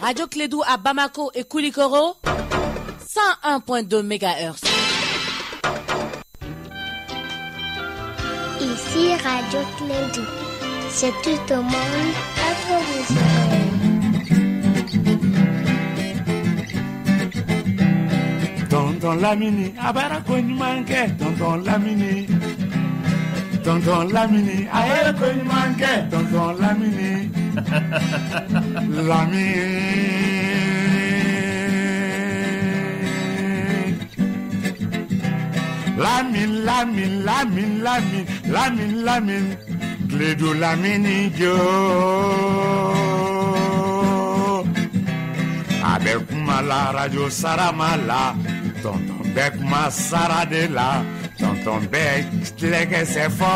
Radio Klédu à Bamako et Koulikoro, 101.2 MHz. Ici Radio Klédu, c'est tout au monde à vos oreilles. Tonton Lamini, a baara ko ɲuman kɛ, Tonton Lamini. Tonton Lamini, a ye ko ɲuman kɛ, Tonton Lamini. Lamini. Lamine, Lamine, Lamine, Lamine, Lamine, Lamine, Klédu Lamini jo. A bɛ kuma la radio sarama la, tonton bɛ kuma sara de la, tonton bɛ tilɛkɛsɛ fɔ.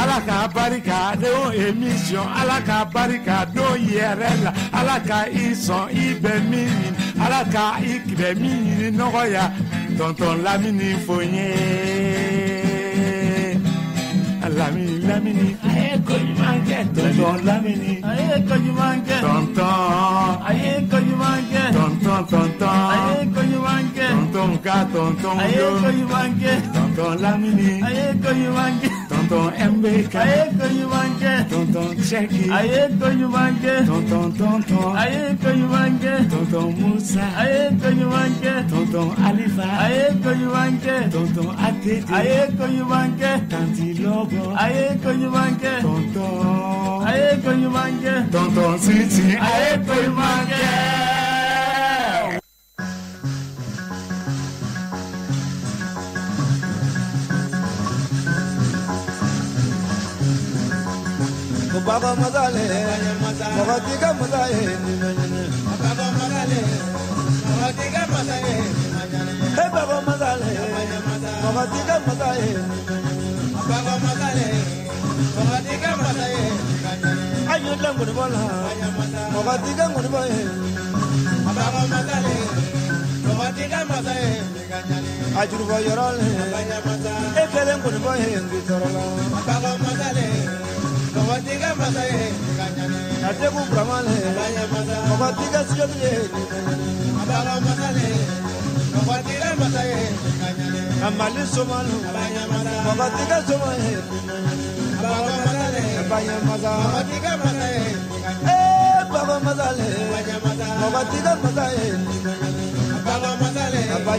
Ala ka barika don émission, Ala ka barika don yɛrɛ la, Ala ka i sɔn i bɛ min ɲini, Ala ka i bɛ min ɲini nɔgɔya, tonton Lamini fo n ye. Lamini, Lamini, a ye ko ɲuman kɛ, tonton Lamini. A ye ko ɲuman kɛ. Tonton. A ye ko ɲuman kɛ. Tonton, tonton. A ye ko ɲuman kɛ. Tonton ka tonton A ye ko ɲuman kɛ. Tonton Lamini. A ye ko ɲuman kɛ. Tonton MBK. A ye ko ɲuman kɛ. Tonton Cheki. A ye ko ɲuman kɛ. Tonton, tonton. A ye ko ɲuman kɛ. Tonton Moussa. A ye ko ɲuman kɛ. Tonton Alifa. A ye ko ɲuman kɛ. Tonton ATT. A ye ko ɲuman kɛ. Tanti Lobo. A ye ko ɲuman kɛ. Tonton. A ye ko ɲuman kɛ. Tonton Sisi. A ye ko ɲuman kɛ. Baba mazale, mɔgɔ t'i ka masa ye ni ma ɲinɛ. Baba mazale, mɔgɔ t'i ka masa ye ni ma ɲinɛ. He baba mazale, mɔgɔ t'i ka masa ye ni ma ɲinɛ. Baba mazale, mɔgɔ t'i ka masa ye ni ma ɲinɛ. A y'o dilan ŋɔnibɔ la, mɔgɔ t'i ka ŋɔnibɔ ye ni ma ɲinɛ. Baba mazale, mɔgɔ t'i ka masa ye ni ma ɲinɛ. A jurubɔ yɔrɔ le, e kɛlen ŋɔnibɔ ye n k'i tɔɔrɔ la. Baba mazale. Mɔgɔ t'i ka masa ye ni ka ɲani. A tɛ kun Burama le, mɔgɔ t'i ka sijɔti ye ni ma ɲani. Baba mazale, mɔgɔ t'i ka masa ye ni ka ɲani. A Mali soma lo, mɔgɔ t'i ka soma ye ni ma ɲani. Baba mazale, mɔgɔ t'i ka masa ye ni ka ɲani. Ee baba mazale, mɔgɔ t'i ka masa ye ni ma ɲani. Baba mazale, mɔgɔ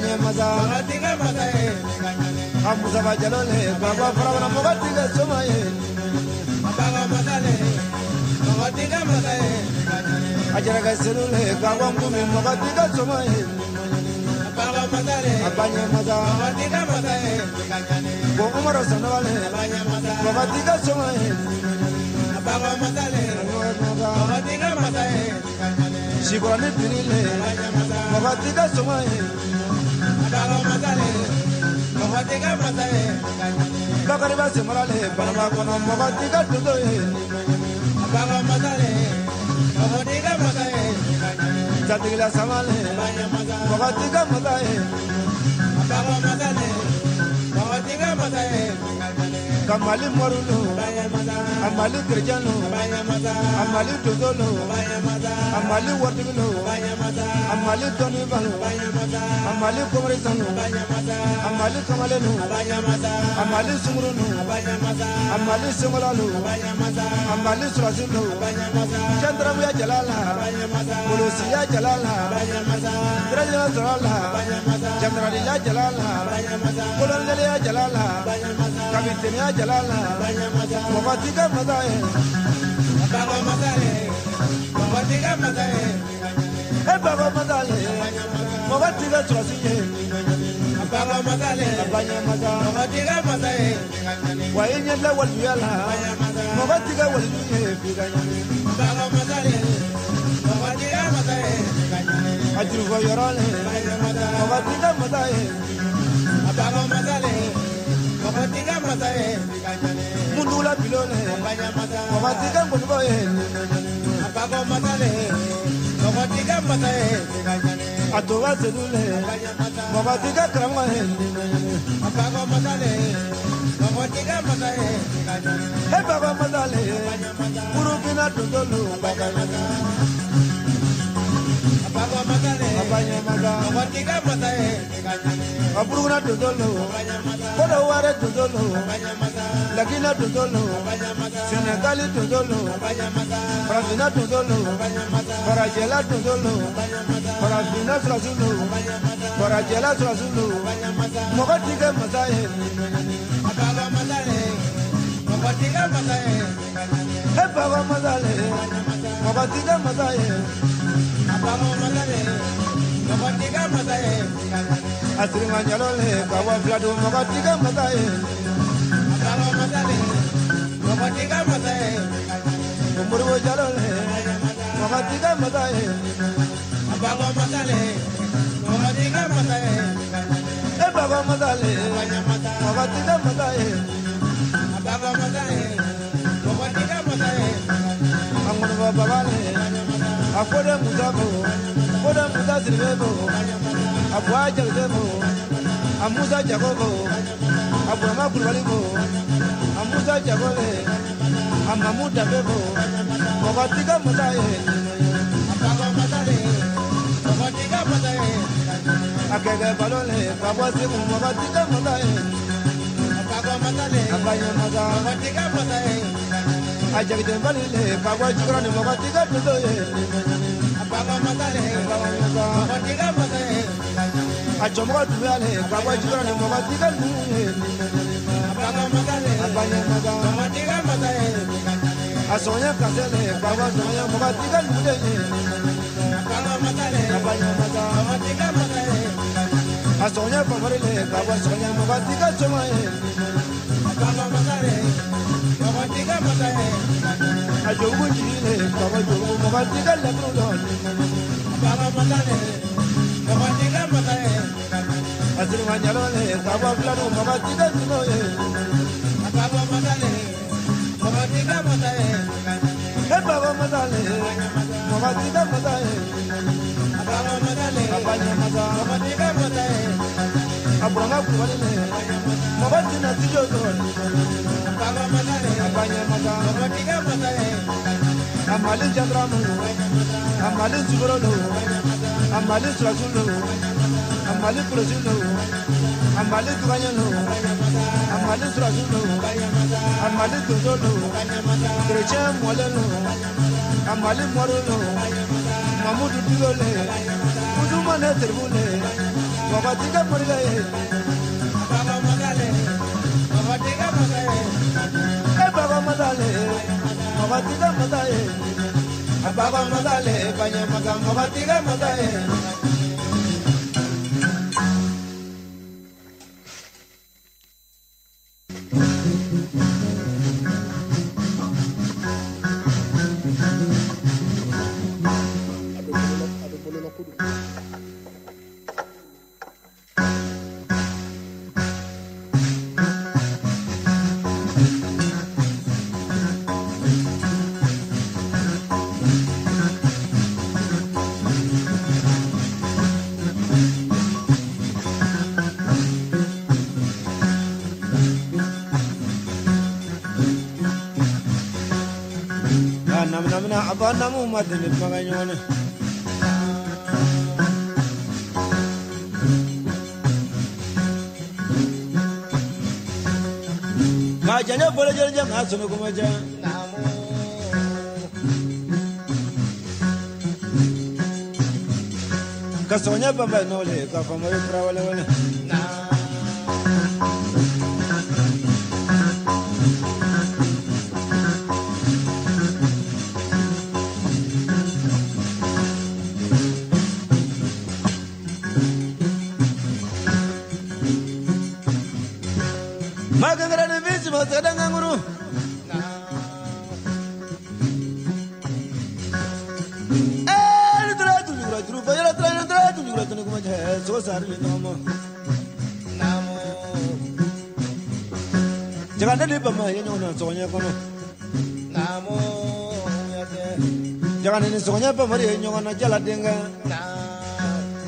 t'i ka masa ye ni ka ɲani. A Musafa Jalo le, baba Faramana, mɔgɔ t'i ka soma ye ni ma ɲani. Baba mazale, mɔgɔ t'i ka masa ye ni ka ɲani. A Jaraka Selu le, Gawa Nkumi, mɔgɔ t'i ka soma ye ni ma ɲani. Baba mazale, A Baɲɛ masa, mɔgɔ t'i ka masa ye ni ka ɲani. Ko Umaru Sanogo le, mɔgɔ t'i ka soma ye ni ma ɲani. Baba mazale, mɔgɔ t'i ka masa ye ni ka ɲani. Sikɔrɔni Bini le, mɔgɔ t'i ka soma ye ni ma ɲani. Baba mazale, mɔgɔ t'i ka masa ye ni ka ɲani. Bakariba Semara le, Banaba kɔnɔ, mɔgɔ t'i ka donso ye ni ma ɲani. Baba mazale, mɔgɔ t'i ka masa ye ni ka ɲani. Jatigila Sama le, mɔgɔ t'i ka masa ye ni ma ɲani. Baba mazale, mɔgɔ t'i ka masa ye ni ka ɲani. Ka Mali moriw lo, a Mali kerecɛn lo, a Mali donso lo, a Mali waritigi lo, a Mali dɔnniba lo, a Mali commerçant lo, a Mali kamalen lo, a Mali sungurun lo, a Mali senkola lo, a Mali sɔrɔsi lo, gendarmeya jala la, polisiya jala la, direction sɔrɔ la, gendarmeya jala la, coloneliya jala la, capitaine jala la, mɔgɔ t'i ka masa ye. Baba mazale, mɔgɔ t'i ka masa ye ni ka ɲani. E baba mazale, mɔgɔ t'i ka sɔrɔsi ye ni ma ɲani. Baba mazale, A Baɲɛ masa, mɔgɔ t'i ka masa ye ni ka ɲani. Wa i ɲɛ filɛ walijuya la, mɔgɔ t'i ka waliju ye f'i ka ɲani. Baba mazale, mɔgɔ t'i ka masa ye ni ka ɲani. A jurufɔ yɔrɔ le, mɔgɔ t'i ka masa ye ni ma ɲani. Baba mazale, mɔgɔ t'i ka masa ye ni ka ɲani. Mundugula bilo le, mɔgɔ t'i ka ŋɔnibɔ ye ni ma ɲani. Baba mazale, mɔgɔ t'i ka masa ye ni ka ɲani. A Toba Sedu le, mɔgɔ t'i ka karamɔgɔ ye ni ma ɲani. Baba mazale, mɔgɔ t'i ka masa ye ni ka ɲani. E baba mazale, dondolo a Burukina dondolo, Côte d'Ivoire dondolo, la Guinée dondolo, Sénégal dondolo, Farafina dondolo, Farajɛla dondolo, Farafina sɔrɔsiw, Farajɛla sɔrɔsiw, mɔgɔ ti kɛ masa ye. Mɔgɔ ti kɛ masa ye. E baba masa le, mɔgɔ ti kɛ masa ye. A baba masa le, mɔgɔ ti kɛ masa ye. A sirima ɲalo le, ka bɔ Filadon, mɔgɔ ti kɛ masa ye. A baba masa le, mɔgɔ ti kɛ masa ye. O Moribo Jalo le, mɔgɔ ti kɛ masa ye. A baba masa le, mɔgɔ ti kɛ masa ye. E baba masa le, mɔgɔ ti kɛ masa ye. A baba masa le, mɔgɔ ti kɛ masa ye. A ŋɔnifɔ baba le, a Fode Musa bo, Fode Musa Siribe bo, a Buwa Jakite bo, a Musa Jago bo, a Burama Kulubali bo, a Musa Jago le, a Mamu Dabe bo, mɔgɔ ti kɛ masa ye. A baba masa le, mɔgɔ ti kɛ masa ye. A kɛkɛ balo le, ka bɔ Segu, mɔgɔ ti kɛ masa ye. A baba masa le, A ba ɲɛ masa, mɔgɔ ti kɛ masa ye. A Jakite Bali le, ka bɔ Jikɔrɔni, mɔgɔ ti kɛ donso ye. A baba masa le, A baba masa, mɔgɔ ti kɛ masa ye. A Cɔmɔgɔ Dunbiya le, ka bɔ Jikɔrɔni, mɔgɔ ti kɛ numu ye. A baba masa le, A ba ɲɛ masa, mɔgɔ ti kɛ masa ye. A Sɔgɔɲɛ Kase le, ka bɔ Sɔgɔɲɛ, mɔgɔ ti kɛ numuden ye. A baba masa le, A ba ɲɛ masa, mɔgɔ ti kɛ masa ye. A Sɔgɔɲɛ Famori le, ka bɔ Sɔgɔɲɛ, mɔgɔ ti kɛ soma ye. A baba masa le, mɔgɔ ti kɛ masa ye. A Jobugu Jigi le, ka bɔ Jobugu, mɔgɔ ti kɛ laturu dɔn. A baba masa le, mɔgɔ ti kɛ masa ye. A Sirima Ɲalo le, ka bɔ Filadon, mɔgɔ ti kɛ numu ye. A baba masa le, mɔgɔ ti kɛ masa ye. E baba masa le, mɔgɔ ti kɛ masa ye. A baba masa le, A ba ɲɛ masa, mɔgɔ ti kɛ masa ye. A Burama Kulubali le, mɔgɔ ti na studio sɔrɔ. A baba masa le, A ba ɲɛ masa, mɔgɔ ti kɛ masa ye. A Mali gendarme, a Mali sukoro lo, a Mali sɔrɔsiw lo, a Mali polisiw lo, a Mali douanier lo, a Mali sɔrɔsiw lo, a Mali donso lo, chrétien mɔlen lo, a Mali mɔri lo, Mamudu Digo le, Usumane Teribu le, mɔgɔ ti kɛ morikɛ ye. A baba masa le, mɔgɔ ti kɛ masa ye. E baba masa le, mɔgɔ ti kɛ masa ye. A baba masa le, baɲɛ masa, mɔgɔ ti kɛ masa ye. A bɛ bolola, a bɛ bolola ko don. A naminamina, a ba namu ma deli kumakan ɲɔgɔn na. K'a janya fɔlɔ jɛnjɛ k'a sɔnni kuma jɛ. Ka sɔgɔɲɛ banba n'o le, ka famori fura wale wale. Magangara ni visi masada nganguru. Eh, ni tura tu jura juru fayala tura ni tura tu jura tu kuma jɛ so sari ni nɔmɔ. Jaga ne ni bama ye ɲɔgɔn na sɔgɔɲɛ kɔnɔ. Jaga ne ni sɔgɔɲɛ bamari ye ɲɔgɔn na jala denkɛ.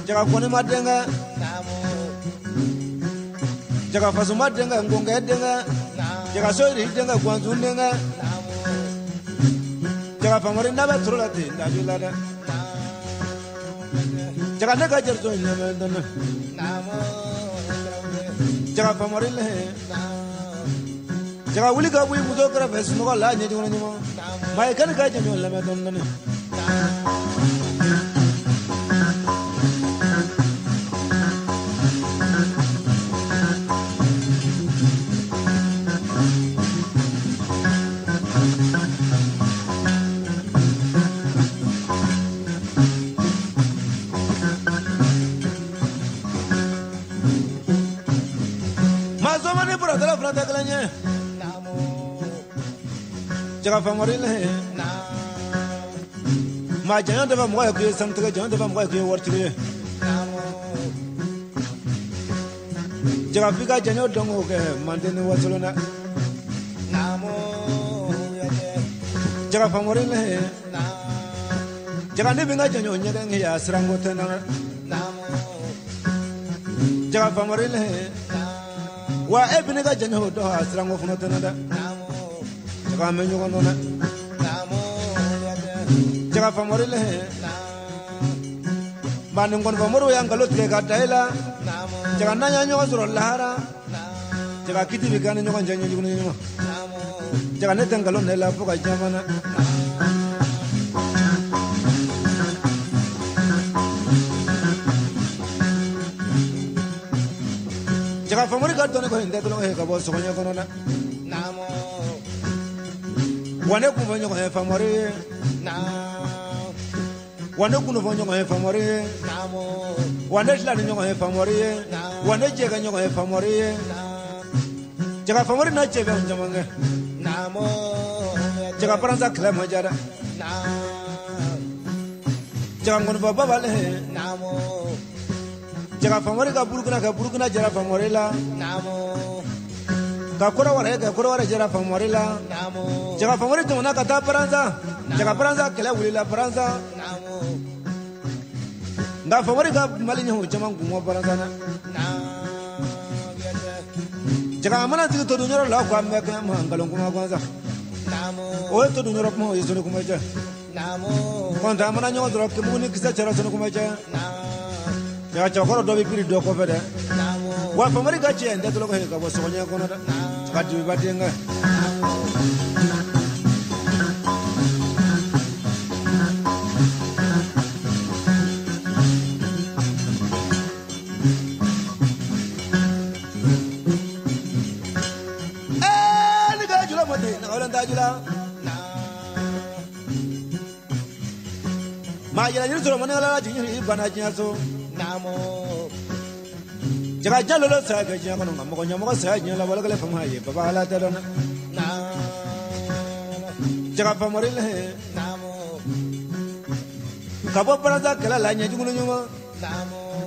Jaga kɔni ma denkɛ. Jaga fasuma denkɛ, ngɔnkɛ denkɛ. Jaga soyiri denkɛ, gwanzun denkɛ. Jaga Jaga famori n'a bɛ turu la ten dabi la dɛ. Jaga ne ka jeliso ɲɛmɛ dɔn. Jaga famori lɛ. Jaga wuli ka bɔ i muso kɛrɛfɛ sunɔgɔ la ɲɛjugu ɲuman. Maa ye kɛnɛ ka jɛɲɔgɔn lamɛn dɔɔni dɔɔni. Jaga famori lɛ. Maa jɔn tɛ fɛ mɔgɔ ye k'i ye sanutigi, jɔn tɛ fɛ mɔgɔ ye k'i ye waritigi ye. Jaga f'i ka jɔn dɔn k'o kɛ manden ni wasolon dɛ. Jaga famori lɛ. Jaga ne bɛ n ka jɔn ɲɛgɛn kɛ yan siranko tɛ n na dɛ. Jaga famori lɛ. Wa e bɛ ne ka jɔn dɔn a siranko fana tɛ n na dɛ. Jaga an bɛ ɲɔgɔn dɔn dɛ. Jaga famori lɛ. Maa nin kɔnifɔ moriw y'an nkalon tigɛ ka da i la. Jaga n'an y'a ɲɔgɔn sɔrɔ lahara. Jaga kiti bɛ k'an ni ɲɔgɔn cɛ ɲɛjugu ni ɲuman. Jaga ne tɛ nkalon da i la fo ka diɲɛ ban dɛ. Jaga famori ka dɔnni kɔni tɛ tulonkɛ ye ka bɔ sɔgɔɲɛ kɔnɔ dɛ. Wa ne kun fɔ ɲɔgɔn ye famori ye. Wa ne kun fɔ ɲɔgɔn ye famori ye. Wa ne tila ni ɲɔgɔn ye famori ye. Wa ne jɛ ka ɲɔgɔn ye famori ye. Jaga famori n'a cɛ bɛ caman kɛ. Jaga paransa kɛlɛ ma diya dɛ. Jaga nkɔnifɔ babalen. Jaga famori ka burukina kɛ burukina jara famori la. Ka kɔrɔwɛrɛ kɛ kɔrɔwɛrɛ jara famori la. Jaga famori tɛmɛna ka taa paransa. Jaga paransa kɛlɛ wulila paransa. Nka famori ka mali ɲɛw caman kun bɔ paransa na. Jaga a mana sigi todun yɔrɔ la ko an bɛ kɛ ma nkalon kuma gansan. O ye todun yɔrɔ kuma o ye soni kuma cɛ. Kɔntɛ a mana ɲɔgɔn sɔrɔ kemugu ni kisɛ cɛra soni kuma cɛ. Jaga cɛkɔrɔ dɔ bɛ biri dɔ kɔfɛ dɛ. Wa famori ka cɛ n tɛ tulonkɛ ye ka bɔ sɔgɔɲɛ kɔnɔ dɛ. Jaga dibiba denkɛ. Ni ka jula mɔtɛ nagawalen t'a jula. Maa yɛlɛ yiri sɔrɔ mɔni ala jigin i banna diɲɛ so. Jaga jalolo saya kɛ diɲɛ kɔnɔ nka mɔgɔ ɲɛmɔgɔ saya diɲɛ la wale kɛlɛ fama ye baba ala tɛ dɔn dɛ. Jaga famori lɛ. Ka bɔ paransa kɛlɛ la ɲɛjugu ni ɲuman.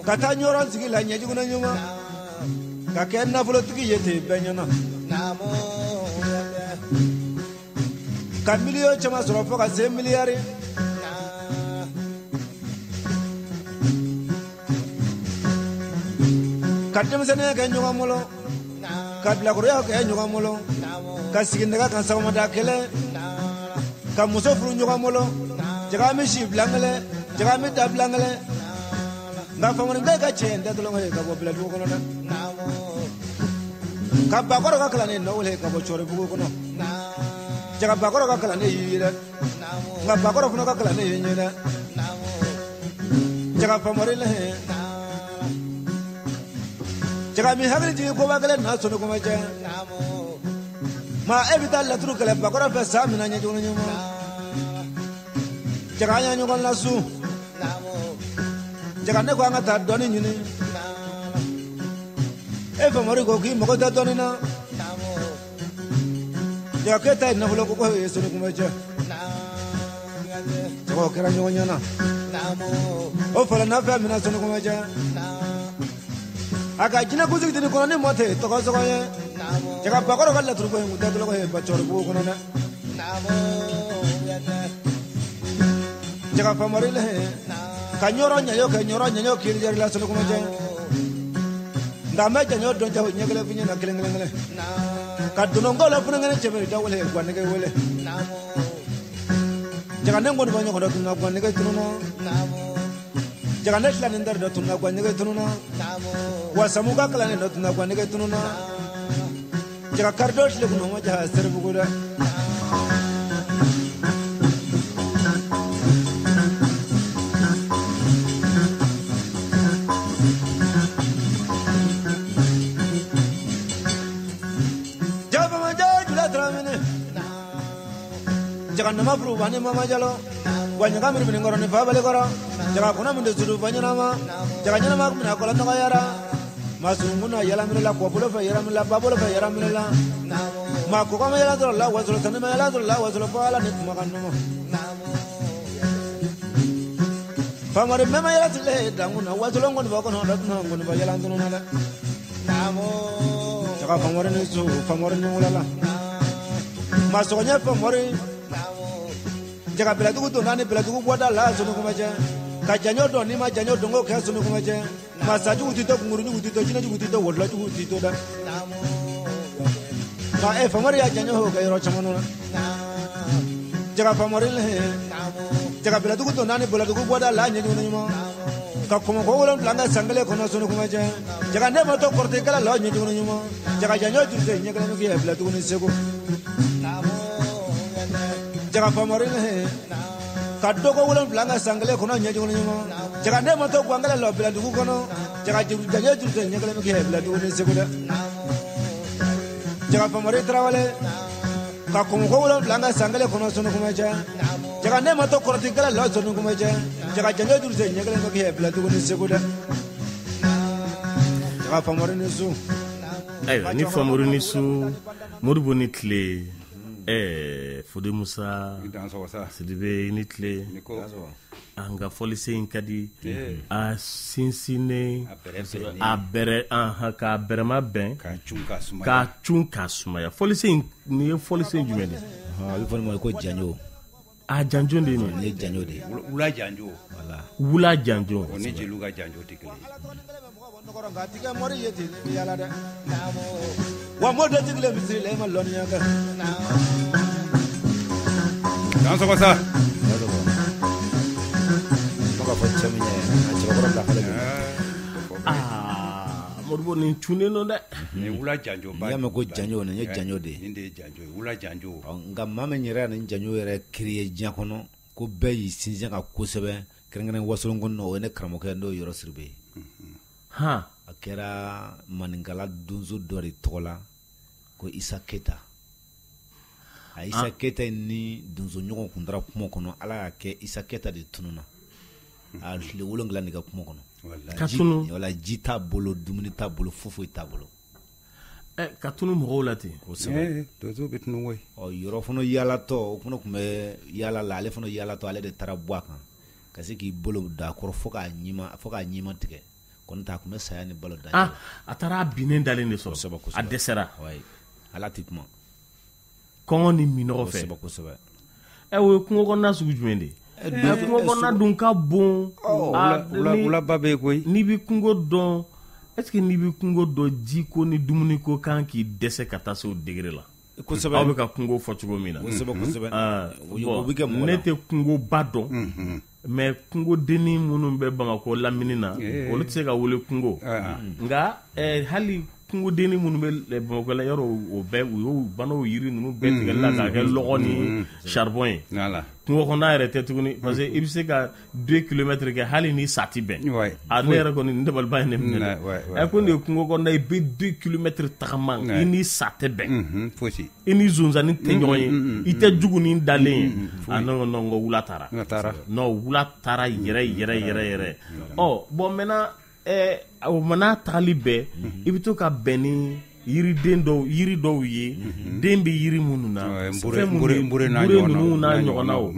Ka taa ɲɔrɔn sigi la ɲɛjugu ni ɲuman. Ka kɛ nafolotigi ye ten bɛɛ ɲɛna. Ka miliyɔn caman sɔrɔ fo ka se miliyari. Ka denmisɛnninya kɛ ɲɔgɔn bolo. Ka bilakoroya kɛ ɲɔgɔn bolo. Ka sigi nɛgɛ kan sɔgɔmada kelen. Ka muso furu ɲɔgɔn bolo. Jaga min si bilan kelen. Jaga min da bilan kelen. Nka famori bɛɛ ka cɛ n tɛ tulonkɛ ye ka bɔ biladugu kɔnɔ dɛ. Ka bakɔrɔ ka kalanden nɔ wele ka bɔ cɔribugu kɔnɔ. Jaga bakɔrɔ ka kalanden y'i ye dɛ. Nka bakɔrɔ fana ka kalanden ye n ye dɛ. Jaga famori lɛ. Jaga min hakili jigin koba kelen n'a sɔnni kuma cɛ. Maa e bɛ taa laturu kɛlɛ bakɔrɔ fɛ san min na ɲɛjugu ni ɲuman. Jaga an y'a ɲɔgɔn lasu. Jaga ne ko an ka taa dɔɔni ɲini. E famori ko k'i mago tɛ dɔɔni na. Jaga k'e ta ye nafolo ko ye sɔnni kuma cɛ. Jaga o kɛra ɲɔgɔn ɲɛna. O fɔlɔ n'a fɛn min na sɔnni kuma cɛ. A ka jinɛ kunsigi tɛ nin kɔnɔ ni mɔ tɛ tɔgɔ sɔgɔ ye. Jaga bakɔrɔ ka laturu ko in kun tɛ tulonkɛ ye ba cɔribugu kɔnɔ dɛ. Jaga famori lɛ. Ka ɲɔrɔ ɲaɲɔ kɛ ɲɔrɔ ɲaɲɔ kiri jari la sɔnni kuma cɛ. Nka n bɛ jaɲɔ dɔn cɛ o ɲɛ kelen f'i ɲɛna kelen kelen kelen. Ka donnɔnkɔ la funankɛnin cɛbɛri da wele guwanɛgɛ wele. Jaga ne ngoni banyo kodo tunna kwa nege tununa. Jaga ne tla nindar do tunna kwa nege tununa. Wa samuka kala ne do tunna kwa nege tununa. Jaga kardo tle kuno ma jaha serbuguda. Jaga nama furu bani mama jalo, wanya kami ni ngoro ni fabale koro, jaga kuna mende suru banya nama, jaga nyana mak mina kola naga yara, masunguna yala mila kuapolo fa yara mila babolo fa yara mila, ma koko ma yala doro la wasolo tani ma yala doro la wasolo fa ala ni kumakan numa, famari mema yala tile danguna wasolo ngoni ba kono ratna ngoni ba yala ndunu nala, jaga famari ni su famari ni ulala, masonya famari. Jaga beladugu to nani beladugu bwada la sunu kumaje ka janyo do ni ma janyo dongo ka sunu kumaje masaju utito nguru ni utito jina utito wodla utito da ma e famari ya janyo ho ka yoro chamano na jaga famari le jaga beladugu to nani beladugu bwada la nyu ni ma ka komo ko wolon langa sangale kono sunu kumaje jaga ne ma to korte kala la nyu ni ma jaga janyo jurte nyekala mi ki beladugu ni sego jaga famari ne ka dogo wolon langa sangale kono nyeju ni ma jaga ne ma to gwangale lo beladugu kono jaga juru janyo jurte nyekala mi ki beladugu ni sego da jaga famari trawale ka komo ko wolon langa sangale kono sunu kumaje jaga ne ma to korte kala la sunu kumaje jaga janyo jurte nyekala mi ki beladugu ni sego da jaga famari ni su. Ayiwa ni famori ni su Modibo ni tile. Fode Musa Sidibe ni tile an ka fɔlisen in ka di a sinsinnen a bɛrɛ k'a bɛrɛma bɛn k'a cun k'a sumaya. Fɔlisen in nin ye fɔlisen jumɛn de ye? A bɛ fɔ nin ma ko janjo. A janjo de ye nin ye. Nin ye janjo de ye. Wula janjo. Wula janjo. O ni jeliw ka janjo tɛ kelen ye. Wa mo dɔ tigilen misiri la e ma lɔnniya kɛ. N'an sɔgɔ sa. Fo ka fɔ cɛ min ye a cɛbakɔrɔ dafalen don. Aa Modibo nin cunnen don dɛ. Nin wula janjo ba. N'i y'a mɛn ko janjo nin ye janjo de ye. Nin de ye janjo ye wula janjo. Nka maa min yɛrɛ ye nin janjo yɛrɛ créer diɲɛ kɔnɔ ko bɛɛ y'i sinsin ka kosɛbɛ kɛrɛnkɛrɛn wasolon kɔnɔ o ye ne karamɔgɔkɛ n'o ye Yɔrɔ Sidibe ye. Han. A kɛra maninkala donso dɔ de tɔgɔ la ko Isa Keyita. A Isa Keyita ni donso ɲɔgɔn kun taara kungo kɔnɔ ala y'a kɛ Isa Keyita de tununna. A tile 7 de kɛ kungo kɔnɔ. Ka tunu. Wala ji t'a bolo dumuni t'a bolo foyi foyi t'a bolo. Ka tunu mɔgɔw la ten. Kosɛbɛ. Donso bɛ tunu koyi. Ɔ yɔrɔ fana yaalatɔ o fana tun bɛ yaala la ale fana yaalatɔ ale de taara bɔ a kan ka se k'i bolo da a kɔrɔ fo k'a ɲima tigɛ. Kɔni ta a tun bɛ saya ni balo da. A taara a binnen dalen de sɔrɔ. Kosɛbɛ. A dɛsɛra. Ala tɛ kuma. Kɔngɔ ni minɔgɔ fɛ. Kosɛbɛ. O ye kungo kɔnɔna sugu jumɛn de ye? Kungo kɔnɔna dun ka bon. Wulaba bɛ yen koyi. N'i bɛ kungo dɔn est-ce que n'i bɛ kungo dɔn jiko ni dumuniko kan k'i dɛsɛ ka taa se o degré la? Kosɛbɛ. Aw bɛ ka kungo fɔ cogo min na. Kosɛbɛ. O bɛ kɛ mɔgɔ la. Ne tɛ kungoba dɔn. Mais kungodennin minnu bɛ Bamakɔ lamini na olu tɛ se ka wele kungo. Nka hali kungodennin minnu bɛ Bamakɔ la yɔrɔ o bɛɛ u y'o bannaw yiri ninnu bɛɛ tigɛli la k'a kɛ lɔgɔ ni charbon ye. Kungo kɔnɔna yɛrɛ tɛ tuguni parce que i bɛ se ka 2 kilomètres kɛ hali ni sa tɛ bɛn. A ne yɛrɛ kɔni n dabaliban ye ne minɛ dɛ. Ko nin ye kungo kɔnɔna ye i bɛ 2 kilomètres tagama i ni sa tɛ bɛn. Fosi. I ni zonzanni tɛ ɲɔgɔn ye i tɛ jugunin dalen ye. A non non ko wula taara. Non wula taara yɛrɛ yɛrɛ yɛrɛ yɛrɛ. Ɔ bon maintenant o mana tagali bɛɛ i bɛ to ka bɛn ni yiriden dɔw yiri dɔw ye den bɛ yiri minnu na fɛn minnu n'a ɲɔgɔnnaw.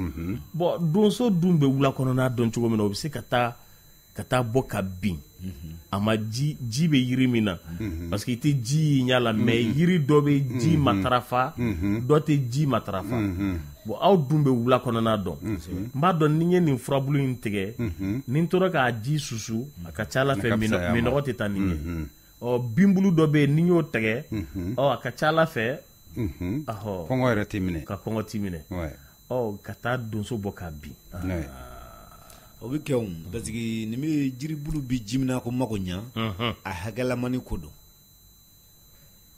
Bon donso dun bɛ wula kɔnɔna dɔn cogo min na o bɛ se ka taa bɔ ka bin a ma ji bɛ yiri min na parce que i tɛ ji ye ɲɛ la mais yiri dɔ bɛ ji matarafa dɔ tɛ ji matarafa. Bon aw dun bɛ wula kɔnɔna dɔn. N b'a dɔn ni n ye nin furabulu in tigɛ ni n tora k'a ji susu a ka ca ala fɛ minɔgɔ tɛ taa nin ye. Ɔ binbulu dɔ bɛ yen ni n y'o tigɛ ɔ a ka ca ala fɛ kɔngɔ yɛrɛ t'i minɛ. Ka kɔngɔ t'i minɛ. Ɔ ka taa donso bɔ k'a bin. O bɛ kɛ o parce que nin bɛ jiribulu bi ji min na ko mako ɲa, a hakɛlamani ko don.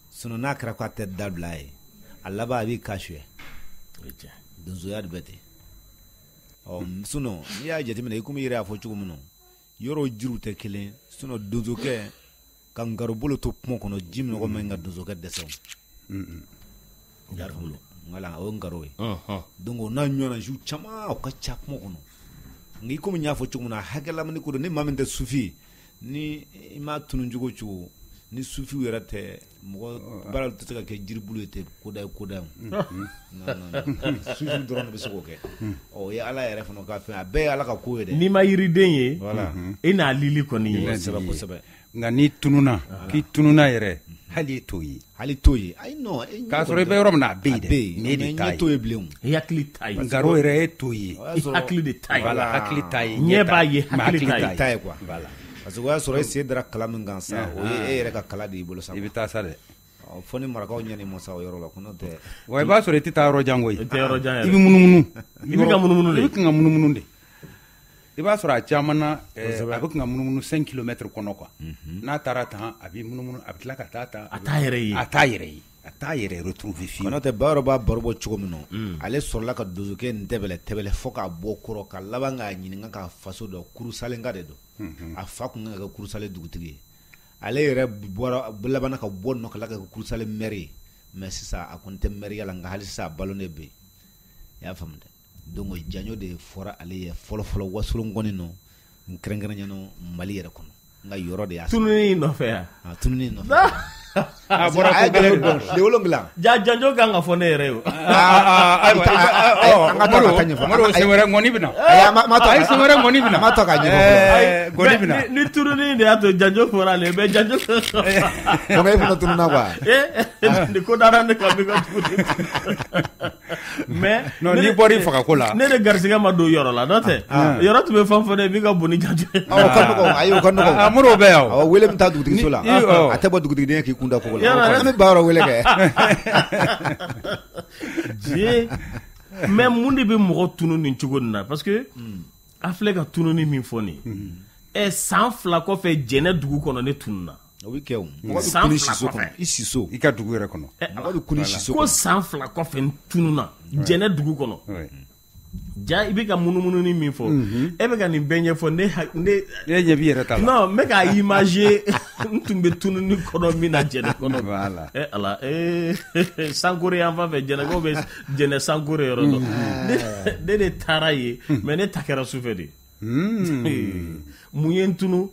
Sinon n'a kɛra k'a tɛ dabila ye, a laban a b'i ka suɲɛ. Donsoya de bɛ ten. Ɔ sinon n'i y'a jateminɛ i komi i yɛrɛ y'a fɔ cogo min na, yɔrɔ jiriw tɛ kelen. Sinon donsokɛ ka nkarobolo to kungo kɔnɔ, ji minɔgɔ man ɲi ka donsokɛ dɛsɛ o. Nkarobolo, voilà, o ye nkaro ye. Donc o n'a ɲɔgɔnna siw caman o ka ca kungo kɔnɔ. Nka i komi n y'a fɔ cogo min na, a hakɛlamani ko don. Ni maa min tɛ sufi ye, ni i m'a tunu cogo o cogo, ni sufiw yɛrɛ tɛ, mɔgɔ baara tɛ se ka kɛ jiribulu ye ten koda ye koda ye. Non non non, sufiw dɔrɔn de bɛ se k'o kɛ. Ɔ o ye Ala yɛrɛ fana ka fɛn, a bɛɛ ye Ala ka ko ye dɛ. N'i ma yiriden ye, voilà, e n'a lili kɔni ye. Kosɛbɛ kosɛbɛ. Nka n'i tununna, k'i tununna yɛrɛ, hali e t'o ye. Hali t'o ye. Ayi non. K'a sɔrɔ i bɛ yɔrɔ min na, a bɛ yen dɛ. Mais e ɲɛ t'o ye bilen. I hakili t'a ye. Nkaro yɛrɛ e t'o ye. I hakili de t'a ye. Voilà, hakili t'a ye. Ɲɛ b'a ye, hakili t'a ye quoi. Voilà. Parce que o y'a sɔrɔ e sen dara kala min kan sa, o ye e yɛrɛ ka kala de y'i bolo sa. I bɛ taa sa dɛ. Fo ni marakaw ɲɛn'i ma sa o yɔrɔ la, ko n'o tɛ. Wa i b'a sɔrɔ i tɛ taa yɔrɔ jan koyi. I tɛ yɔrɔ jan yɛrɛ. I bɛ munumunu. I bɛ ka munumunu de. I bɛ kan ka munumunu de. I b'a sɔrɔ a caman na, a bɛ kan ka munumunu 5 kilomètres kɔnɔ quoi. N'a taara tan, a bɛ munumunu, a bɛ tila ka taa tan. A t'a yɛrɛ ye. A t'a yɛrɛ ye. A t'a yɛrɛ retrouver fiyewu. N'o tɛ Bayɔrɔ b'a baro bɔ cogo min na, ale sɔrɔla ka donsokɛ in tɛbɛlɛ tɛbɛlɛ fo k'a bɔ kɔrɔ, ka laban k'a ɲininka k'a faso dɔn. Kurusalenka de don. A fa tun kan ka kɛ Kurusale dugutigi ye. Ale yɛrɛ bɔra labanna ka bɔ nɔ ka kɛ Kurusale maire ye. Mais sisan a kɔni tɛ maire ya la, nka hali sisan a balolen bɛ yen. I y'a faamu dɛ. Donc janjo de fɔra ale ye fɔlɔ fɔlɔ Wasolon nɔ, kɛrɛnkɛrɛnnenya nɔ Mali yɛrɛ kɔnɔ. Nka yɔrɔ de y'a tununi in nɔfɛ yan. A tununi in nɔfɛ. A bɔra ko gɛlɛn dɔn. Tile 7. Ja janjo kan ka fɔ ne yɛrɛ ye o. Ayiwa, an ka to ka taa ɲɛfɔ. Modibo, sen wɛrɛ ŋɔni bɛ na. Ayi, an ma to. Ayi, sen wɛrɛ ŋɔni bɛ na. An ma to k'a ɲɛfɔ fɔlɔ. Ŋɔni bɛ na. Ni tununi de y'a to janjo fɔra ale ye, mais janjo. Donc e fana tununna quoi. Ni ko dara ne kan, n bɛ ka tuguni. Mais non, n'i bɔra i fagako la. Ne de garisɛgɛ ma don yɔrɔ la, n'o tɛ. Yɔrɔ tun bɛ fɛn fɔ ne ye min ka bon ni janjo ye. O ka nɔgɔn, ayi o ka nɔgɔn. Modibo bɛ yan o. Awɔ, wele bɛ taa dugutigiso la. A tɛ bɔ dugutigi k'i kun da kogo la. An bɛ Bayɔrɔ wele kɛ. Dieu. Mais mun de bɛ mɔgɔ tunu nin cogo nin na? Parce que a filɛ ka tununi min fɔ nin ye. San 2 kɔfɛ Jɛnɛ dugu kɔnɔ ne tununa. O bɛ kɛ o. Mɔgɔ bɛ kun i siso kɔnɔ. I siso. I ka dugu yɛrɛ kɔnɔ. Mɔgɔ bɛ kun i siso kɔnɔ. Ko san 2 kɔfɛ n tununa Jɛnɛ dugu kɔnɔ. Ja i bɛ ka munumununi min fɔ, e bɛ ka nin bɛɛ ɲɛfɔ ne ne. E ɲɛ b'i yɛrɛ ta la. Non, n bɛ k'a imaginer n tun bɛ tununi kɔnɔ min na Jɛnɛ kɔnɔ. Voilà. Ala Sankore yan fan fɛ, Jɛnɛkaw bɛ Jɛnɛ Sankore yɔrɔ dɔn. Ne de taara yen, mais ne ta kɛra sufɛ de. Mun ye n tunu?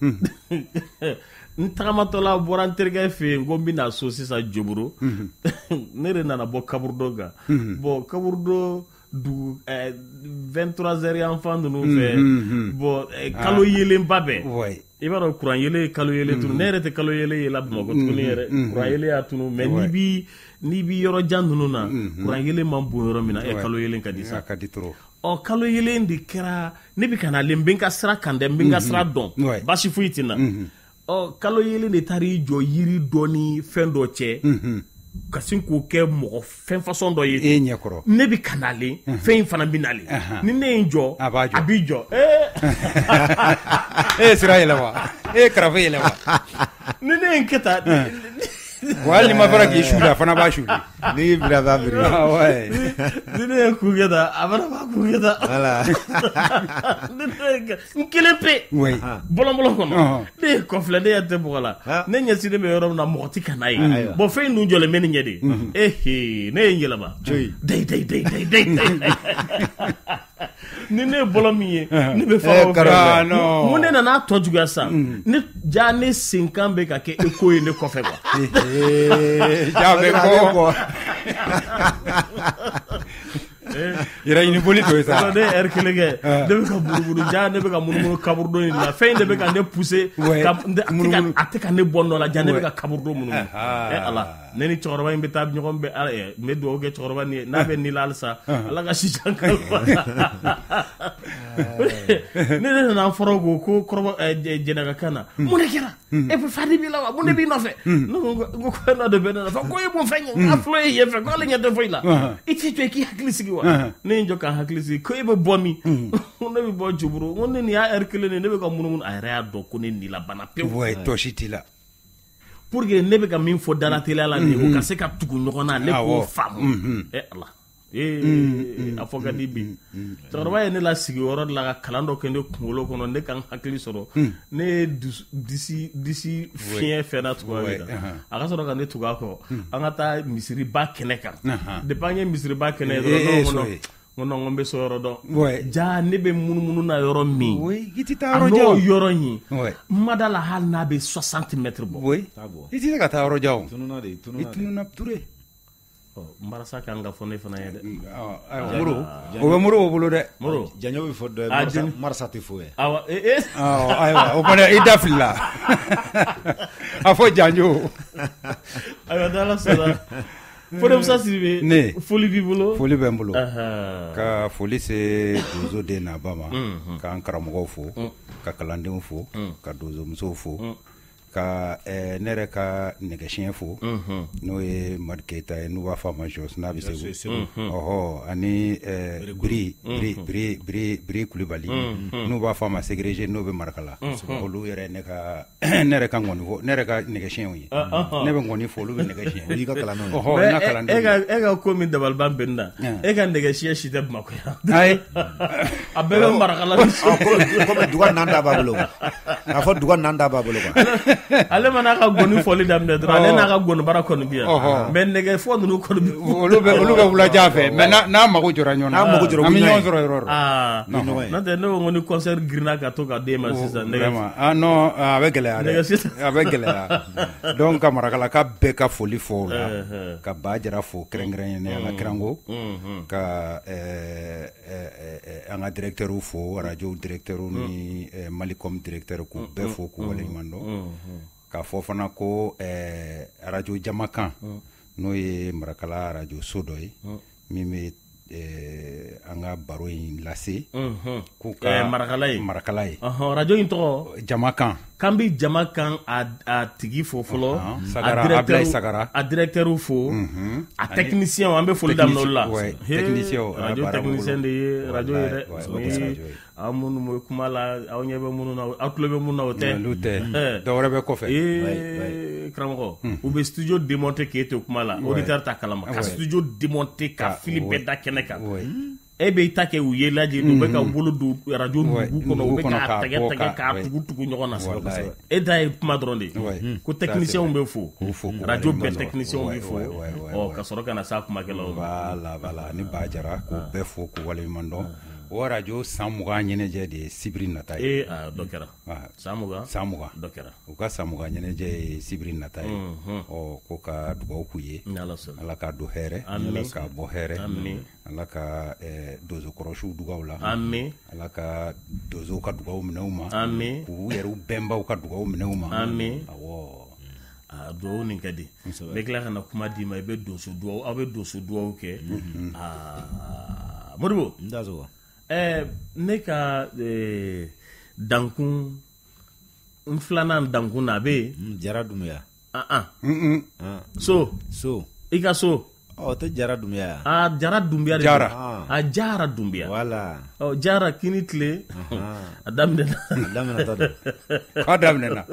N tagamatɔla bɔra n terikɛ fɛ yen ko n bɛna so sisan Joboro. Ne de nana bɔ kaburudo kan. Bon, kaburudo dugu 23h yan fan ninnu fɛ. Bon, kalo yelenba bɛɛ. I b'a dɔn kuran yelen kalo yelen tunu. Ne yɛrɛ tɛ kalo yelen yela Bamakɔ tuguni yɛrɛ. Kuran yelen y'a tunu, mais n'i bi yɔrɔ jan ninnu na, kuran yelen man bon yɔrɔ min na, kalo yelen ka di sa. Ka di trop. Ɔ kalo yelen de kɛra ne bɛ ka na ale, n bɛ n ka sira kan dɛ, n bɛ n ka sira dɔn. Baasi foyi tɛ n na. Ɔ kalo yelen de taara i jɔ yiri dɔ ni fɛn dɔ cɛ. Ka sin k'o kɛ mɔgɔ fɛn fasɔn dɔ ye. E ɲɛ kɔrɔ. Ne bɛ ka nalen, fɛn in fana bɛ nalen. Ni ne ye n jɔ, a b'a jɔ. A b'i jɔ. E ye sira yɛlɛma. E ye karafe yɛlɛma. Ni ne ye n kɛ tan. Wa hali ni ma fara k'i su a fana b'a su. N'i y'i bila a b'a biri. Ni ne ye kun kɛ tan, a fana b'a kun kɛ tan. Voilà. Ni ne ye n kelen pe. Bɔlɔn-bɔlɔn kɔnɔ. Ne ye kɔfilɛ, ne ɲɛ tɛ mɔgɔ la. Ne ɲɛsinnen bɛ yɔrɔ min na, mɔgɔ tɛ ka n'a ye. Bon, fɛn in dun jɔlen bɛ ne ɲɛ de. Ehe, ne ye n yɛlɛma. Dayi dayi dayi dayi dayi. Ni ne ye bɔlɔ min ye, ne bɛ fara o fɛ. Mun de nana tɔ juguya sisan? Ne ja ne senkan bɛ ka kɛ eko ye ne kɔfɛ quoi. Ja bɛ kɔ. Yɛrɛ ɲini boli to ye sa. Ne ye heure kelen kɛ, ne bɛ ka munumunu, ja ne bɛ ka munumunu kaburudo in la. Fɛn in de bɛ ka ne pousser, a tɛ ka ne bɔ nɔ la, ja ne bɛ ka kaburudo munumunu. Ala, ne ni cɛkɔrɔba in bɛ taa ɲɔgɔn bɛ, n bɛ dugawu kɛ cɛkɔrɔba nin ye, n'a bɛ ni la halisa, Ala ka si jan kalifa. Ne de nana fɔra ko ko jɛnɛka kan na, mun de kɛra? E bɛ fa de b'i la wa? Mun de b'i nɔfɛ? Ne ko ko fɛn dɔ de bɛ ne nɔfɛ. Ko e mun fɛn ye? A filɛ e yen fɛ, ko ale ɲɛ tɛ foyi la. I t'i jɔ i k'i hakili sigi wa? Ne ye n jɔ ka n hakili sigi. Ko e bɛ bɔ min? Ne bɛ bɔ Joburu. N ko ne nin y'a heure kelen de ye, ne bɛ ka munumunu. A yɛrɛ y'a dɔn ko ne nilabana pewu. Ouais, tɔsi t'i la. Pour que ne bɛ ka min fɔ dalateliya la nin ye, o ka se ka tugu ɲɔgɔn na, ne k'o faamu. Ɛ Ala. A fɔ ka di bi. Cɛkɔrɔba ye ne lasigi yɔrɔ de la ka kalan dɔ kɛ ne kunkolo kɔnɔ, ne ka n hakili sɔrɔ. Ne ye disi fiɲɛ fɛn na tugu a ka sɔrɔ ka ne tugu a kɔ. An ka taa misiriba kɛnɛ kan. Depuis an ye misiriba kɛnɛ ye dɔrɔn, n ko non, n ko n bɛ so yɔrɔ dɔn. Ja ne bɛ munumunu na yɔrɔ min, a n'o yɔrɔ in, n ma da la hali n'a bɛ 60 mètres bɔ. I tɛ se ka taa yɔrɔ jan o. I tununna Ture. N barasa kan ka fɔ ne fana ye dɛ. Moro, o bɛ Moro bolo dɛ. Moro, janjo bɛ fɔ dɔ ye, marasa tɛ fo ye. Awɔ, ayiwa, o fana i da filila. A fɔ janjo. Ayiwa, n'Ala sɔnna. Fode Musa Sidibe, ne foli b'i bolo. Foli bɛ n bolo. Ka foli se donso den n'a ba ma, k'an karamɔgɔw fo, ka kalandenw fo, ka donsomusow fo, ka ne yɛrɛ ka nɛgɛsiɲɛ fo, n'o ye Madi Keyita ye, n'u b'a fɔ a ma Jos n'a bɛ Segu. Ɔhɔ, ani Biri Biri Biri Biri Biri Kulibali, n'u b'a fɔ a ma Segereje, n'o bɛ Marakala. Olu yɛrɛ ne ka ne yɛrɛ ka ŋɔni fɔ, ne yɛrɛ ka nɛgɛsiɲɛw ye. Ne bɛ ŋɔni fɔ, olu bɛ nɛgɛ siɲɛ. I ka kalandenw. Ɔhɔ, n ka kalandenw. E ka ko min dabaliban bɛ ne na, e ka nɛgɛsiɲɛ si tɛ Bamakɔ yan. Ayi. A bɛɛ bɛ Marakala. Komi duga nan da b'a bolo. A fɔ duga nan da b'a bolo quoi. Ale ma n'a ka gɔni fɔli daminɛ dɔrɔn, ale n'a ka gɔnibara kɔni bi yan. Mais nɛgɛ fɔ ninnu kɔni bi. Olu bɛ wulajan fɛ, mais n'a mago jɔra ɲɔgɔn na. N'a mago jɔra, an bɛ ɲɔgɔn sɔrɔ yɔrɔ o yɔrɔ. N'o tɛ ne ko n ko ni concert girinna ka to ka d'e ma sisan. Vraiment, ah non, a bɛ gɛlɛya dɛ. A bɛ gɛlɛya. Donc ka Marakala ka bɛɛ ka foli fɔ o la, ka Ba Jara fo kɛrɛnkɛrɛnnenya la Kirango, ka an ka directeur fo, radio directeur ni Malicom directeur, k'u bɛɛ fo k'u waleɲuman dɔn. K'a fɔ fana ko radio Jamakan, n'o ye Marakala radio so dɔ ye, min bɛ an ka baro in lase. K'u ka Marakala ye. Marakala ye. Radio in tɔgɔ? Jamakan. K'an bɛ Jamakan a tigi fo fɔlɔ. Sagara, Ablaye Sagara. A directeur fo. A technicien, an bɛ foli daminɛ olu la. Technicien. Radio technicien de ye radio ye dɛ. Aw minnu bɛ kuma la, aw ɲɛ bɛ minnu na, aw tulo bɛ minnu na, o tɛ. Olu tɛ. Dɔ wɛrɛ bɛ kɔfɛ. Karamɔgɔ, u bɛ studio démonter k'e to kuma la, auditeur t'a kalama. Ka studio démonter ka fili bɛɛ da kɛnɛ kan. E bɛ i ta kɛ u ye lajɛ, u bɛ ka bolo don radio nugu kɔnɔ, u bɛ k'a tɛgɛ tɛgɛ k'a tugu tugu ɲɔgɔn na. E ta ye kuma dɔrɔn de ye. Ko technicien bɛ fo, radio bɛɛ technicien bɛ fo, ɔ ka sɔrɔ ka na s'a kumakɛlaw ma. Voilà, voilà, ni Ba Jara k'u bɛɛ fo k'u waleɲuman dɔn. O radio san 20 ɲɛnajɛ de ye sibiri nata ye. Dɔ kɛra. San 20? San 20. Dɔ kɛra. U ka san 20 ɲɛnajɛ ye sibiri nata ye. Ɔ ko ka dugawu k'u ye. Ala ka don hɛrɛ. Ala ka bɔ hɛrɛ. Ala ka donsokɔrɔsiw dugaw la. Ala ka donsow ka dugaw minɛ u ma. K'u yɛrɛw bɛnbaw ka dugaw minɛ u ma. Awɔ. A dugawu nin ka di. N bɛ tila ka na kuma d'i ma, i bɛ donso dugawu, aw bɛ donso dugawu kɛ. Modibo. N da sɔgɔ. Ne ka dankun n filanan dankun na a bɛ yen. Jara Dunbiya. So. So. I ka so. Ɔ tɛ Jara Dunbiya. Jara Dunbiya de. Jara. A Jara Dunbiya. Voilà. Ɔ Jara kini tile. A daminɛna. A daminɛna ta don. K'a daminɛna.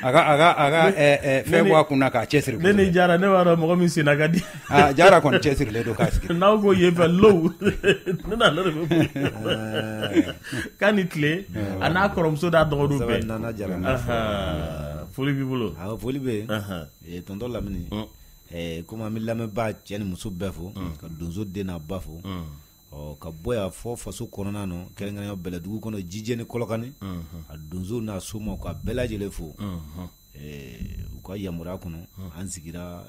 A ka fɛn bɔ a kunna k'a cɛsiri. Ne ni Jara, ne b'a dɔn mɔgɔ min senna ka di. Jara kɔni cɛsirilen don k'a sigi. N'aw ko yen fɛ low. Ne n'ale de bɛ bɔ. K'a ni tile. A n'a kɔrɔmuso n'a dɔgɔninw bɛɛ. Nana Jara. Foli b'i bolo. Awɔ, foli bɛ yen. Tonton Lamini. Komi an bɛ lamɛnbaa cɛ ni muso bɛɛ fo, ka donso den n'a ba fo, ɔ ka bɔ yan fɔ faso kɔnɔna na, kɛrɛnkɛrɛnnenya Bɛlɛdugu kɔnɔ, Jijɛ ni Kɔlɔkani, a donso n'a somaw ka bɛɛ lajɛlen fo. U ka yamaruya kɔnɔ, an sigira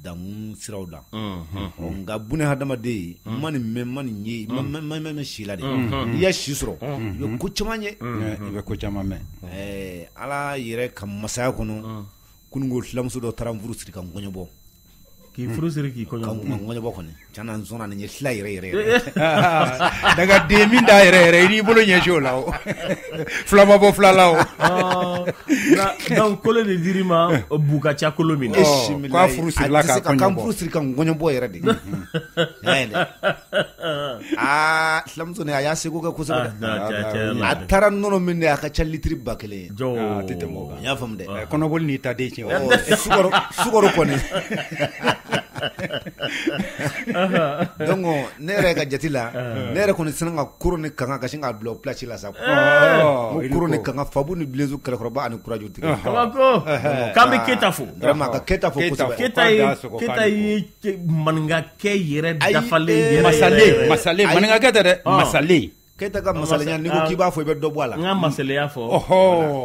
dankun siraw da. Nka buna hadamaden, ma nin mɛn, ma nin ye, ma mɛn si la de. N'i ya si sɔrɔ, i bɛ ko caman ye. I bɛ ko caman mɛn. Ala yɛrɛ ka masaya kɔnɔ, kununko filamuso dɔ taara n furu siri ka n kɔɲɔbɔ. K'i furu siri k'i kɔɲɔbɔ kɔni tiɲɛ na n sɔnna nin ye sila yɛrɛ yɛrɛ. Dangaden min da yɛrɛ yɛrɛ i n'i bolo ɲɛsin o la o. Fila ma bɔ fila la o. Donc kolo de dir'i ma bu ka ca kolo min na. K'a furu sirila k'a kɔɲɔbɔ. K'an furu siri ka n kɔɲɔbɔ yɛrɛ de. Aa silamuso nin a y'a seko kɛ kosɛbɛ. A taara nɔnɔ min de a ka ca litiri 1000 ye. A tɛ tɛmɛ o kan. I y'a faamu dɛ. Kɔnɔboli n'i ta den tiɲɛ. Sukaro kɔni. Donc ne yɛrɛ ka jate la ne yɛrɛ kɔni sina ka koro ni kanga ka sin k'a bila o place la sa. Ko koro ni kanga Fabu ni Bilensu kɛlɛkɔrɔba ani kurajutigi. Kabako k'an bɛ Keyita fo. Vraiment ka Keyita fo kosɛbɛ. Keyita ye maninkakɛ yɛrɛ dafalen yɛrɛ. Masalen maninkakɛ tɛ dɛ masalen. Keyita ka masalenya n'i ko k'i b'a fɔ i bɛ dɔ bɔ a la. N ka masalenya fɔ.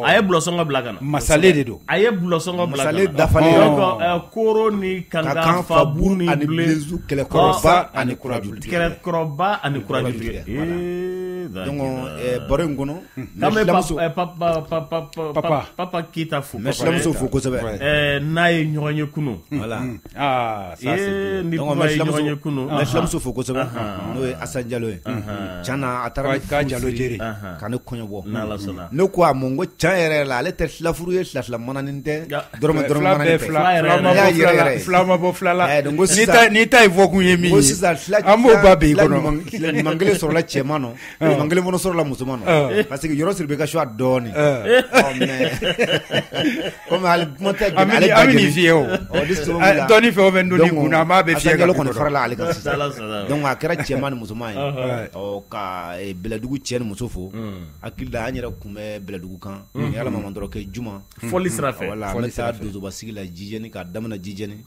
A ye bulɔsɔngɔ bila ka na. Masalen de don. A ye bulɔsɔngɔ bila ka na. Masalen dafalen. Donc koro ni kanga Fabu ni Bilensu kɛlɛkɔrɔba ani kurajutigi. Kɛlɛkɔrɔba ani kurajutigi. Donc baro in kɔnɔ. K'an bɛ papa Keyita fo. N bɛ silamuso fo kosɛbɛ. N'a ye ɲɔgɔn ye kunun. Voilà. Ah ça c'est bien. Ni kuma ye ɲɔgɔn ye kunun. N bɛ silamuso fo kosɛbɛ. N'o ye Asan Jalo ye. Tiɲɛ na a taara ka Jalo jeri ka ne kɔɲɔbɔ. N'Ala sɔnna. Ne ko a ma n ko tiɲɛ yɛrɛ la ale tɛ filafuru ye fila mananin tɛ dɔrɔmɛ dɔrɔmɛ mananin tɛ. Fila ma bɔ fila la. N'i ta ye fɔkun ye min ye. An b'o ba b'i kɔnɔ. Ɲuman kelen sɔrɔla cɛman nɔ. Ɲuman kelen fana sɔrɔla musoman nɔ. Parce que yɔrɔ siri bɛ ka choix dɔɔni. Mais comme ale kuma tɛ ale ba jeni. An bɛ nin fiyɛ o. Dɔɔni fɛn o fɛn donni kun na an b'a bɛɛ fiyɛ. Asan Jalo kɔni farala ale kan sisan. Donc a kɛra cɛman ni musoman ye. Ɔ ka Bɛlɛdugu cɛ ni muso fo. Hakili la an yɛrɛ kun bɛ Bɛlɛdugu kan. Ni Ala ma dɔrɔn kɛ juma. Fɔli sira fɛ. Voilà an bɛ taa donsoba sigi la Jijɛni k'a daminɛ Jijɛni.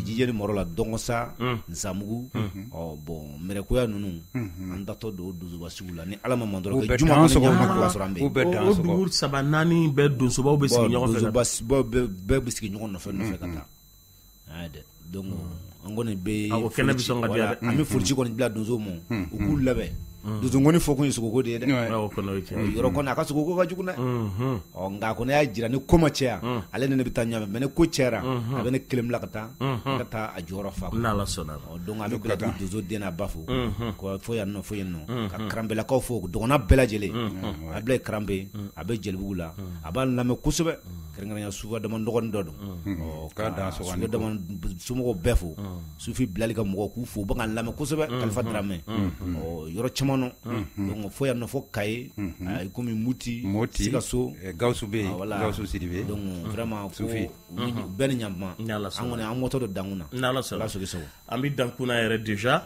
Jijɛni mɔrɔ la Dɔngɔsa, Nsamugu. Ɔ bon Mɛrɛkuya ninnu an tatɔ don donsoba sigi la ni Ala ma dɔrɔn kɛ juma kɔni ɲɛma sɔrɔ an bɛ. O dugu 3 4 bɛɛ donsobaw bɛ sigi ɲɔgɔn fɛ. Donsobaw bɛɛ bɛ sigi ɲɔgɔn nɔfɛ ka taa. Donc an kɔni bɛ. O kɛnɛ bɛ sɔn ka diya dɛ. An bɛ folici kɔni bila donsow ma u k'u labɛn. Donsongɔni fɔ kun ye sogoko de ye dɛ. Yɔrɔ kɔni a ka sogoko ka jugu dɛ. Ɔ nka a kɔni y'a jira ni ko ma caya ale ni ne bɛ taa ɲɔgɔn fɛ mais ni ko cayara a bɛ ne kelen bila ka taa ka taa a jɔyɔrɔ fa. N'Ala sɔnna. Donc an bɛ Bɛlɛdugu donso den n'a ba fo. Fo yan nɔ fo yen nɔ ka Karanbelakaw fo dɔgɔnna bɛɛ lajɛlen. Abilaye Karanbe a bɛ Jelibugu la a b'a lamɛn kosɛbɛ kɛrɛnkɛrɛnya Sufa dama dɔgɔnin dɔ don. Ɔ ka Sufa dama somɔgɔw bɛɛ fo. Sufi Bilali ka mɔgɔw k'u fo u bɛ k'an lamɛn kosɛbɛ Kalifa Dramɛ. Ɔ yɔrɔ caman donc fo yan nɔ fo Kaye komi Muti Sikaso Gawusu bɛ yen Gawusu Sidibe. Donc vraiment ko bɛɛ ni ɲantuma an kɔni an mɔtɔ don dankun na. N'Ala sɔnna an bɛ dankun na yɛrɛ déjà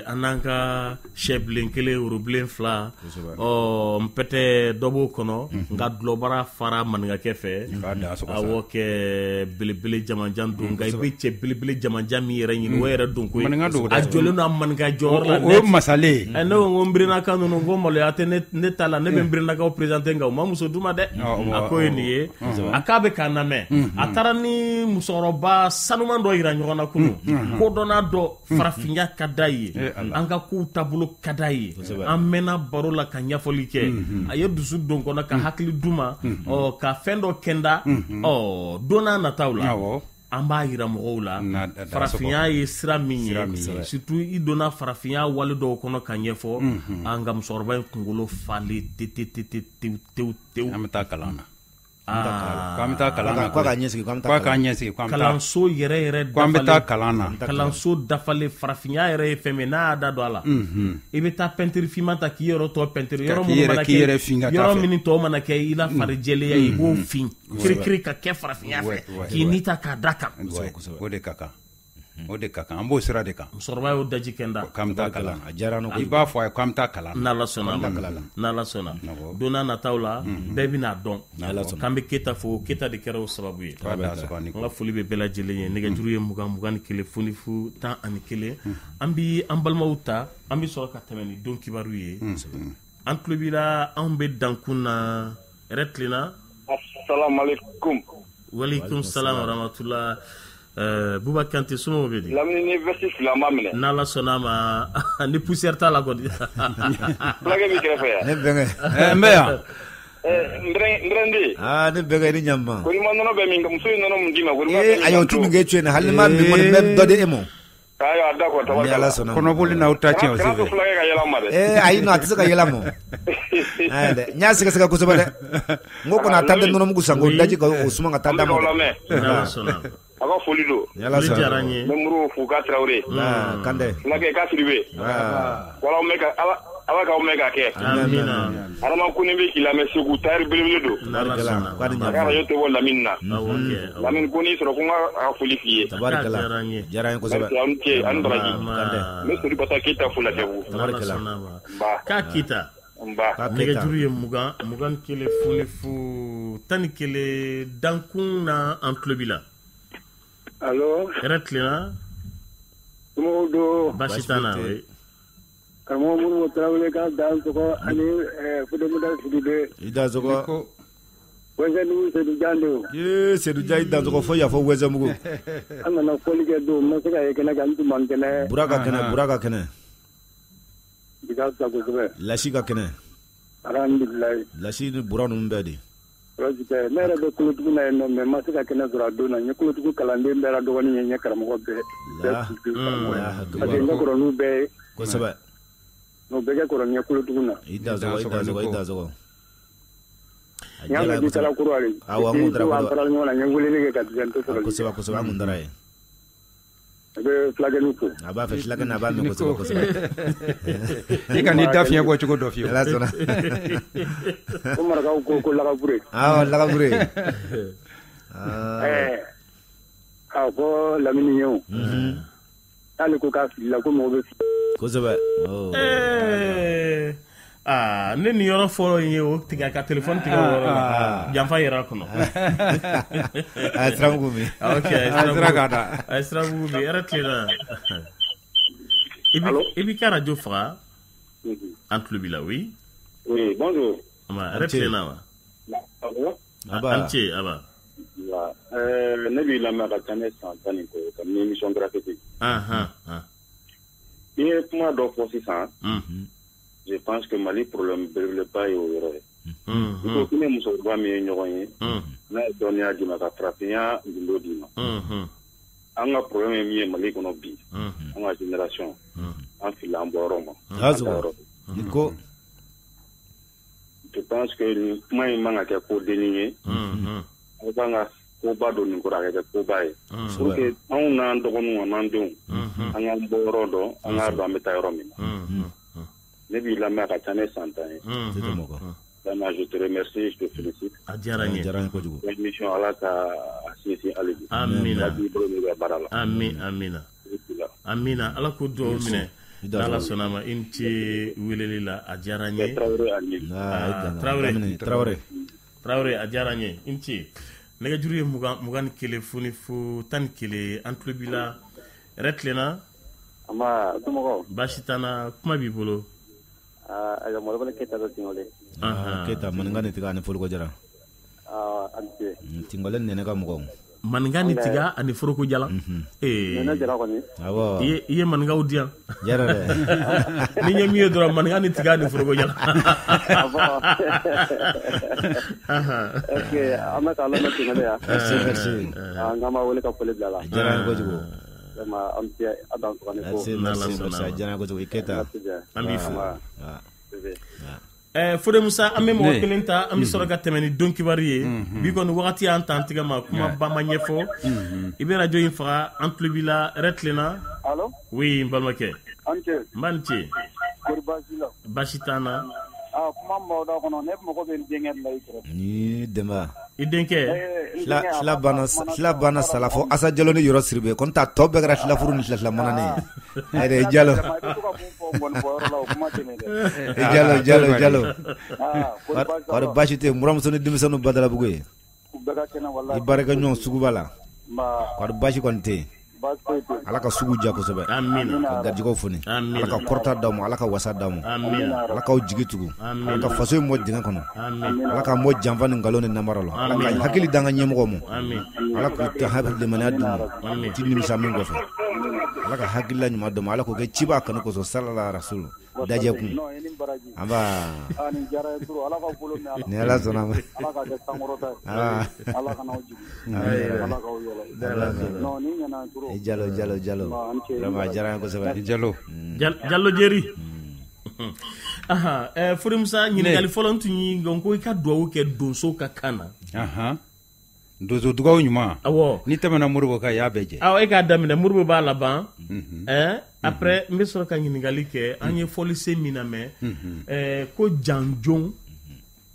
an n'an ka sɛbilen kelen worobilen 2 ɔ n pɛtɛ dɔ b'o kɔnɔ nka dulɔbara fara maninkakɛ fɛ awɔ kɛ belebele jamanjan don nka i bɛ cɛ belebele jamanjan min yɛrɛ ɲini o yɛrɛ don ko ye a jɔlen don a maninka jɔyɔrɔ la o ye masalen ye. Ne ko n ko n birinaka ninnu ko maloya tɛ ne ta la ne bɛ n birinakaw présenter nka u ma muso d'u ma dɛ a ko ye nin ye a k'a bɛ k'an lamɛn a taara ni musokɔrɔba sanuman dɔ yira ɲɔgɔn na kunun kodɔnna dɔ farafinya ka d'a ye an ka kow taabolo ka d'a ye an mɛnna baro la ka ɲɛfɔli kɛ a ye dusu don kɔnɔ ka hakili d'u ma ɔ ka fɛn dɔ kɛnda ɔ don n'a nataw la an b'a yira mɔgɔw la farafinya ye sira min ye surtout i donna farafinya wale dɔw kɔnɔ ka ɲɛfɔ an ka musokɔrɔba in kunkolo falen tewu tewu tewu an bɛ taa kalan na. K'an bɛ taa kalan na. K'a ɲɛsigi k'an bɛ taa kalanso yɛrɛ yɛrɛ k'an bɛ taa kalan na. Kalanso dafalen farafinya yɛrɛ ye fɛn min n'a y'a da don a la. I bɛ taa pɛntiri finman ta k'i yɔrɔ tɔ pɛntiri yɔrɔ minnu mana kɛ yɔrɔ minnu tɔ mana kɛ i la farijɛlenya i b'o fin kirikiri ka kɛ farafinya fɛ k'i ni ta k'a da kan. O de ka kan. O de ka kan an b'o sira de kan. Musokɔrɔba y'o daji kɛnda. K'an bɛ taa kalan a diyara n ye. I b'a fɔ a ye k'an bɛ taa kalan. N'Ala sɔnna n'Ala sɔnna don n'a nataw la bɛɛ bɛna dɔn. K'an bɛ Keyita fo Keyita de kɛra o sababu ye. N ka foli bɛ bɛɛ lajɛlen ye nɛgɛjuru ye 20 21 00 11 an bɛ an balimaw ta an bɛ sɔrɔ ka tɛmɛ ni don kibaru ye. An tulo b'i la anw bɛ dankun na hɛrɛ tilenna. Asalaamaaleykum. Walekum salam wa rahmatula. Buba Kante somɔgɔw bɛ di? Lamini ni veste fila ma minɛ. N'Ala sɔnna a ma ni poussière t'a la kɔni. Fulakɛ b'i kɛrɛfɛ yan. Ne bɛnkɛ. N bɛ yan. N aa ne bɛɛ ni ɲama ko ma nɔnɔ bɛ min muso ye nɔnɔ mun d'i ma a y'o tu min kɛ cɛ hali ma min kɔni bɛ dɔ di e ma. Ayiwa d'accord ni Ala sɔnna kɔnɔboli n'aw ta tiɲɛ o sen fɛ ayi non a tɛ se ka yɛlɛ ma dɛ n y'a sɛgɛsɛgɛ kosɛbɛ dɛ n ko kɔni a taa tɛ nɔnɔmugu san k'o daji ka o suma ka taa d'a ma dɛ. A ka foli don. Ni Ala sɔnna. Diyara n ye. N bɛ Modibo fo k'a Tarawele. Kantɛ. Fulakɛ k'a Sidibe. Wala aw mɛn ka Ala k'aw mɛn ka kɛ. Amina. Adama Kone bɛ k'i lamɛn Segu tayɛri belebele don. Tabarikala. K'a ni A ka radio tɛ bɔ lamini na. Lamini ko n'i sɔrɔ ko n ka foli f'i ye. Tabarikala. Diyara n ye kosɛbɛ. Merci aw ni ce aw ni baraji. Kantɛ. N bɛ Sori Keyita fo Lafiyabugu. Tabarikala. K'a Keyita. Nɛgɛjuru ye 20 21 00 11 dankun na an tulo b'i la. Allo. Hɛrɛ tilenna. Somɔgɔw don. Baasi t'an na oui. Karamɔgɔ Modibo Tarawele k'a dan sɔgɔ ani Fode Sidibe. I dan sɔgɔ. Wɛsɛndugu Sedu Jan don. Ee Sedu Jan i dan sɔgɔ fo yan fɔ Wɛsɛnbugu. An nana fɔli kɛ don n ma se ka ye kɛnɛ kan n tun man kɛnɛ. Bura ka kɛnɛ Bura ka kɛnɛ. Bi ka fisa kosɛbɛ. Lasi ka kɛnɛ. Alhamdulilayi. Lasi ni Bura ninnu bɛɛ de. Tɔɔrɔ tɛ ne yɛrɛ bɛ kolotugu na yen nɔ mais n ma se ka kɛnɛ sɔrɔ a don na n ye kolotugu kalanden bɛɛ la dɔgɔnin ye n ye karamɔgɔ bɛɛ. Parce que n ka kɔrɔ n'u bɛɛ ye. Kosɛbɛ. O bɛɛ kɛ kɔrɔ ni ye kolotugu na. I dan sɔgɔ i dan sɔgɔ i dan sɔgɔ. N y'a mɛn k'i taara Kɔrɔwari. Awɔ an kun taara Kɔrɔwari. An taara ɲɔgɔn na n ye weleli kɛ ka n tɛ sɔrɔ. Kosɛbɛ kosɛbɛ an kun taara yen. A bɛ fulakɛnin fo. A b'a fɛ fulakɛnin a b'a mɛn kosɛbɛ kosɛbɛ. I ka n'i da fiɲɛ bɔ cogo dɔ fiyewu. Ala sɔnna. Ko marakaw ko lagabure. Awɔ lagabure. Ɛɛ a fɔ lamini ye o. N'ale ko k'a filila ko mɔgɔ bɛ fili. Kosɛbɛ. Aa ne nin yɔrɔ fɔlɔ in ye o tigɛ ka téléphone tigɛ o yɔrɔ la janfa yɛrɛ kɔnɔ. A ye siramugu min. Ok a ye sira k'a da. A ye siramugu min hɛrɛ tilenna. I b'i ka radio faga. An tulo b'i la oui. Oui bonjour. Hɛrɛ tilenna wa. An ce aba. Ne b'i lamɛn a ka ca ne san 10 ni kɔ ye kabini émission gratuite. I ye kuma dɔ fɔ sisan. Je pense que Mali problème belebeleba ye o yɔrɔ ye. I ko k'i ni musokɔrɔba min ye ɲɔgɔn ye, n'a ye dɔnniya d'i ma ka farafinya gundo d'i ma. An ka problème ye min ye Mali kɔnɔ bi, an ka génération, an filila an bɔyɔrɔ ma. I ko. Je pense que nin kuma in man ka kɛ ko dennin ye. Aw kan ka koba don nin kɔrɔ a ka kɛ koba ye. Pour que anw n'an dɔgɔninw an'an denw, an k'an bɔyɔrɔ dɔn, an k'a dɔn an bɛ taa yɔrɔ min na. Ne b'i lamɛn a ka ca ne san 10 ye. Vraiment je te remercie, je te félicite. A diyara n ye. A diyara n ye kojugu. Émission Ala ka a sinsin hali bi. Amina. Ala k'i bolo mɛn i ka baara la. Amina. Amina Ala k'o dugawu minɛ. N'Ala sɔnna a ma i ni ce weleli la a diyara n ye. Tarawele. Tarawele a diyara n ye i ni ce. Nɛgɛjuru ye 20 21 00 11 an tulo b'i la. Hɛrɛ tilenna. Nba somɔgɔw. Baasi t'an na kuma b'i bolo. Ayiwa Mɔlɔbɔlɔ Keyita bɛ Tingole. Keyita maninka ni tiga ani foroko jara. A ni ce. Tingole nɛnɛ ka mɔgɔw. Maninka ni tiga ani foroko jala. Nɛnɛ jara kɔni. Awɔ. I ye maninkaw di yan. Jara dɛ. Ni ye min ye dɔrɔn maninka ni tiga ani foroko jala. Ok an bɛ k'a lamɛn Tingole yan. Merci merci. An k'an b'a wele ka foli bila la. A diyara n ye kojugu. Merci merci a diyara n ye kojugu i Keyita. An b'i fo. Fode Musa an bɛ mɔgɔ kelen ta an bɛ sɔrɔ ka tɛmɛ ni don kibaru ye bi kɔni wagati y'an ta an tigɛ ma kuma ba ma ɲɛfɔ i bɛ radio in faga an tulo b'i la hɛrɛ tilenna. Allo. Oui n balimakɛ. An ce. N ba ni ce. Kɔri baasi la. Baasi t'an na. Kuma min b'aw da kɔnɔ ne mago bɛ n denkɛ de la i kɛrɛfɛ. Ni Denba. I denkɛ. Sila banna sala fo Asa Jalo ni Yɔrɔ Siribe ko n ta tɔ bɛɛ kɛra silafuru ni silafila mananen ye. Ayi Jalo. Jalo Jalo Jalo. Kɔri baasi tɛ yen buramuso ni denmisɛnninw Badalabugu ye. I baarakɛɲɔgɔn suguba la. Kɔri baasi kɔni tɛ yen. Ala ka sugu diya kosɛbɛ. Amina. Ka garijɛgɛw foni. Amina. Ala ka kɔrɔta d'aw ma, Ala ka wasa d'aw ma. Amina. Ala k'aw jigi tugu. Amina. Ala ka faso in bɔ dingɛ kɔnɔ. Amina. Ala k'an bɔ janfa ni nkalon ni namara la. Ala ka hakili d'an ka ɲɛmɔgɔw ma. Amina. Ala k'u ta hakili limaniya d'u ma. Amina. Ti nimisa min kɔfɛ. Ala ka hakilila ɲuman d'o ma, Ala k'o kɛ ciba kanu kosɔn salala rasulu dajɛ kun. An b'a. Nin diyara n ye trop Ala k'aw bolo mɛn a la. Ni Ala sɔnna ma. Ala k'a kɛ sankɔrɔta ye. Ala kana aw jigin. Ala k'aw yɛlɛ. Non nin ɲɛna trop. I Jalo Jalo Jalo. Vraiment a diyara n ye kosɛbɛ. I Jalo. Jalo Jeri. Fure Musa, ɲininkali fɔlɔ n tun y'i ko i ka dugawu kɛ donso ka kan na. Donso dugawu ɲuman. Awɔ. N'i tɛmɛna Moribo kan i y'a bɛɛ jɛ. Awɔ, e k'a daminɛ, Moribo b'a laban. Après n bɛ sɔrɔ ka ɲininkali kɛ, an ye fɔlisen min lamɛn, ko janjon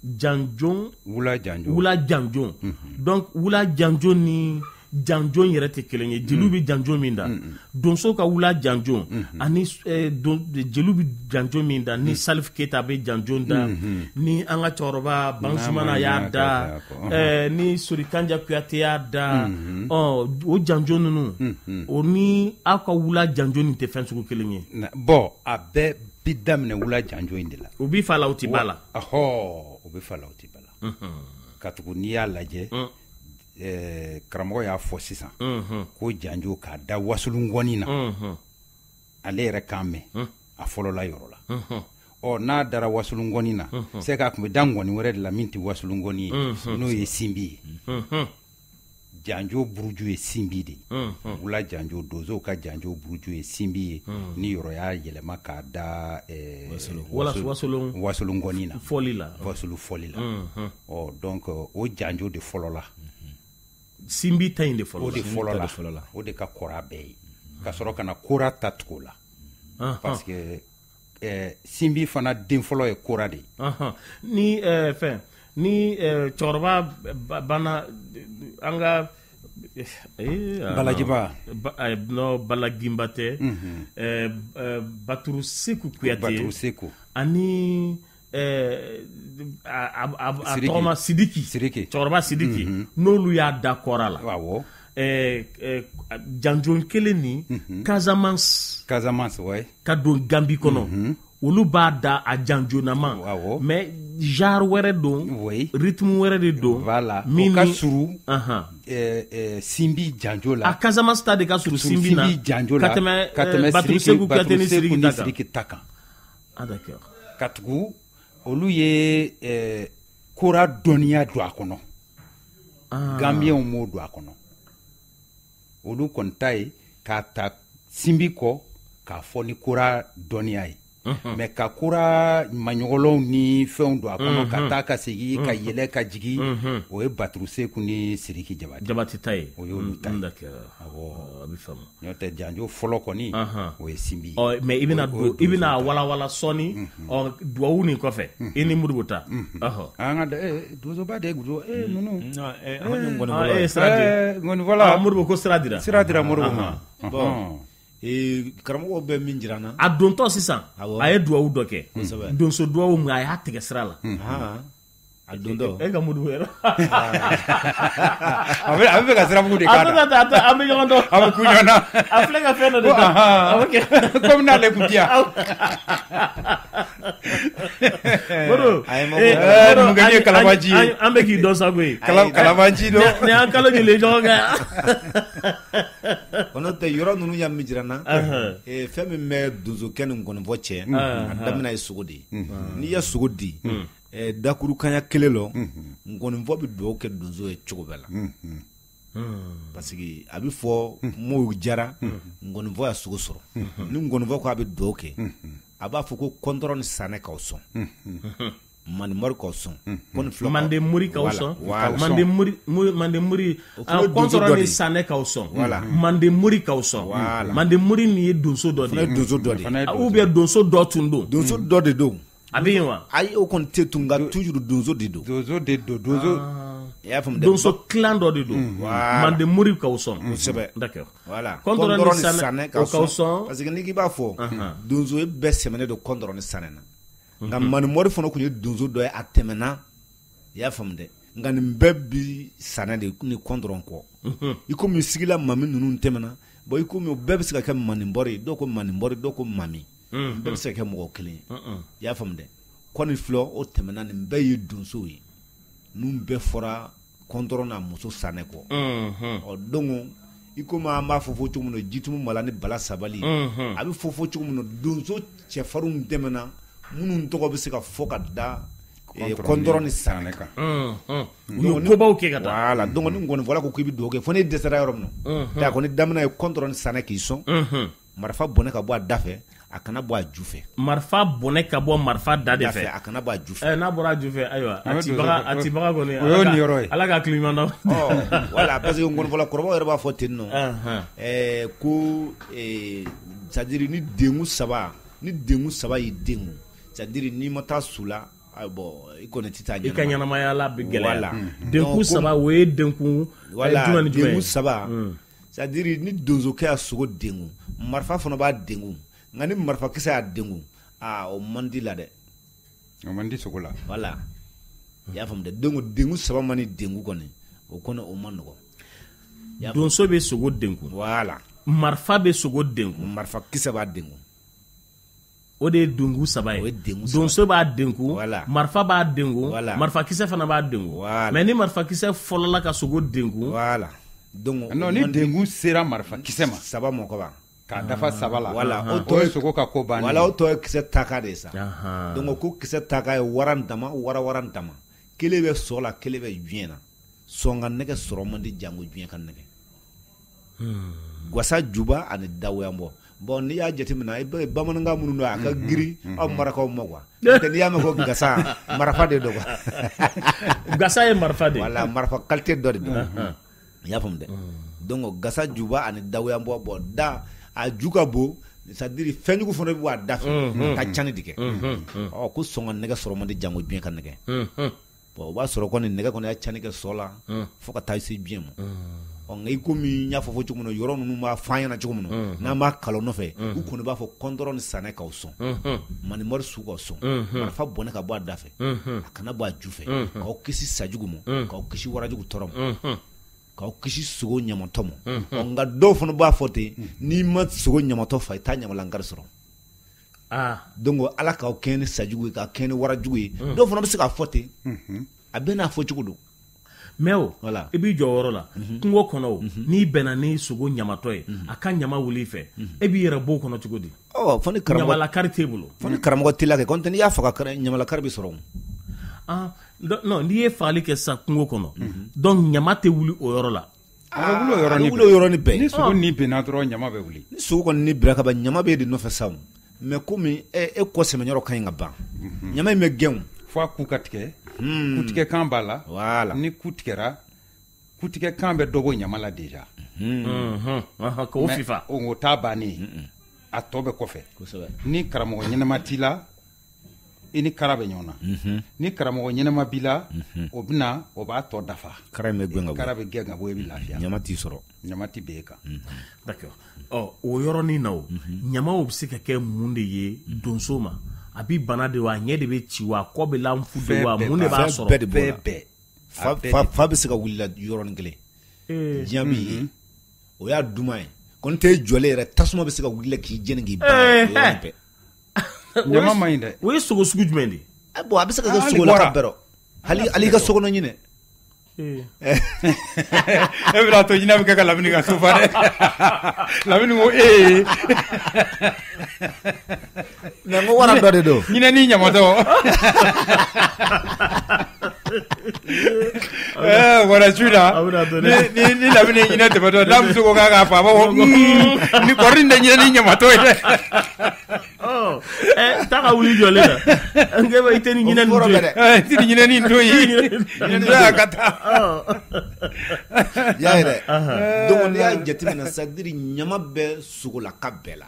janjon, wula janjo, wula janjon. Donc wula janjo ni janjon yɛrɛ tɛ kelen ye. Jeliw bɛ janjo min da, donso ka wula janjo ani jeliw bɛ janjo min da, ni Salif Keyita bɛ janjo da, ni an ka cɛkɔrɔba Bansumana y'a da, ni Sori Kanja Kuyate y'a da, ɔ o janjo ninnu, o ni aw ka wula janjo nin tɛ fɛn sugu kelen ye. Bon, a bɛɛ bi daminɛ wula janjo in de la. U bi fa la, u ti ba la. Ɔhɔ, u bɛ fa la, u ti ba la. Ka tugu n'i y'a lajɛ, karamɔgɔ y'a fɔ sisan ko janjo k'a da wasolongɔni na, ale yɛrɛ kan mɛn a fɔlɔla yɔrɔ la. Ɔ n'a dara wasolongɔni na, c'est k'a tun bɛ da ngɔni wɛrɛ de la min tɛ wasolongɔni ye, n'o ye sinbi ye. Janjo buruju ye sinbi de ye. Wula janjo, donsow ka janjo buruju ye sinbi ye, ni yɔrɔ y'a yɛlɛma k'a da wasolongɔni na, fɔli la, wasolo fɔli la. Ɔ donc o janjo de fɔlɔ la. Sinbi ta in de fɔlɔ. O de fɔlɔ la, o de ka kɔrɔ a bɛɛ ye, ka sɔrɔ ka na kora ta tugu o la, parce que sinbi fana den fɔlɔ ye kora de ye. Ni fɛn ni cɛkɔrɔba banna, an ka Balajiba, non, Balaginba tɛ, Baturu Seku Kuyate, Baturu Seku ani a tɔgɔma Sidiki, Sidiki, cɛkɔrɔba Sidiki, n'olu y'a da kɔra la. Awɔ. Janjon kelen ni Casamance, Casamance, ouais, ka don Gambi kɔnɔ, olu b'a da a janjonama, mais genre wɛrɛ don, rythme wɛrɛ de don. Voilà, o ka surun sinbi janjo la. A Casamance ta de ka surun sinbi na janjo la ka tɛmɛ Baturu Seku Kuyate ni Sidiki ta kan. Ah d'accord. Ka tugu olu ye kora dɔnniya don a kɔnɔ. Gambiyɛnw m'o don a kɔnɔ. Olu kɔni ta ye k'a ta sinbi kɔ k'a fɔ ni kora dɔnniya ye. Mais ka kora maɲɔgɔlɔw ni fɛnw don a kɔnɔ, ka taa ka segin, ka yɛlɛ ka jigin, o ye Baturu Seku ni Sidiki Jabate. Jabate ta ye. O y'olu ta ye. Awɔ, a bɛ faamu. N'o tɛ, janjo fɔlɔ kɔni, o ye sinbi ye. Ɔ mais i bɛna don, i bɛna walawala sɔɔni, ɔ duwawu nin kɔfɛ, i ni Modibo ta. An ka donsoba de ye ninnu. Sira di. Ngɔnifɔla. Modibo ko sira dira. Sira dira Modibo ma. Bon, karamɔgɔw bɛ min jira n na. A dontɔ sisan, a ye duwawu dɔ kɛ. Donso duwawu min, a y'a tigɛ sira la. A dontɔ. E ka Modibo yɛrɛ. A bɛ fɛ ka siramugu de k'a la. An bɛ ɲɔgɔn dɔn. A bɛ kun ɲɔgɔn na. A filɛ ka fɛn dɔ de ta. Komi n'ale kun ti yan. Modibo. Numukɛ ye kalabanci ye. An bɛ k'i dɔn sa koyi. Kalabanci don. Nin y'an kalo joli ɲɔgɔn kan. O n'o tɛ, yɔrɔ ninnu ya min jira n na, fɛn min bɛ donsokɛ ni ngɔnifɔ cɛ, a daminɛ ye sogo de ye. N'i ye sogo di, dakurukanya kelen lɔ, ngɔnifɔ bɛ dugawu kɛ donso ye cogo bɛɛ la, parce que a bɛ fɔ m'o jara ngɔnifɔ y'a sogo sɔrɔ. Ni ngɔnifɔ ko a bɛ dugawu kɛ, a b'a fɔ ko kɔntɔrɔ ni sanɛ k'aw sɔn, manimori k'aw sɔn, mande mori k'aw sɔn, mande mori, mande mori, kɔntɔrɔ ni sanɛ k'aw sɔn, mande mori k'aw sɔn. Mande mori nin ye donso dɔ de ye, donso dɔ de ye, ou bien donso dɔ tun don. Donso dɔ de don. A bɛ yen wa? Ayi, o kɔni tɛ tun, nka toujours donso de don. Donso de don, donso. I y'a faamu? Donso clan dɔ de don. Mande mori k'aw sɔn. Kosɛbɛ. D'accord. Voilà, kɔntɔrɔ ni sanɛ k'aw sɔn. Parce que n'i k'i b'a fɔ, donso ye bɛɛ sɛmɛnen don kɔntɔrɔ ni sanɛ na. Nka manimori fana tun ye donso dɔ ye, a tɛmɛna, i y'a faamu dɛ. Nka nin bɛɛ bi sanɛ de ni kɔntɔrɔn kɔ. I komi sigila mami ninnu tɛmɛna, bon, i komi o bɛɛ bɛ se ka kɛ manibɔri ye, dɔw ko manibɔri, dɔw ko mami, bɛɛ bɛ se ka kɛ mɔgɔ kelen ye, i y'a faamu dɛ. Kɔni filɛ, o tɛmɛna, nin bɛɛ ye donsow ye, ninnu bɛɛ fɔra kɔntɔrɔn n'a muso sanɛ kɔ. Ɔ donc I komi an b'a fɔ cogo min na Jitumu Mala ni Bala Sabali, a bɛ fɔ cogo min na donso cɛfarinw tɛmɛna minnu tɔgɔ bɛ se ka fɔ ka da kɔntɔrɔn ni sanɛ kan. U ye kobaw kɛ ka taa. Voilà, donc ni ngɔnifɔla ko k'i bɛ dugawu kɛ fo n'i dɛsɛra yɔrɔ min na, a kɔni daminɛ ye kɔntɔrɔn ni sanɛ k'i sɔn, marifa bɔnɛ ka bɔ a da fɛ, a kana bɔ a ju fɛ. Marifa bɔnɛ ka bɔ marifa da de fɛ, a kana bɔ a ju fɛ. N'a bɔra a ju fɛ, ayiwa, a cibaga kɔni, o y'o niyɔrɔ ye. Ala ka hakili ɲuman d'an ma. Voilà, parce que ngɔnifɔla kɔrɔbaw yɛrɛ b'a fɔ ten nɔ, ko c'est à dire ni denkun saba y'i denkun, c'est à dire n'i ma taa su la, bon, i kɔni tɛ taa ɲɛnama. I ka ɲɛnamaya la bɛ gɛlɛya. Denkun saba, o ye denkun jumɛn ni jumɛn ye? Denkun saba, c'est à dire ni donsokɛ y'a sogo denkun, marifa fana b'a denkun, nka ni marifakisɛ y'a denkun, aa o man di la dɛ. O man di sogo la. Voilà, i y'a faamu dɛ. Donc denkun saba man di denkun kɔni, o kɔni o man nɔgɔn. Donso bɛ sogo denkun. Voilà. Marifa bɛ sogo denkun. Marifakisɛ b'a denkun. O de ye denkun saba ye. Donso b'a denkun, marifa b'a denkun, marifakisɛ fana b'a denkun. Mais ni marifakisɛ fɔlɔla ka sogo denkun. Voilà. Donc non, ni denkun sera marifakisɛ ma. Saba mɔ kɔba. K'a dafa saba la. Voilà, o tɔ ye sogo ka ko bannen. Voilà, o tɔ ye kisɛ taka de ye sa. Donc ko kisɛ taka ye waran dama, waran dama. Kelen bɛ sɔ la, kelen bɛ diɲɛ na. Sɔn ka nɛgɛ sɔrɔ man di jango diɲɛ ka nɛgɛ. Gwasa juba ani dawoyanbɔ. Bon, n'i y'a jateminɛ, i bɛ bamanankan minnu don a ka girin aw marakaw ma quoi. N'i y'a mɛn ko gasa, marifa de don quoi. Gasa ye marifa de ye. Voilà, marifa qualité dɔ de don. I y'a faamu dɛ. Donc gasa juba ani dawoyanbɔ, bon da a ju ka bon, c'est à dire fɛnjugu fana bɛ bɔ a da fɛ ka cani de kɛ. Ɔ ko sɔn ka nɛgɛ sɔrɔ man di jango diɲɛ ka nɛgɛ. Bon, o b'a sɔrɔ kɔni nɛgɛ kɔni y'a cani kɛ sɔ la fo ka taa se diɲɛ ma. Ɔ nka i komi n y'a fɔ cogo min na, yɔrɔ ninnu b'a fɔ an ɲɛna cogo min na, n'an b'a kalan nɔfɛ, u kɔni b'a fɔ kɔntɔrɔn ni sanɛ k'aw sɔn, manimari su k'aw sɔn, marifa bɔnɛ ka bɔ a da fɛ, a kana bɔ a ju fɛ, k'aw kisi sajugu ma, k'aw kisi warajugu tɔɔrɔ ma, k'aw kisi sogo ɲamatɔ ma. Ɔ nka dɔw fana b'a fɔ ten, n'i ma sogo ɲamatɔ fa, i t'a ɲamalankari sɔrɔ. Donc ala k'aw kɛɲɛ ni sajugu ye, k'aw kɛɲɛ ni warajugu ye. Dɔw fana bɛ se k'a fɔ ten, a bɛɛ n'a fɔ cogo don. Mais o, i b'i jɔ o yɔrɔ la, kungo kɔnɔ o, n'i bɛnna ni sogo ɲamatɔ ye, a ka ɲama wuli i fɛ, e b'i yɛrɛ bɔ o kɔnɔ cogo di? Ɔ fo ni karamɔgɔ ɲamalakari t'e bolo. Fo ni karamɔgɔ teliya kɛ, kɔni tɛ n'i y'a faga ɲamalakari bɛ sɔrɔ o. Non, n'i ye fagali kɛ sisan kungo kɔnɔ, donc ɲama tɛ wuli o yɔrɔ la. A bɛ wuli o yɔrɔnin bɛɛ. Ni sogo ni binna dɔrɔn ɲama bɛ wuli. Ni sogo kɔni ni binna ka ban, ɲama bɛ e de nɔfɛ sa o. Mais komi e kɔ sɛmɛyɔrɔ ka ɲi ka ban, ɲama in bɛ gɛn o. Fo a ku ka tigɛ. Kutigɛ kan b'a la. Voilà. Ni ku tigɛra, kutigɛ kan bɛ dɔ bɔ ɲama la déjà. K'o fifa. O t'a bannen. A tɔ bɛ kɔfɛ. Ni karamɔgɔ ɲɛnama t'i la, i ni kara bɛ ɲɔgɔn na. Ni karamɔgɔ ɲɛnama b'i la, o bɛ na, o b'a tɔ dafa. Kara in bɛ gɛn ka bɔ. Kara bɛ gɛn ka bɔ, i bɛ lafiya. Ɲama t'i sɔrɔ. Ɲama t'i bɛn e kan. D'accord. Ɔ o yɔrɔnin na o, ɲamaw bɛ se ka kɛ mun de ye donso ma? A bɛ bana de wa, a ɲɛ de bɛ ci wa, a kɔ bɛ lanfu de wa, mun de b'a sɔrɔ? Bɛɛ de b'o la. Bɛɛ. Fa bɛ se ka wuli la yɔrɔnin kelen. Diɲɛ b'i ye. O y'a duman ye. Kɔni tɛ jɔlen yɛrɛ, tasuma bɛ se ka wuli la k'i jeni k'i ban. Yɔrɔnin bɛɛ. Ɲama man ɲi dɛ. O ye sogo sugu jumɛn de ye? Bon, a bɛ se ka kɛ sogo la ka bɛrɛ. Hali i ka so kɔnɔ ɲinɛ. E bɛna to ɲinɛ bɛ kɛ ka Lamini ka so fa dɛ. Lamini ko ee. Mais n ko wara dɔ de don. Ɲinɛ ni ɲamatɔ. Wara su la. Ni Lamini ɲinɛ tɛmɛtɔ, n'a muso ko k'a k'a fa, a b'a fɔ ni kɔri nin tɛ ɲinɛ ni ɲamatɔ ye dɛ. Taa ka wuli jɔlen na. N ko i tɛ ni ɲinɛ nin to yen. I tɛ ni ɲinɛ nin to yen. Nin to yan ka taa. I y'a ye dɛ. Donc n'i y'a jateminɛ, c'est à dire ɲama bɛ sogolaka bɛɛ la.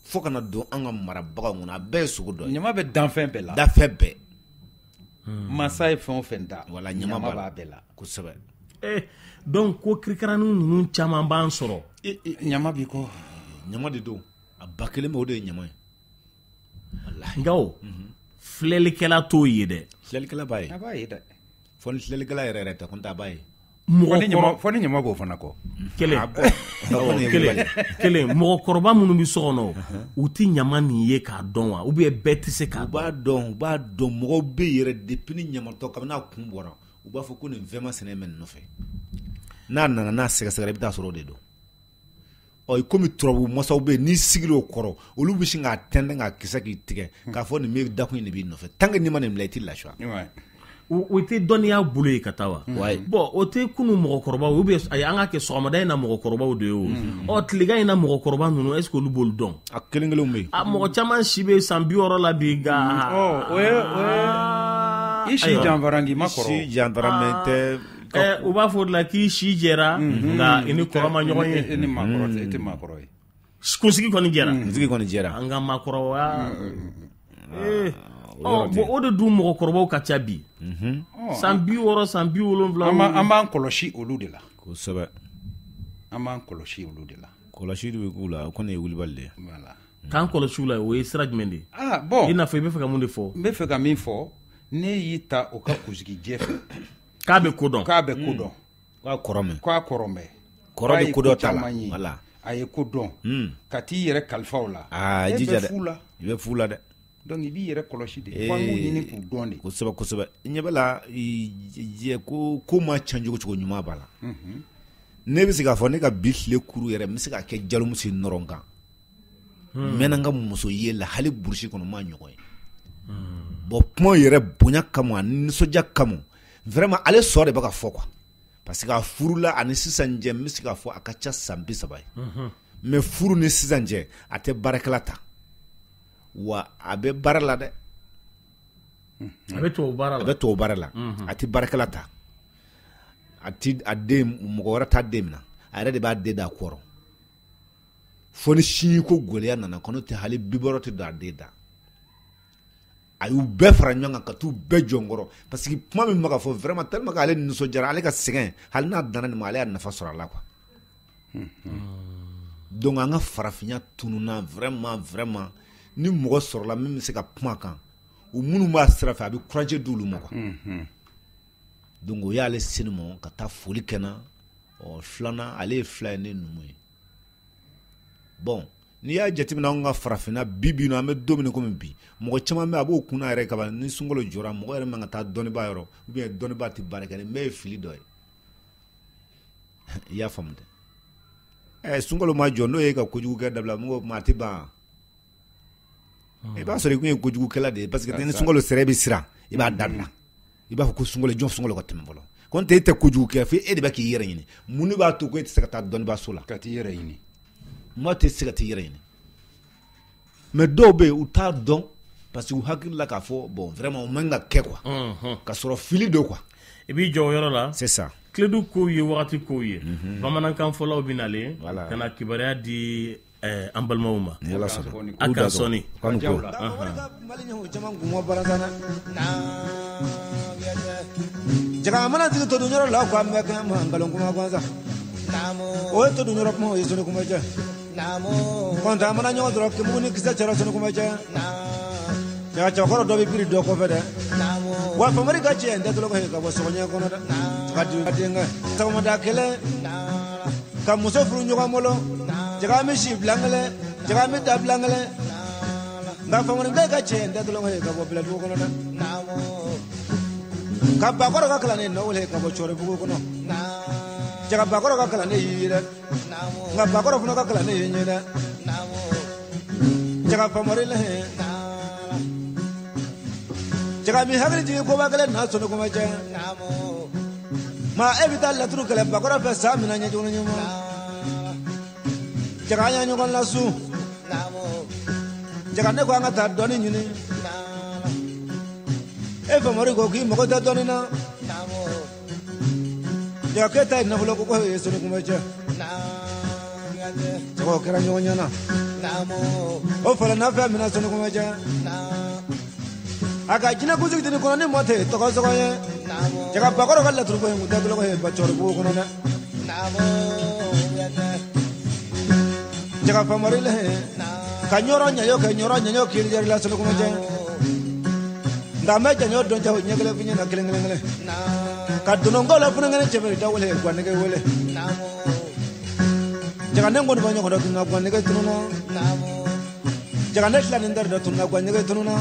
Fo kana don an ka marabagaw kɔnɔ, a bɛɛ ye sogo dɔ ye. Ɲama bɛ danfɛn bɛɛ la. Danfɛn bɛɛ. Masa ye fɛn o fɛn da. Wala ɲama b'a bɛɛ la. Kosɛbɛ. Donc ko kirikaranin ninnu caman b'an sɔrɔ. Ɲama b'i kɔ. Ɲama de don. A ba kelen bɛ, o de ye ɲama ye. Nka o, filɛlikɛla t'o ye dɛ. Filɛlikɛla b'a ye. A b'a ye dɛ. Fo ni filɛlikɛla yɛrɛ yɛrɛ tɛ, ko n t'a b'a ye. Fo ni ɲama b'o fana kɔ. Kelen. Kelen. Mɔgɔkɔrɔba minnu bɛ so kɔnɔ, u tɛ ɲama nin ye k'a dɔn wa? Ou bien bɛɛ tɛ se k'a dɔn? U b'a dɔn. Mɔgɔw bɛ yɛrɛ depuis ni ɲamatɔ kabini a kun bɔra, u b'a fɔ ko nin fɛn ma sɛnɛ bɛ nin nɔfɛ. N'a nana n'a sɛgɛsɛgɛra, i bɛ taa sɔrɔ o de don. Ɔ, komi turabu masaw bɛ yen, n'i sigira o kɔrɔ, olu bɛ sin k'a tɛntɛn k'a kisɛ k'i tigɛ k'a fɔ nin bɛ dakun in de b'i nɔfɛ. Tant que n'i ma nin bila, i tɛ lafiya. O tɛ dɔnniya bolo ye ka taa wa? Bon, o tɛ kunun mɔgɔkɔrɔbaw ou bien ayi, an ka kɛ sɔgɔmada in na mɔgɔkɔrɔbaw de ye o. Ɔ, tilegan in na mɔgɔkɔrɔba ninnu, est ce que olu b'olu dɔn? A kelen kelenw bɛ yen. A mɔgɔ caman si bɛ san 60 la bi, nka. Ɔ, o ye i si janfara, nk'i ma kɔrɔ. I si janfara, mais tɛ. U b'a fɔ o de la k'i si jɛra, nka i ni kɔrɔ ma ɲɔgɔn ye. E ni maakɔrɔ tɛ, e tɛ maakɔrɔ ye. Kunsigi kɔni jɛra. Kunsigi kɔni jɛra. An ka maakɔrɔya. Ɔ bon, o de dun mɔgɔkɔrɔbaw ka ca bi. San 60, san 70. An b'an kɔlɔsi olu de la. Kosɛbɛ. An b'an kɔlɔsi olu de la. Kɔlɔsi de bɛ k'u la, o kɔni ye wulibali de ye. Voilà. K'an kɔlɔsi u la, o ye sira jumɛn de ye? Ah bon. I n'a fɔ i bɛ fɛ ka mun de fɔ? N bɛ fɛ ka min fɔ, ne y'i ta o ka kunsigijɛ fɛ. K'a bɛ ko dɔn. K'a bɛ ko dɔn. K'a kɔrɔ mɛn. K'a kɔrɔ mɛn. Kɔrɔ bɛ ko dɔ ta la. Voilà. A ye ko dɔn. Ka t'i yɛrɛ kalifa o la. Aa, i jija dɛ. I bɛ fu la dɛ. Donc i b'i yɛrɛ kɔlɔsi de. Fo an k'u ɲini k'u dɔn de. Kosɛbɛ kosɛbɛ. I ɲɛ bɛ la diɲɛ ko ma ca cogo cogo, ɲuman b'a la. Ne bɛ se k'a fɔ ne ka bi tile kuru yɛrɛ, n bɛ se k'a kɛ jalomuso nɔrɔ kan. N mɛnna n ka muso ye la, hali burusi kɔnɔ ma ɲɔgɔn ye. Bon, kuma yɛrɛ bonya kama ani nisɔndiya kama, vraiment ale sɔrɔ de bɛ ka fɔ quoi. Parce que a furula ani sisan cɛ, n bɛ se k'a fɔ a ka ca san 30 ye. Mais furu ni sisan cɛ, a tɛ baarakɛla ta. Wa a bɛ baara la dɛ. A bɛ tubabu baara la. A bɛ tubabu baara la. A tɛ baarakɛla ta. A ti a den, mɔgɔ wɛrɛ t'a den minɛ. A yɛrɛ de b'a den da a kɔrɔ. Fo ni sinjiko gɛlɛya nana, kɔnɔ tɛ hali biberon tɛ don a den da. A y'u bɛɛ fara ɲɔgɔn kan ka t'u bɛɛ jɔ n kɔrɔ, parce que kuma min bɛ ka fɔ, vraiment, tellement que ale nisɔndiyara, ale ka sɛgɛn, hali n'a danna nin ma, ale y'a nafa sɔrɔ a la quoi. Donc an ka farafinya tununna vraiment vraiment. Ni mɔgɔ sɔrɔla min bɛ se ka kuma kan, u minnu b'a sira fɛ, a bɛ courage d'olu ma quoi. Donc o y'ale se ne ma ka taa foli kɛ n na. Ɔ, filanan, ale ye fila ye, ne ye numu ye. Bon, n'i y'a jateminɛ, anw ka farafinna bi bi in na, an bɛ don min komi bi, mɔgɔ caman bɛ, a b'o kunna yɛrɛ kaban, ni sunkalo jɔra, mɔgɔ yɛrɛ man ka taa dɔnnibaa yɔrɔ ou bien dɔnnibaa tɛ baara kɛ. Nin bɛɛ ye fili dɔ ye, i y'a faamu dɛ. Ɛ, sunkalo ma jɔ, n'o ye ka kojugu kɛ dabila, mɔgɔ kuma a tɛ ban. I b'a sɔrɔ i kun ye kojugukɛla de ye, parce que ni sunkalo sera, e bɛ siran, i b'a dabila, i b'a fɔ ko sunkalo jɔn, sunkalo ka tɛmɛ fɔlɔ. Ko n tɛ e tɛ kojugu kɛ, fo e de bɛ k'i yɛrɛ ɲini. Mun de b'a to ko e tɛ se ka taa dɔnnibaso la? Ka t'i yɛrɛ ɲini. Maa tɛ se ka t'i yɛrɛ ɲini. Mais dɔw bɛ yen, u t'a dɔn, parce que u hakili la k'a fɔ bon, vraiment, o man ka kɛ quoi, ka sɔrɔ fili don quoi. I b'i jɔ o yɔrɔ la. C'est ça. Kiledu kow ye wagati kow ye. Bamanankan fɔlaw bɛ nalen ka na kibaruya di an balimaw ma. Ni Ala sɔnna. A kan sɔnni. K'an ko. Mali caman kun ma baranzana jaga mana tigi to dun yɔrɔ la ko an bɛ kɛ ma nkalon kuma gansan, o ye to dun yɔrɔ kuma, o ye sɔnni kuma jɛ. Kɔntan mana ɲɔgɔn sɔrɔ kemugu ni kisɛ cɛra sɔnni kuma jɛ. Jaga cɛkɔrɔ dɔ bɛ biri dɔ kɔfɛ dɛ. Wa famari ka cɛ n tɛ tɔlɔkɔ ye ka bɔ sɔgɔɲɛ kɔnɔ dɛ. Ka di denkɛ sɔgɔmada kelen ka muso furu ɲɔgɔn bolo, jaga mi si bilan kelen, jaga mi da bilan kelen, nka famari ka cɛ n tɛ tɔlɔkɔ ye ka bɔ biladugu kɔnɔ dɛ. Ka bakɔrɔ ka kalanden nɔ wele ka bɔ cɔribugu kɔnɔ. Jaga bakɔrɔ ka kalanden y'i ye dɛ, nka bakɔrɔ fana ka kalanden ye n ye dɛ. Jaga famari lɛ, jaga mi hakili jigin koba kelen na sɔnni kuma cɛ. Ma e bɛ taa laturu kɛlɛ bakɔrɔ fɛ san min na ɲɛjugu ɲuman, jaga an y'a ɲɔgɔn lasu. Jaga ne ko an ka taa dɔɔni ɲini, e famori ko k'i mago tɛ dɔɔni na. Jaga k'e ta ye nafolo ko ye sɔnni kuma cɛ. Jaga o kɛra ɲɔgɔn ɲɛna, o falen fɛn min na sɔnni kuma cɛ. A ka jinɛ kunsigi tɛ nin kɔnɔ ni mɔ tɛ tɔgɔ sɔgɔ ye. Jaga bakɔrɔ ka laturu ko in kun tɛ tuloko ye ba cɔribugu kɔnɔ dɛ. Jaga famori lɛ ka ɲɔrɔ ɲaɲɔ kɛ ɲɔrɔ ɲaɲɔ kiri jari la sɔnni kuma cɛ. Nka n bɛ jaɲɔ dɔn cɛ, o ɲɛ kelen fi ɲɛna kelen kelen kelen ka donnɔnkɔ la funankɛnin cɛbɛri da wele guwanɛgɛ wele. Jaga ne kɔni ma ɲɔgɔn dɔ tununa guwanɛgɛ tununa. Jaga ne tila nin dari dɔ tununa guwanɛgɛ tununa.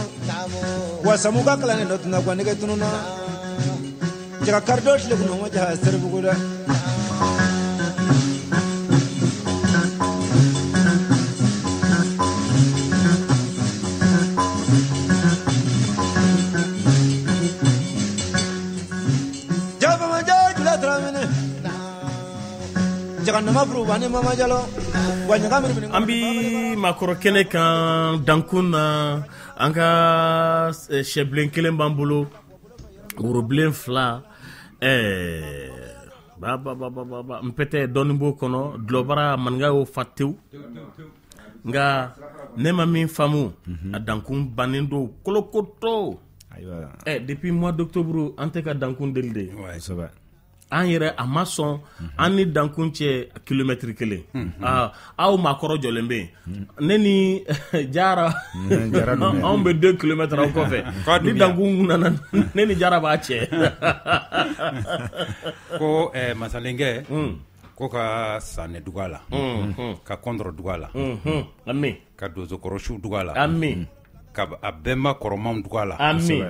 Wa samu ka kalannen dɔ tununa guwanɛgɛ tununa. Jaga karidon tile kun ma jaga seribugu dɛ. An bi maakɔrɔ kɛnɛ kan dankun na, an ka sɛbilen kelen b'an bolo, worobilen 2, ba ba ba ba ba n pɛtɛ dɔɔnin b'o kɔnɔ, dulɔbara maninka y'o fa tewu. Nka ne ma min faamu, a dankun bannen don kolokoto. Depuis mois d'octobre an tɛ ka dankun deli de. An yɛrɛ a ma sɔn an ni dankun cɛ kilomètre 1. Aw maakɔrɔ jɔlen bɛ yen, ne ni Jara anw bɛ 2 kilomètres aw kɔfɛ. Ni dankun nana ne ni Jara b'a cɛ. Ko masalenkɛ ko ka sanɛ dugu la, ka kɔndɔrɔ dugu la, ami, ka donsokɔrɔsiw dugu la, ami, ka a bɛnba kɔrɔmanw dugu la, ami,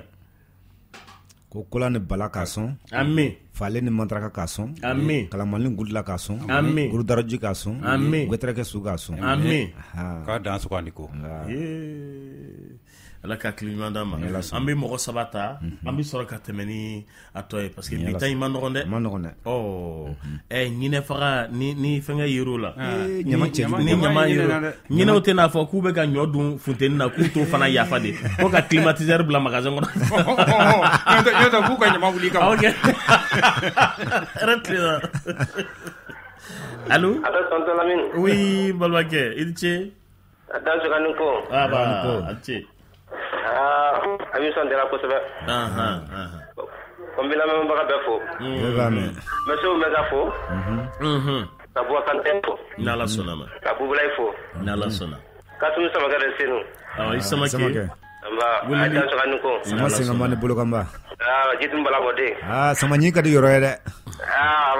ko kola ni bala k'a sɔn, ami, falen ni mantaraka k'a sɔn, ami, kalamani gudula k'a sɔn, ami, gurudaraji k'a sɔn, ami, gwɛtɛrɛkɛ su k'a sɔn, ami, k'a dan sɔgɔ ani ko. Ala ka hakili ɲuman d'an ma. An bɛ mɔgɔ 3 ta, an bɛ sɔrɔ ka tɛmɛ ni a tɔ ye parce que bi ta in ma nɔgɔn dɛ. Ma nɔgɔn dɛ. Ɲinɛ faga ni fɛnkɛ yer'o la. Ɲama cɛ ni ɲama yer'o. Ɲinɛw tɛna fɔ k'u bɛ ka ɲɔ dun funteni na k'u t'o fana yafa de. Ko ka climatiseur bila magasin kɔnɔ. Ɲɔ tɛ k'u ka ɲama wuli ka. Ok. Hɛrɛ tilenna. Allo. Allo tonton Lamine. Oui balimakɛ, i ni ce. A dansoga ni ko. Ah ba, a ni ce. A bɛ sɔn diyara kosɛbɛ. Ko n bɛ lamɛnbaga bɛɛ fo. Bɛɛ b'a mɛn. N bɛ Seku Mɛnga fo. Ka Buwa Kante fo. N'Ala sɔnna ma. Ka Bubulayi fo. N'Ala sɔnna. Kasimu Samakɛ de Senu. Awɔ i Samakɛ. Nba a dansoga ni ko. Sama senkanba ni bolokanba. Jitu Balabɔden. Sama ɲi ka di yɔrɔ ye dɛ.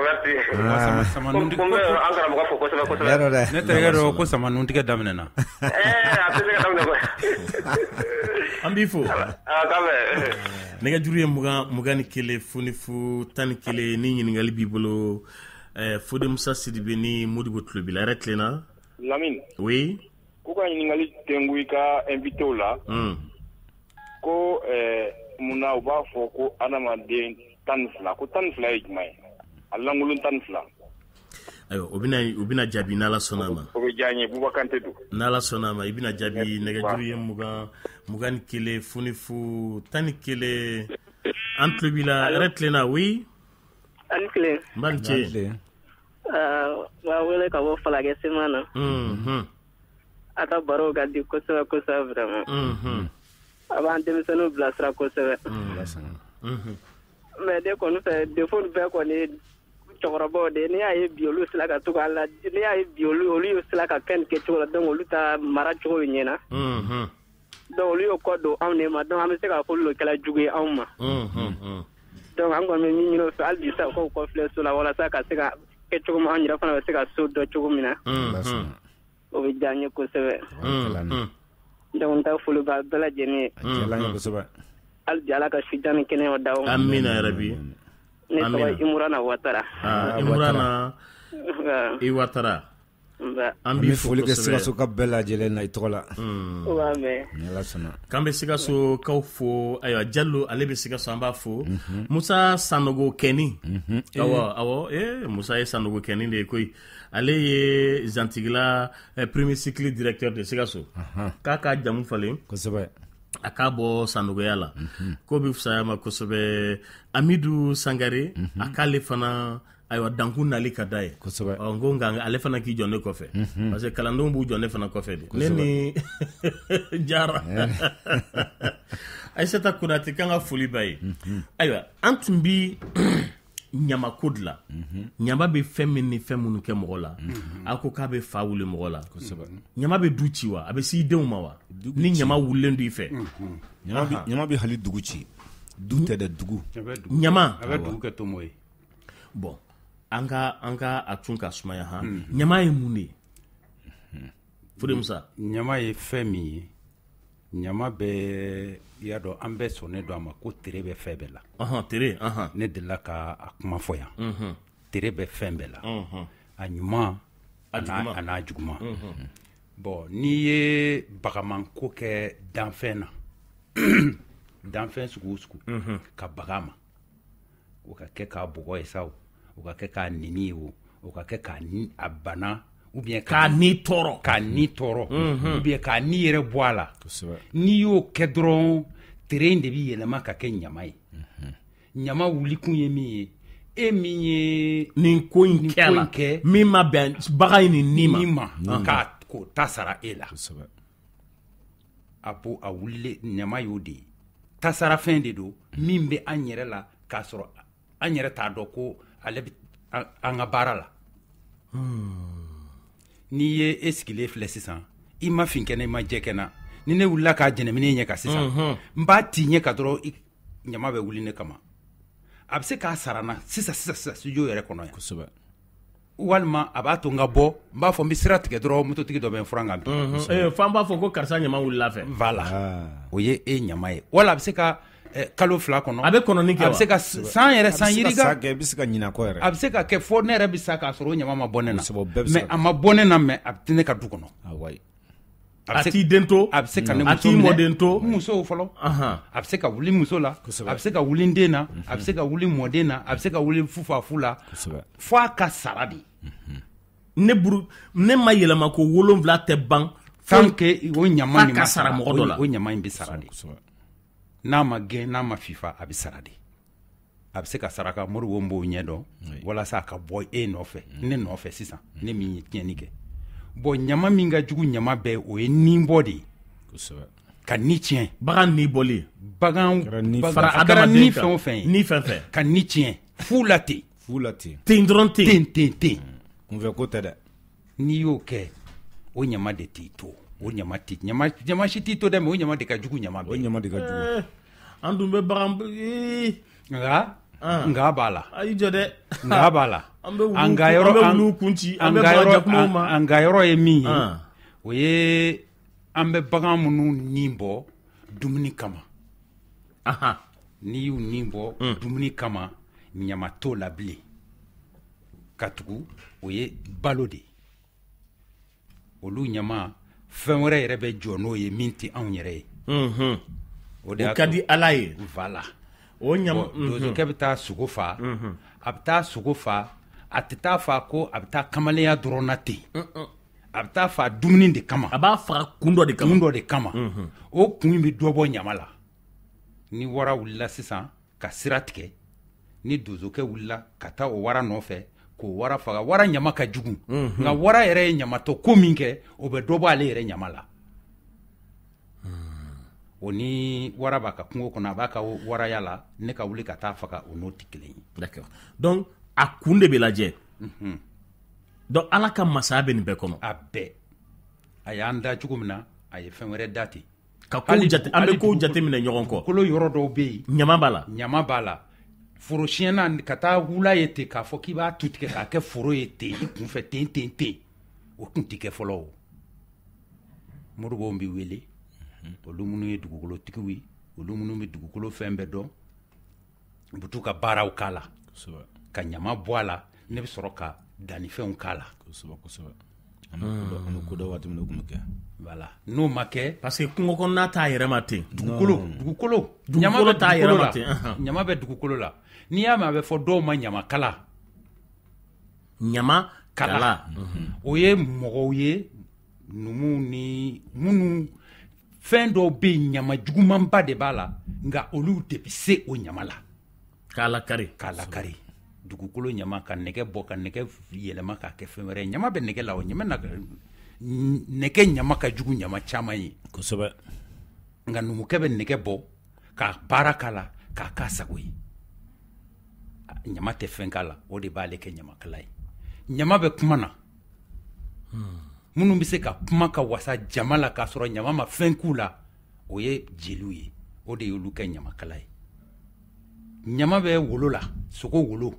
Merci. Ko n bɛ an karamɔgɔ fo kosɛbɛ kosɛbɛ. Ne terikɛ dɔ ko sama nuntigɛ daminɛna. A tɛ se ka daminɛ koyi. An b'i fo. Nɛgɛjuru ye 21 0 0 11 ni ɲininkali b'i bolo. Fode Musa Sidibe ni Modibo tulo b'i la. Hɛrɛ tilenna. Lamine. Oui. Ko ka ɲininkali tɛngu i ka invité la. Ko munna u b'a fɔ ko adamaden 12, ko 12 ye jumɛn ye? A lankolon 12. Ayiwa o bɛna jaabi n'Ala sɔnna a ma. O bɛ diya n ye, Buba Kante don. N'Ala sɔnna a ma i bɛna jaabi. Nɛgɛjuru ye 21 0 0 11. An tulo b'i la. Hɛrɛ tilenna. Oui. A ni tile. N ba ni ce. N b'a wele ka bɔ Falakɛ Sema na. A ka baro ka di kosɛbɛ kosɛbɛ vraiment. A b'an denmisɛnninw bilasira kosɛbɛ. Mais ne kɔni fɛ défaut bɛɛ kɔni cɛkɔrɔbaw de, n'i y'a ye bi olu sera ka to k'a la, n'i y'a ye bi olu y'u sera ka fɛn kɛ cogo la, donc olu ta mara cogo ɲɛna. Donc olu y'o kɔ don anw de ma, donc an bɛ se k'a fɔ olu de kɛra jugu ye anw ma. Donc an kɔni bɛ min ɲini u fɛ hali bi sa u k'u kɔfilɛ so la walasa ka se ka kɛ cogo min an yɛrɛ fana bɛ se ka so dɔn cogo min na. O bɛ diya n ye kosɛbɛ. Donc n ta foli b'a bɛɛ lajɛlen ye. A diyara n ye kosɛbɛ. Hali bi Ala ka su jan ni kɛnɛya d'aw ma. Amina yarabi. Ne tɔgɔ Imurana Watara. Imurana i Watara. An bɛ foli kɛ Sikaso ka bɛɛ lajɛlen na i tɔgɔ la. O b'a mɛn. Ni Ala sɔnna. K'an bɛ Sikaso kaw fo. Ayiwa Jalo ale bɛ Sikaso, an b'a fo. Musa Sanogo Kɛni. Awɔ Musa ye Sanogo Kɛni de ye koyi. Ale ye Zantigila premier cycle directeur de Sikaso. K'a ka jamu falen. Kosɛbɛ. A k'a bɔ Sanogoya la. K'o bɛ fisaya ma kosɛbɛ. Amidu Sangare a k'ale fana ayiwa dankun nali ka d'a ye. Kosɛbɛ. N ko nka ale fana k'i jɔ ne kɔfɛ. Parce que kalandenw b'u jɔ ne fana kɔfɛ de. Ne ni Jara. Ayisata Konate k'an ka foli b'a ye. Ayiwa an tun bi ɲamako dilan. Ɲama bɛ fɛn min ni fɛn minnu kɛ mɔgɔ la. A ko k'a bɛ fa wuli mɔgɔ la. Ɲama bɛ du ci wa? A bɛ s'i denw ma wa? Ni ɲama wulilen don i fɛ. Ɲama bɛ hali dugu ci. Du tɛ dɛ, dugu. Ɲama. A bɛ dugu kɛ tomo ye. Bon an ka a tun ka sumaya han. Ɲama ye mun de ye? Fode Musa. Ɲama ye fɛn min ye. Ɲama bɛ, i y'a dɔn an bɛɛ sɔnnen don a ma ko tere bɛ fɛn bɛɛ la. Tere. Ne delila ka a kuma fɔ yan. Tere bɛ fɛn bɛɛ la. A ɲuman a n'a juguman. Bon n'i ye bagamanko kɛ danfɛn na, danfɛn sugu o sugu, ka baga ma, o ka kɛ k'a bɔgɔ ye sa o, o ka kɛ k'a nini ye o, O ka kɛ k'a ni a bana ou bien k'a ni tɔɔrɔ, k'a ni tɔɔrɔ, ou bien k'a ni yɛrɛ bɔ a la. N'i y'o kɛ dɔrɔn, tere in de bɛ yɛlɛma ka kɛ ɲama ye. Ɲama wulikun ye min ye, e min ye nin ko in kɛ la, min ma bɛn bagan in ni nin ma, k'a k'o ta sara e la. A bo a wuli ɲama y'o de ye, tasarafɛn de don min bɛ an yɛrɛ la k'a sɔrɔ an yɛrɛ t'a dɔn ko ale bɛ an ka baara la. N'i ye e sigilen filɛ sisan, i ma fin kɛnɛ, i ma jɛ kɛnɛ, ni ne wulila k'a jɛnɛminɛ ɲɛ kan sisan, n b'a t'i ɲɛ kan dɔrɔn, ɲama bɛ wuli ne kama. A bɛ se k'a sara n na sisan sisan sisan studio yɛrɛ kɔnɔ yan. Kosɛbɛ. Walima a b'a to n ka bɔ, n b'a fɔ n bɛ sira tigɛ dɔrɔn, mototigi dɔ bɛ n furan ka bin. F'an b'a fɔ ko karisa ɲama wulila fɛ. Voilà, o ye e ɲama ye. Wala a bɛ se ka kalo 2 kɔnɔ. A bɛ kɔnɔni kɛ wa? A bɛ se ka san yɛrɛ, san yirika. A bɛ se ka ɲinɛ kɔ yɛrɛ. A bɛ se ka kɛ fo ne yɛrɛ bɛ sa k'a sɔrɔ o ɲama ma bɔ ne na. Mais a ma bɔ ne na, mais a bɛ ne ka du kɔnɔ. A t'i den to, a bɛ se ka ne muso minɛ, a t'i mɔden to, musow fɔlɔ, a bɛ se ka wuli muso la, a bɛ se ka wuli n den na, a bɛ se ka wuli mɔden na, a bɛ se ka wuli fufafu la, fo a ka sara de. Ne ma yɛlɛma ko 7 tɛ ban tant que o ɲama nin ma sara mɔgɔ dɔ la, o ɲama in bɛ sara de. N'a ma gɛn, n'a ma fifa, a bɛ sara de. A bɛ se ka saraka, Moribo b'o ɲɛ dɔn walasa a ka bɔ e nɔfɛ, ne nɔfɛ sisan, ne min ye tiɲɛni kɛ. Bon, ɲama min ka jugu ɲama bɛɛ, o ye ninbɔ de ye. Ka ni tiɲɛ. Bagan ni bɔli. Bagan a kɛra ni fɛn o fɛn ye. Ni fɛn fɛn. Ka ni tiɲɛ. Fu la ten. Fu la ten. Ten dɔrɔn ten. Ten ten. Kunfɛ ko tɛ dɛ. N'i y'o kɛ, o ɲama de t'i to. O ɲama t'i ɲama si t'i to dɛ, mais o ɲama de ka jugu ɲama bɛɛ. O ɲama de ka jugu. An dun bɛ bagan. Nka b'a la. A y'i jɔ dɛ. Nka b'a la. An ka yɔrɔ kun ci, an bɛ bagan jakumaw ma. An ka yɔrɔ ye min ye, o ye an bɛ bagan minnu ni bɔ dumuni kama. N'i y'u ni bɔ dumuni kama, ɲama t'o la bilen. Ka tugu, o ye balo de ye. Olu ɲama, fɛn wɛrɛ yɛrɛ bɛ jɔ n'o ye min tɛ anw yɛrɛ ye. O de ka di Ala ye. Voilà. O ɲama donsokɛ bɛ taa sogo fa, a bɛ taa sogo fa, a tɛ taa fa ko a bɛ taa kamalenya dɔrɔn na ten. A bɛ taa fa dumuni de kama. A b'a faga kun dɔ de kama. Kun dɔ de kama. O kun in bɛ dɔ bɔ ɲama la. Ni wara wulila sisan ka sira tigɛ, ni donsokɛ wulila ka taa o wara nɔfɛ k'o wara faga, wara ɲama ka jugu. Nka wara yɛrɛ ye ɲamatɔ ko min kɛ, o bɛ dɔ bɔ ale yɛrɛ ɲama la. O ni wara b'a ka kungo kɔnɔ, a b'a ka waraya la, ne ka wuli ka taa faga, o n'o tɛ kelen ye. D'accord. Donc a kun de bɛ lajɛ. Donc Ala ka masaya bɛ nin bɛɛ kɔnɔ. A bɛɛ. A y'an da cogo min na, a ye fɛn wɛrɛ da ten. Ka kow jate, an bɛ kow jateminɛ ɲɔgɔn kɔ. Kolo yɔrɔ dɔw bɛ yen. Ɲama b'a la. Ɲama b'a la. Foro siɲɛna ka taa wula ye ten k'a fɔ k'i b'a tu tigɛ k'a kɛ foro ye ten i kunfɛ ten ten ten. O tun tɛ kɛ fɔlɔ o. Moribo bɛ wele. Olu minnu ye dugukolotigiw ye, olu minnu bɛ dugukolo fɛn bɛɛ dɔn, u bɛ t'u ka baaraw k'a la, ka ɲama bɔ a la, ne bɛ sɔrɔ ka dannifɛnw k'a la. Kosɛbɛ. An bɛ ko dɔn waati min na o tun bɛ kɛ. Voilà, n'o ma kɛ. Parce que kungo kɔnɔna t'a yɛrɛ ma ten. Dugukolo ɲama t'a yɛrɛ ma ten. Ɲama bɛ dugukolo la. N'i y'a mɛn a bɛ fɔ dɔw ma ɲamakala. Ɲamakala. O ye mɔgɔw ye, numuw ni minnu. Fɛn dɔw bɛ yen, ɲama jugumanba de b'a la, nka olu de bɛ se o ɲama la. K'a lakari. K'a lakari. Dugukolo ɲama, ka nɛgɛ bɔ, ka nɛgɛ yɛlɛma k'a kɛ fɛn wɛrɛ ye. Ɲama bɛ nɛgɛ la o, ɲama na, nɛgɛ ɲama ka jugu ɲama caman ye. Kosɛbɛ. Nka numukɛ bɛ nɛgɛ bɔ, k'a baara k'a la, k'a k'a sago ye. Ɲama tɛ fɛn k'a la, o de b'ale kɛ ɲamakala ye. Ɲama bɛ kuma na. Minnu bɛ se ka kuma ka wasa jama la k'a sɔrɔ ɲama ma fɛn k'u la, o ye jeliw ye. O de y'olu kɛ ɲamakala ye. Ɲama bɛ wolo la, sogo wolo,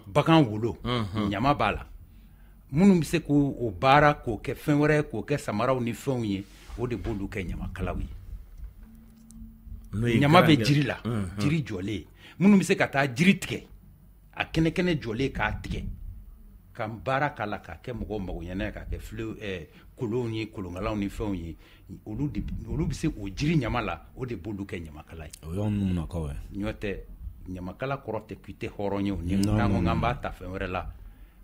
bagan wolo, ɲama b'a la. Minnu bɛ se k'o baara k'o kɛ fɛn wɛrɛ, k'o kɛ samaraw ni fɛnw ye, o de b'olu kɛ ɲamakalaw ye. Ɲama bɛ jiri la, jiri jɔlen. Minnu bɛ se ka taa jiri tigɛ, a kɛnɛkɛnɛ jɔlen k'a tigɛ, ka baara k'a la k'a kɛ mɔgɔw mago ɲɛna, k'a kɛ filew, kolonw ni kolonkalaw ni fɛnw ye, olu bɛ se o jiri ɲama la, o de b'olu kɛ ɲamakala ye. O y'anw numunakaw ye. N'o tɛ ɲamakala kɔrɔ tɛ k'i tɛ hɔrɔn ye o, ni n'an ko k'an b'a ta fɛn wɛrɛ la,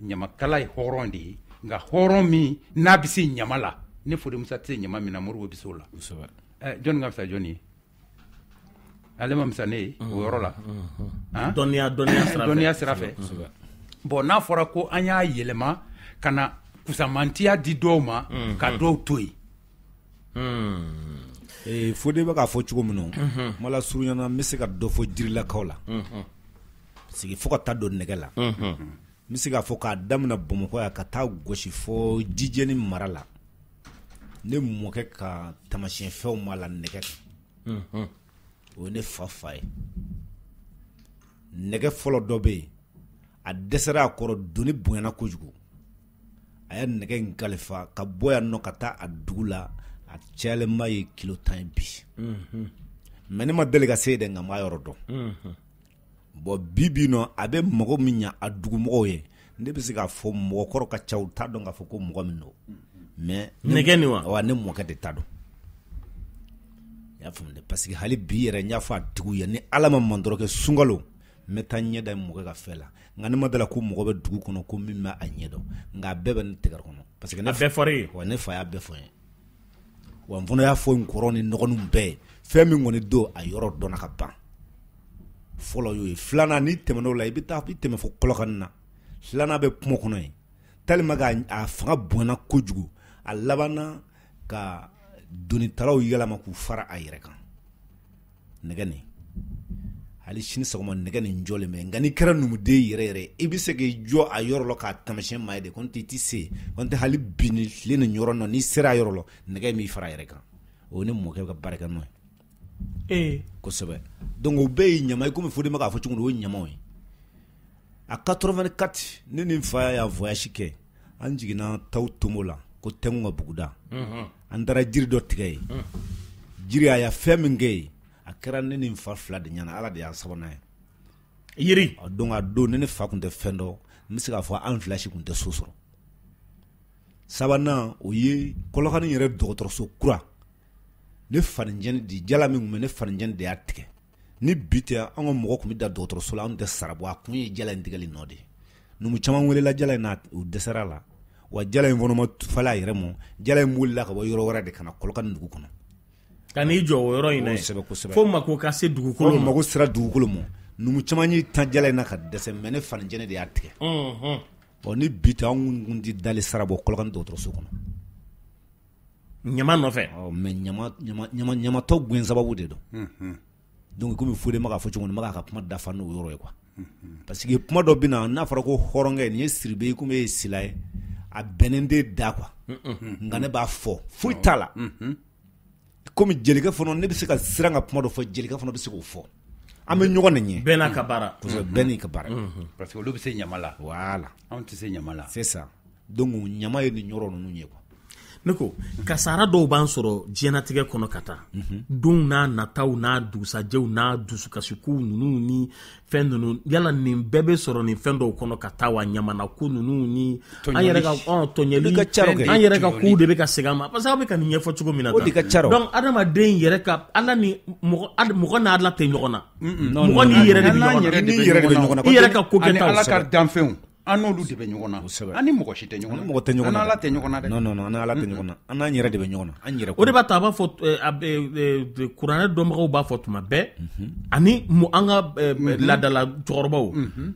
Ɲamakala ye hɔrɔn de ye, nka hɔrɔn min n'a bɛ se ɲama la, ne Fode Musa tɛ se ɲama min na, Moribo bɛ se o la. Jɔnni ka fisa jɔnni ye? Ale ma fisa ne ye o yɔrɔ la. Dɔnniya sira fɛ. Bon, n'a fɔra ko an y'a yɛlɛma ka na kusamantiya di dɔw ma, ka dɔw to yen. Fode bɛ k'a fɔ cogo min na, kuma la surunyana, n bɛ se ka dɔ fɔ jirilakaw la. Parce que fo ka taa don nɛgɛ la. N bɛ se k'a fɔ k'a daminɛ Bamakɔ yan ka taa gosi fo Jijɛni mara la. Ne mɔkɛ ka taamasiyɛnfɛnw b'a la nɛgɛ kan. O ye ne fa fa ye. Nɛgɛ fɔlɔ dɔ bɛ yen, a dɛsɛra a kɔrɔ, doni bonyana kojugu. A ye nɛgɛ in kalifa ka bɔ yan nɔ ka taa a dugu la, a cayalenba ye kilo 10 ye bi. Mais ne ma deli ka se yen dɛ, nka n b'a yɔrɔ dɔn. Bon, bi bi nɔ, a bɛ mɔgɔ min ɲɛ a dugumɔgɔw ye, ne bɛ se k'a fɔ mɔgɔkɔrɔ ka ca, u t'a dɔn k'a fɔ ko mɔgɔ min don. Mais nɛgɛ nin wa? Ne mɔkɛ de t'a dɔn. I y'a faamu dɛ, parce que hali bi yɛrɛ n y'a fɔ a tigiw ye, ni Ala ma mandɔrɔ kɛ sunkalo, n bɛ taa ɲɛ da mɔkɛ ka fɛn la. Nka ne ma dala ko mɔgɔ bɛ dugu kɔnɔ ko min bɛ a ɲɛ dɔn, nka a bɛɛ bɛ ne tɛgɛ kɔnɔ. Parce que ne a bɛɛ fɔra e ye? Wa ne fa y'a bɛɛ fɔ n ye. Wa n fana y'a fɔ n kɔrɔ ni dɔgɔninw bɛɛ ye, fɛn min kɔni don, a yɔrɔ dɔnna ka ban. Fɔlɔ y'o ye. Filanan, n'i tɛmɛn'o la, i bɛ taa i tɛmɛ fo Kɔlɔkani na. Filanan bɛ kungo kɔnɔ yen. Tellement que a fanga bonyana kojugu, a labanna ka donitalaw yɛlɛma k'u fara a yɛrɛ kan. Nɛgɛ nin, hali sini sɔgɔma nɛgɛ nin jɔlen bɛ. Nka n'i kɛra numuden yɛrɛ yɛrɛ, i bɛ se k'i jɔ a yɔrɔ la k'a taamasiyɛn maa ye de. Ko n tɛ i tɛ se, ko n tɛ hali bi ni tile ni yɔrɔ nɔ, n'i sera a yɔrɔ la, nɛgɛ in b'i fara a yɛrɛ kan. O ye ne mɔkɛ ka baarakɛ nɔ ye. Kosɛbɛ. Donc o bɛɛ ye ɲama ye, komi Fode bɛ k'a fɔ cogo min, o ye ɲamaw ye. A 84, ne ni n fa y'a voyage kɛ, an jiginna Taw Tomo la, ko Tɛngu ka buguda. An taara jiri dɔ tigɛ yen. Jiri a y'a fɛn min kɛ yen, a kɛra ne ni n fa fila de ɲɛna, Ala de y'an sabanan ye. Yiri. Donc a don ne ni fa tun tɛ fɛn dɔn, n bɛ se k'a fɔ an fila si tun tɛ so sɔrɔ. Sabanan, o ye Kɔlɔkani yɛrɛ dɔgɔtɔrɔso kura. Ne fanicɛni di jala min tun bɛ ne fanicɛni de y'a tigɛ. Ni bi tɛ, an ka mɔgɔ tun bɛ da dɔgɔtɔrɔso la, anw tɛ sara bɔ, a kun ye jala in tigɛli nɔ de ye. Numu caman welela jala in na, u dɛsɛra la. Wa jala in fana ma falen a yɛrɛ ma. Jala in bolila ka bɔ yɔrɔ wɛrɛ de ka na Kɔlɔkani dugu kɔnɔ. Ka n'i jɔ o yɔrɔ in na yen. Kosɛbɛ, kosɛbɛ. Fo mako ka se dugukolo ma. Fo mako sera dugukolo ma. Numu caman y'i tan jala in na ka dɛsɛ, mais ne fanicɛni de y'a tigɛ. Bon, ni bi tɛ, anw kun tɛ dali sara bɔ Kɔlɔkani dɔgɔtɔrɔso kɔnɔ. Ɲama nɔfɛ. Mais ɲamatɔ gɛn sababu de don. Donc komi Fode ma k'a fɔ cogo min, n bɛ k'a ka kuma dafa n'o yɔrɔ ye quoi. Parce que kuma dɔ bɛ na, n'a fɔra ko hɔrɔnkɛ nin ye Siribe ye, komi e ye Sila ye, a bɛnnen tɛ da quoi. Nka ne b'a fɔ, foyi t'a la. Komi jelikɛ fana, ne bɛ se ka siran ka kuma dɔ fɔ, jelikɛ fana bɛ se k'o fɔ. An bɛ ɲɔgɔn de ɲɛ. Bɛɛ n'a ka baara. Kosɛbɛ, bɛɛ n'i ka baara. Parce que olu bɛ se ɲama la. Voilà. Anw tɛ se ɲama la. C'est ça. Donc ɲama ye nin yɔrɔ ninnu ye quoi. Ne ko kasara dɔw b'an sɔrɔ diɲɛnatigɛ kɔnɔ ka taa don n'a nataw n'a dugusajɛw n'a dusukasikow ninnu ni fɛn ninnu, yala nin bɛɛ bɛ sɔrɔ nin fɛn dɔw kɔnɔ ka taa wa? Ɲamana ko ninnu ni an yɛrɛ ka tɔɲɛli, an yɛrɛ ka kow de bɛ ka segin an ma, parce que aw bɛ ka nin ɲɛfɔ cogo min na tan. O de ka ca. Donc adamaden yɛrɛ ka Ala ni mɔgɔ n'a Ala tɛ ɲɔgɔn na, mɔgɔ n'i yɛrɛ de bɛ ɲɔgɔn na, i yɛrɛ ka ko kɛtaw, Ala ka danfɛnw. An n'olu de bɛ ɲɔgɔn na, an ni mɔgɔ si tɛ ɲɔgɔn na, mɔgɔ tɛ ɲɔgɔn na, an n'Ala tɛ ɲɔgɔn na dɛ. Non non non, an n'Ala tɛ ɲɔgɔn na, an n'an yɛrɛ de bɛ ɲɔgɔn na, an yɛrɛ. O de b'a to a b'a fɔ kuranɛ dɔnbagaw b'a fɔ tuma bɛɛ, ani an ka laadala cɛkɔrɔbaw,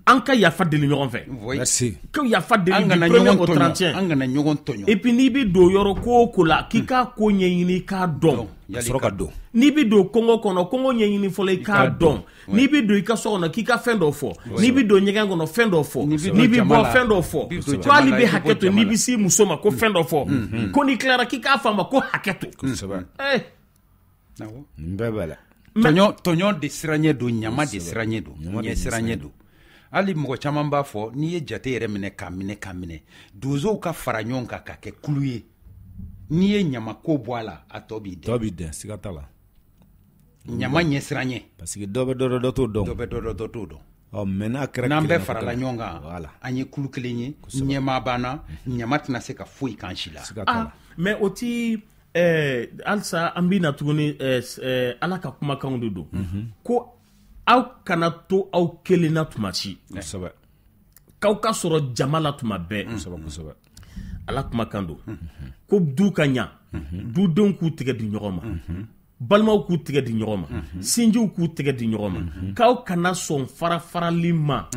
an ka yafa deli ɲɔgɔn fɛ. Merci. Ko yafa deli du premier au 31. An kana ɲɔgɔn tɔɲɔ. Et puis n'i bɛ don yɔrɔ ko o ko la, k'i k'a ko ɲɛɲini i k'a dɔn. Ka sɔrɔ ka don. N'i bɛ don kɔngɔ kɔnɔ, kɔngɔ ɲɛɲini fɔlɔ i k'a dɔn. N'i bɛ don i ka so kɔnɔ, k'i ka fɛn dɔ fɔ. N'i bɛ don ɲɛgɛn kɔnɔ, fɛn dɔ fɔ. N'i bɛ bɔ, fɛn dɔ fɔ. Ko hali bɛ hakɛ to, n'i bɛ s'i muso ma, ko fɛn dɔ fɔ. Ko n'i tilara k'i k'a fɔ a ma ko hakɛ to. Kosɛbɛ. Nin bɛɛ b'a la. Tɔɲɔ de siranɲɛ don, ɲama de siranɲɛ don, ɲɛ siranɲɛ don. Hali mɔgɔ caman b'a fɔ n'i ye jate yɛrɛ minɛ k'a minɛ k'a minɛ, donsow ka fara ɲɔgɔn kan ka kɛ kulu ye. N'i ye ɲamako bɔ a la, a tɔ b'i dɛn. Tɔ b'i dɛn, siga t'a la. Ɲama ɲɛsiran ɲɛ. Parce que dɔ bɛ dɔ dɔn, dɔ t'o dɔn. Dɔ bɛ dɔ dɔn, dɔ t'o dɔn. Ɔ mais n'a kɛra n'an bɛɛ farala ɲɔgɔn kan, voilà, an ye kulu kelen ye, ɲɛmaa banna, ɲama tɛna se ka foyi k'an si la. Siga t'a la. Mais o ti halisa an bɛ na tuguni, Ala ka kumakanw de don. Ko aw kana to aw kelen na tuma si. Kosɛbɛ. K'aw ka sɔrɔ jama la tuma bɛɛ. Kosɛbɛ. Ala kumakan don. Ko du ka ɲa. Dudenw k'u tɛgɛ di ɲɔgɔn ma. Balimaw k'u tɛgɛ di ɲɔgɔn ma. Sinjiw k'u tɛgɛ di ɲɔgɔn ma. K'aw kana sɔn fara-farali ma.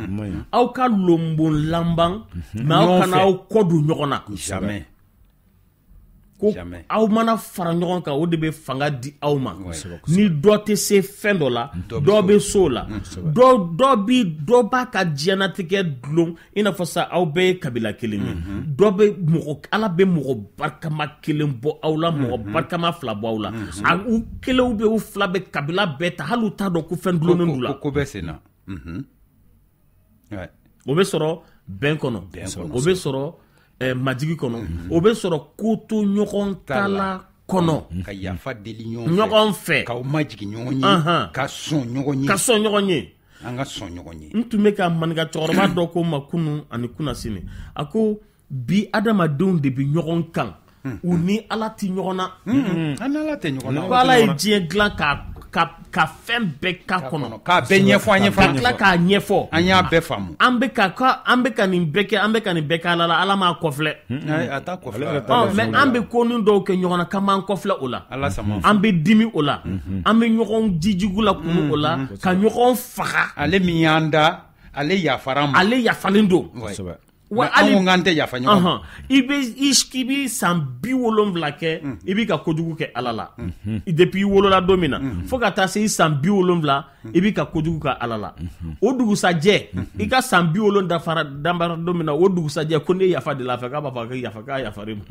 Aw ka lonbon lanban, mais aw kana aw kɔ don ɲɔgɔn na. Jamais. Ko aw mana fara ɲɔgɔn kan, o de bɛ fanga di aw ma. Ni dɔ tɛ se fɛn dɔ la, dɔ bɛ so la. Dɔ b'a ka diɲɛnatigɛ dulon, i n'a fɔ sa aw bɛɛ ye kabila kelen ye. Dɔ bɛ mɔgɔ, Ala bɛ mɔgɔ barikama kelen bɔ aw la, mɔgɔ barikama fila bɔ aw la. U kelenw bɛ, u fila bɛ kabila bɛɛ ta, hali u t'a dɔn ko fɛn dulonnen d'u la. Ko bɛ sen na. O bɛ sɔrɔ bɛn kɔnɔ, o bɛ sɔrɔ majigi kɔnɔ, o bɛ sɔrɔ ko to ɲɔgɔn ta la kɔnɔ, ka yafa deli ɲɔgɔn fɛ, k'aw majigin ɲɔgɔn ye, ka sɔn ɲɔgɔn ye, ka sɔn ɲɔgɔn ye, an ka sɔn ɲɔgɔn ye. N tun bɛ ka maninka cɛkɔrɔba dɔ ko ma kunun ani kunnasini, a ko bi adamadenw de bɛ ɲɔgɔn kan, u ni Ala tɛ ɲɔgɔn na. An ni Ala tɛ ɲɔgɔn na. Ko Ala ye diɲɛ dilan ka fɛn bɛɛ k'a kɔnɔ, k'a bɛɛ ɲɛfɔ an ye, ka tila k'a ɲɛfɔ, an y'a bɛɛ faamu. An bɛ ka nin bɛɛ kɛ, an bɛ ka nin bɛɛ kɛ Ala la, Ala m'a kɔfilɛ. A t'a kɔfilɛ. Mais an bɛ ko ni dɔw kɛ ɲɔgɔn na k'an b'an kɔfilɛ o la. Ala sama. An bɛ dimi o la, an bɛ ɲɔgɔn jijugu la kunu o la, ka ɲɔgɔn faga. Ale min y'an da, ale yafara an ma. Ale yafalen don. Wa hali an tɛ yafa ɲɔgɔn ma. I bɛ san 70 kɛ, i b'i ka kojugu kɛ Ala la. Depuis i wolola don min na, fo ka taa se i san 70, i b'i ka kojugu kɛ Ala la. O dugusajɛ, i ka san 70 dafara don min na, o dugusajɛ ko ne yafa de la fɛ, k'a b'a fɔ ko yafa, k'a yafara i ma.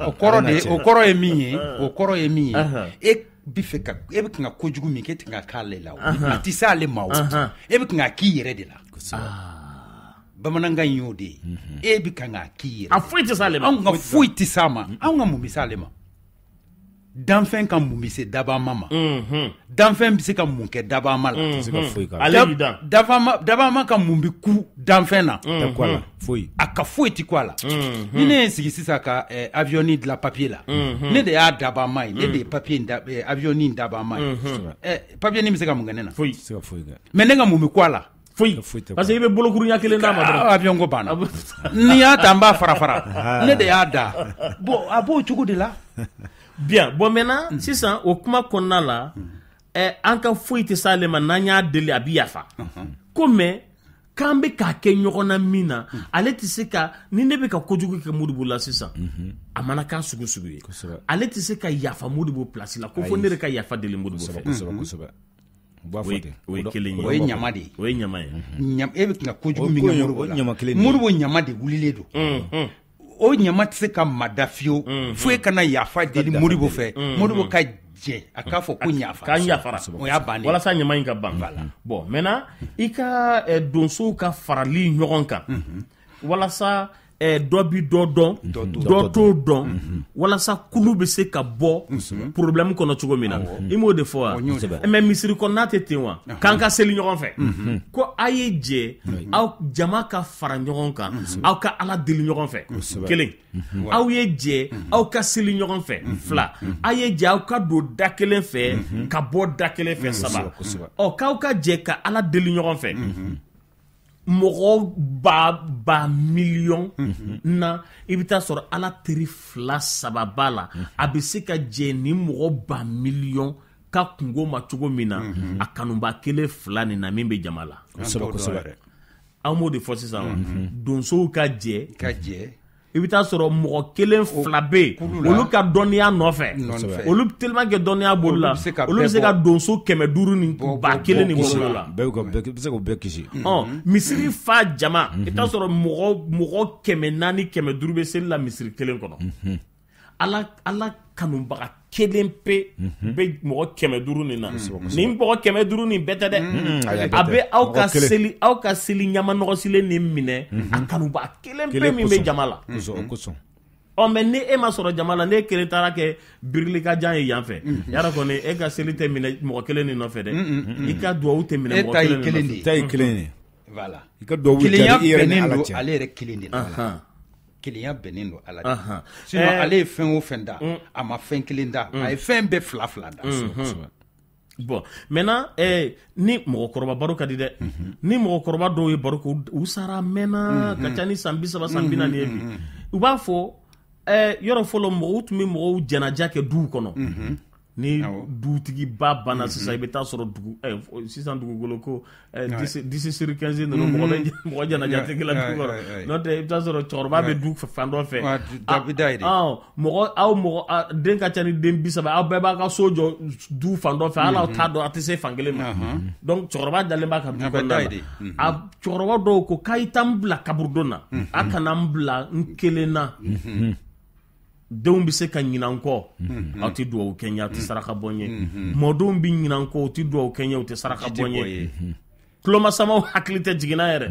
O kɔrɔ ye min ye, o kɔrɔ ye min ye, e bɛ fɛ ka, e bɛ kan ka kojugu min kɛ, e tɛ kan ka k'ale la o, a tɛ s'ale ma o, e bɛ kan ka k'i yɛrɛ de la. Bamanankan in y'o de ye. E bɛ kan k'a k'i yɛrɛ. A foyi tɛ s'ale ma. Anw ka foyi tɛ s'a ma. Anw ka mun bɛ s'ale ma? Danfɛn ka mun bɛ se dabama ma? Danfɛn bɛ se ka mun kɛ dabama la? Ale y'i dan. Dabama ka mun bɛ ku danfɛn na? Foyi. A ka foyi tɛ ku a la. Ni ne ye sigi sisan ka avion dilan papier la, ne de y'a dabama ye, ne de ye papier avion in dabama ye. Papier nin bɛ se ka mun kɛ ne na? Foyi. Mais ne ka mun bɛ ku a la? Foyi. Parce que i bɛ bolokurunya kelen d'a ma dɔrɔn. Avion ko banna. N'i y'a ta n b'a fara fara. Ne de y'a da. Bon, a b'o cogo de la. Bien, bon maintenant sisan o kuma kɔnɔna la, an ka foyi tɛ s'ale ma, n'an y'a deli a bɛ yafa. Ko mais k'an bɛ k'a kɛ ɲɔgɔn na min na, ale tɛ se ka, ni ne bɛ ka kojugu kɛ Modibo la sisan, a mana k'a sugu sugu ye, ale tɛ se ka yafa Modibo place la, ko fo ne de ka yafa deli Modibo fɛ. Kosɛbɛ. O ye kelen ye. O ye ɲama de ye. O ye ɲama ye. E bɛ ka kojugu min kɛ Modibo la, Modibo ɲama de wulilen don. O ɲama tɛ se ka mada fiyewu, fo e kana yafa deli Modibo fɛ. Modibo ka jɛ a k'a fɔ ko yafa. K'an yafara. O y'a bannen. Walasa ɲama in ka ban. Bon maintenant i ka donsow ka farali ɲɔgɔn kan, walasa dɔ bi dɔ dɔn, dɔ t'o dɔn, walasa kulu bɛ se ka bɔ problème kɔnɔ cogo min na. I m'o de fɔ wa? Mais misiri kɔnɔna tɛ ten wa? K'an ka seli ɲɔgɔn fɛ, ko a ye jɛ, aw jama ka fara ɲɔgɔn kan, aw ka Ala deli ɲɔgɔn fɛ, kelen. Aw ye jɛ, aw ka seli ɲɔgɔn fɛ, fila. Aw ye jɛ, aw ka don da kelen fɛ, ka bɔ da kelen fɛ, saba. Ɔ, k'aw ka jɛ ka Ala deli ɲɔgɔn fɛ. Mɔgɔ ba miliyɔn na, i bɛ taa sɔrɔ Ala teri 2 3 b'a la, a bɛ se ka jɛ ni mɔgɔ ba miliyɔn ka kungo ma cogo min na, a kanuba 1 2 nin na min bɛ jama la. Kosɛbɛ. Aw m'o de fɔ sisan wa? Donsow ka jɛ. Ka jɛ. I bɛ taa sɔrɔ mɔgɔ 1 2 bɛ yen, olu ka dɔnniya nɔfɛ, olu tellement que dɔnniya b'olu la, olu bɛ se ka donso 500 ni 1000 ni bɔ la. Bɛɛ bɛ se k'o bɛɛ kisi. Misiri fa jama, i bɛ taa sɔrɔ mɔgɔ 400 500 bɛ seli la misiri kelen kɔnɔ. Ala kanubaga kelen pe bɛ mɔgɔ 500 nin na. Nin mɔgɔ 500 nin bɛɛ tɛ dɛ. A bɛ aw ka seli ɲamanɔgɔsilen nin minɛ, a kanubaga kelen pe min bɛ jama la. Ɔ, mais ni e ma sɔrɔ jama la, ne kelen taara kɛ birili ka jan ye yan fɛ, yɔrɔ kɔni e ka seli tɛ minɛ mɔgɔ kelen nin nɔfɛ dɛ. I ka duwawu tɛ minɛ mɔgɔ kelen nin nɔfɛ. E ta ye kelen ye. Voilà. I ka duwawu jaabi i yɛrɛ ni Ala cɛ. Ale yɛrɛ kelen de la. Kelenya bɛnnen don Ala de. Sinon ale ye fɛn o fɛn da, a ma fɛn kelen da, a ye fɛn bɛɛ 2 2 da. Bon, maintenant ni mɔgɔkɔrɔba baro ka di dɛ. Ni mɔgɔkɔrɔba dɔw ye baro kɛ, u sara mɛnna, ka ca ni san 30, san 40 ye bi. U b'a fɔ yɔrɔ fɔlɔ mɔgɔw tun bɛ mɔgɔw jɛnaja kɛ duw kɔnɔ. Ni dutigiba banna sisan, i bɛ taa sɔrɔ dugu sisan dugukolo ko 10 sur 15 ninnu, mɔgɔ bɛ mɔgɔ jɛnaja tɛ kɛ la dugu kɔnɔ. N'o tɛ, i bɛ taa sɔrɔ cɛkɔrɔba bɛ du fan dɔ fɛ. Mɔgɔ aw mɔgɔ den ka ca ni den 30, aw bɛɛ b'a ka so jɔ du fan dɔ fɛ, hali aw t'a dɔn a tɛ se fan kelen ma. Donc cɛkɔrɔba dalen b'a ka du kɔnɔna la. A cɛkɔrɔba dɔw ko k'a ye taa n bila kaburudon na, a kana n bila n kelen na. Denw bɛ se ka ɲinan n kɔ, aw tɛ dugawu kɛ n ye, aw tɛ saraka bɔ n ye. Mɔdenw bɛ ɲinan n kɔ, u tɛ dugawu kɛ n ye, u tɛ saraka bɔ n ye. Tulomasamaw hakili tɛ jiginna yɛrɛ.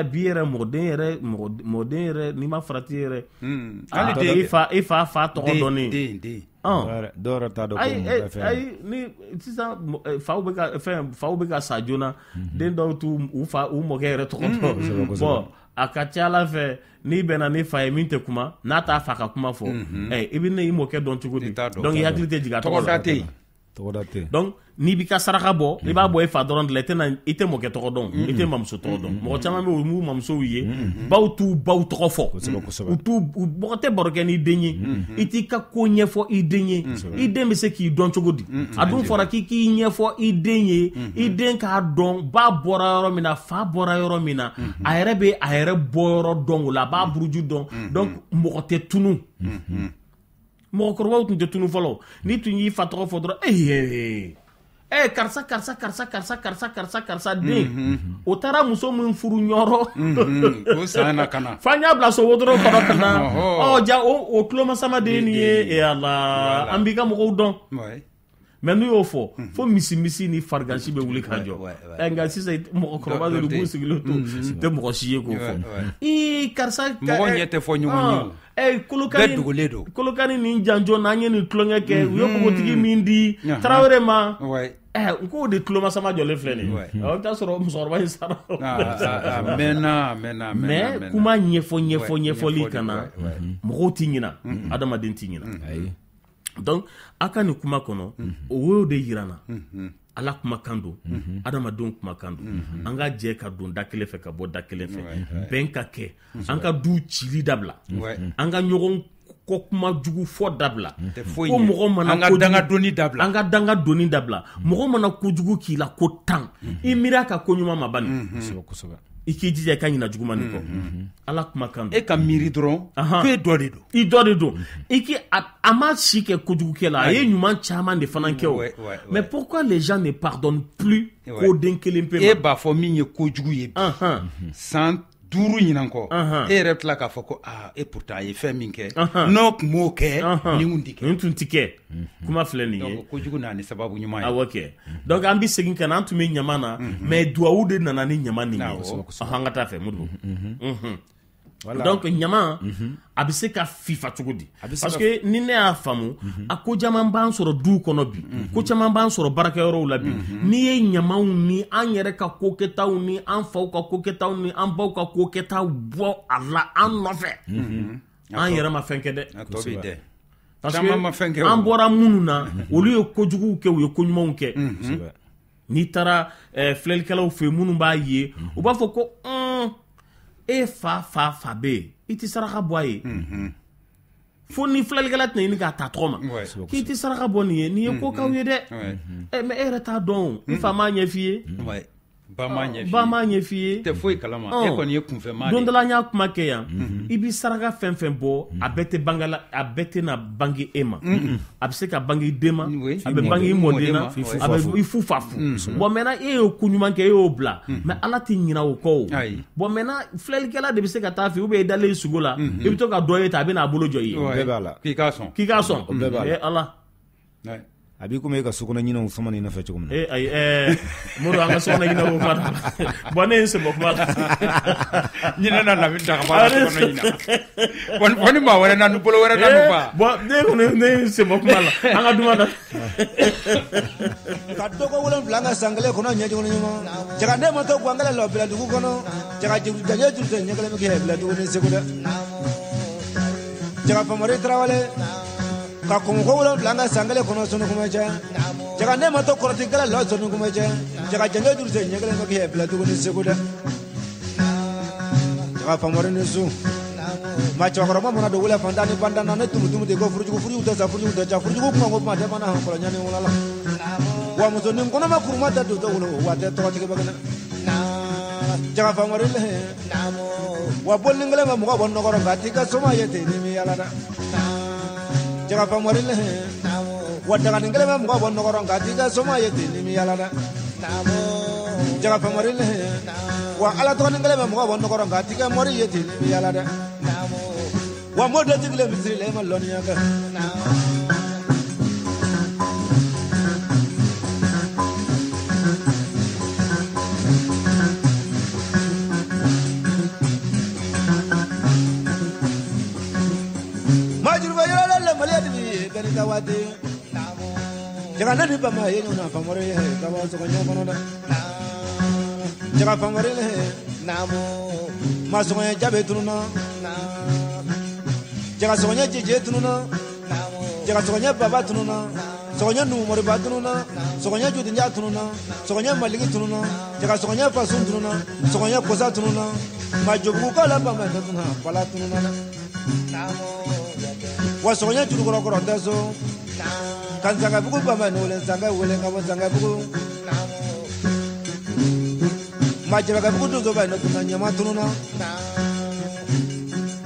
Bi yɛrɛ mɔden yɛrɛ n'i ma farati yɛrɛ, i fa tɔgɔ dɔnnen. Dɔw yɛrɛ t'a dɔn ko mun bɛ fɛn. Ayi, ni sisan faw bɛ ka fɛn, faw bɛ ka sa joona, den dɔw t'u u fa u mɔkɛ yɛrɛ tɔgɔ dɔn. Bon, a ka ca Ala fɛ, n'i bɛnna ni fa ye min tɛ kuma, n'a t'a fa ka kuma fɔ, i bɛ ne i mɔkɛ dɔn cogo di? Donc i hakili tɛ jigin a tɔgɔ la. Tɔgɔda tɛ yen. Donc n'i b'i ka saraka bɔ, i b'a bɔ i fa dɔrɔn de la, i tɛ mɔkɛ tɔgɔ dɔn, i tɛ mamuso tɔgɔ dɔn. Mɔgɔ caman bɛ yen, u m'u mamusow ye, baw t'u baw tɔgɔ fɔ. U t'u, mɔgɔ tɛ baro kɛ n'i den ye, i t'i ka ko ɲɛfɔ i den ye, i den bɛ se k'i dɔn cogo di? A dun fɔra k'i k'i ɲɛfɔ i den ye, i den k'a dɔn ba bɔra yɔrɔ min na, fa bɔra yɔrɔ min na, a yɛrɛ bɛ a yɛrɛ bɔ yɔrɔ dɔn o la, a b'a buruju dɔn. Donc mɔgɔ tɛ tunun. Mɔgɔkɔrɔbaw tun tɛ tunun fɔlɔ. N'i tun y'i fa tɔgɔ fɔ dɔrɔn, karisa karisa karisa karisa karisa karisa karisa den, o taara muso min furu Ɲɔrɔ, o san na ka na, f'an y'a bila so wotoro kɔnɔ ka na. Ɔ ja o tulomasama de ye nin ye. Ala, an b'i ka mɔgɔw dɔn. Mais n'u y'o fɔ, fo misi ni farigansi bɛ wuli ka jɔ. Nka sisan mɔgɔkɔrɔba dɔw b'u sigilen to, tɛ mɔgɔ si ye k'o fɔ. Ii karisa, mɔgɔ ɲɛ tɛ fɔ ɲɔgɔn ye. Kolokani bɛɛ dogolen don. Kolokani ni janjo n'an ye nin tulonkɛ kɛ, u ye npogotigi min di Tarawele ma. N k'o de tulomasama jɔlen filɛ nin ye. I bɛ taa sɔrɔ musokɔrɔba in sara. A mɛnna. Mais kuma ɲɛfɔli kana, mɔgɔw t'i ɲina, adamaden t'i ɲina. Donc a ka nin kuma kɔnɔ, o y'o de yira n na. Ala kumakan don, adamadenw kumakan don. An ka jɛ ka don da kelen fɛ ka bɔ da kelen fɛ, bɛn ka kɛ, an ka du cili dabila, an ka ɲɔgɔn kɔ kuma jugu fɔ dabila, ko mɔgɔ mana an ka danga doni dabila, an ka danga doni dabila. Mɔgɔ mana kojugu k'i la ko 10, i miiri a ka ko ɲuman ma bani. I k'i jija i ka ɲina juguman nin kɔ. Ala kumakan don. E ka miiri dɔrɔn ko e dɔ de don. I dɔ de don. I k'i a ma si kɛ kojugukɛ la, a ye ɲuman caman de fana kɛ o. Mais pourquoi les gens ne pardonnent plus ko den kelen pe ma? E b'a fɔ min ye kojugu ye bi, san 5 ɲinan kɔ, e yɛrɛ tila k'a fɔ ko e pourtant a ye fɛn min kɛ, n'o tun m'o kɛ, nin tun tɛ kɛ. Nin tun tɛ kɛ. Kuma filɛ nin ye. Donc kojugu nana ni sababu ɲuman ye. Awɔ kɛ. Donc an bɛ segin ka na, an tun bɛ ɲama na, mais duwawu de nana ni ɲama nin ye. An ka taa fɛ Modibo. Donc ɲama a bɛ se ka fifa cogo di? Parce que ni ne y'a faamu, a ko caman b'an sɔrɔ duw kɔnɔ bi, ko caman b'an sɔrɔ baarakɛyɔrɔw la bi. N'i ye ɲamaw ni an yɛrɛ ka ko kɛtaw ni an faw ka ko kɛtaw ni an baw ka ko kɛtaw bɔ a la an nɔfɛ, an yɛrɛ ma fɛn kɛ dɛ. A tɔ bɛ dɛ. Parce que an bɔra minnu na, olu ye kojuguw kɛ, u ye koɲumanw kɛ. N'i taara filɛlikɛlaw fɛ yen minnu b'a ye, u b'a fɔ ko e fa bɛ yen, i tɛ saraka bɔ a ye. Fo ni filɛlikɛla tɛna ɲini k'a ta tɔgɔ ma, k'i tɛ saraka bɔ nin ye, nin ye ko k'aw ye dɛ. Mais e yɛrɛ t'a dɔn, i fa m'a ɲɛf'i ye, ba m'a ɲɛf'i ye, tɛ foyi kalama, e kɔni ye kunfɛmaa de ye. Don dɔ la an y'a kuma kɛ yan, i bɛ saraka fɛn fɛn bɔ, a bɛɛ tɛ bange la, a bɛɛ tɛna bange e ma, a bɛ se ka bange i den ma, a bɛ bange i mɔden na, a bɛ i fu fa fu. Bon maintenant e y'o ko ɲuman kɛ, e y'o bila, mais Ala tɛ ɲinɛ o kɔ o. Bon maintenant filɛlikɛla de bɛ se ka taa fɛ, ou bien i dalen sugo la, i bɛ to ka dɔ ye tan, a bɛ n'a bolo jɔ i ye. Bɛɛ b'a la. K'i k'a sɔn. K'i k'a sɔn. Bɛɛ b'a la. Ala. A b'i komi e ka sokɔnɔ ɲinɛw sama ni nɔfɛ cogo min na. Ayi Modibo, an ka sokɔnɔ ɲinɛw ko kuma la. Bon ne ye n sen bɔ kuma la. Ɲinɛ na Lamini ta ka bɔ a la sokɔnɔ ɲinɛ. Fɔ ni maa wɛrɛ nana, bolo wɛrɛ nana fa. Bon ne kɔni ne ye n sen bɔ kuma la. An ka duman na. Ka dɔgɔ 7 an ka san kelen kɔnɔ ɲɛ juguni ɲuman. Jaga ne ma to guwan kelen lɔ bila dugu kɔnɔ. Jaga juru jajɛ juru tɛ ɲɛ kelen bɛ kɛ bila dugu ni segu dɛ. Jaga Famori Tarawele. Ka kɔngɔ 7 an ka san kelen kɔnɔ sɔnni kuma cɛ. Jaga ne ma to kɔrɔti kɛlɛ la sɔnni kuma cɛ. Jaga jɛngɛ juru sen ɲɛ kelen ma k'i bila tuguni segu dɛ. Jaga famori ni su. Ma cɛkɔrɔba mana don wula fantan ni bantan na ne tumutumu de ko furujugu furujugu tɛ sa furujugu tɛ ca furujugu kuma ko kuma tɛ fana kɔlɔn ɲani wula la. Wa musonin kɔnɔma kuruma tɛ don wolo wa tɛ tɔgɔtigi bɛ kɛnɛ. Jaga famori le. Wa bolini kelen bɛ mɔgɔ bɔ nɔgɔrɔ nka t'i ka soma ye ten ni mi yala dɛ. Jaga famori le. Wa daganin kelen bɛ mɔgɔ bɔ nɔgɔrɔ nka t'i ka soma ye ten ni mi yala dɛ. Jaga famori le. Wa ala tɔgɔnin kelen bɛ mɔgɔ bɔ nɔgɔrɔ nka t'i ka mori ye ten ni mi yala dɛ. Wa mɔ dɔ tigilen misiri la e ma lɔnniya kɛ. Jaga ne ni bama ye ɲɔgɔn na famori ye ka bɔ sɔgɔɲɛ kɔnɔ dɛ. Jaga famori le. Ma sɔgɔɲɛ jabe tununa. Jaga sɔgɔɲɛ jeje tununa. Jaga sɔgɔɲɛ baba tununa. Sɔgɔɲɛ numumoriba tununa. Sɔgɔɲɛ jodinja tununa. Sɔgɔɲɛ maligi tununa. Jaga sɔgɔɲɛ fasun tununa. Sɔgɔɲɛ kosa tununa. Ma jobugukaw la bama tɛ tununa bala tununa dɛ. Wa sɔgɔɲɛ jurukɔrɔkɔrɔ tɛ so. Ka Zangabugu bama ne wele Zanga wele ka bɔ Zangabugu. Ma Jabakabugu donso ba ne tununa ɲama tununa.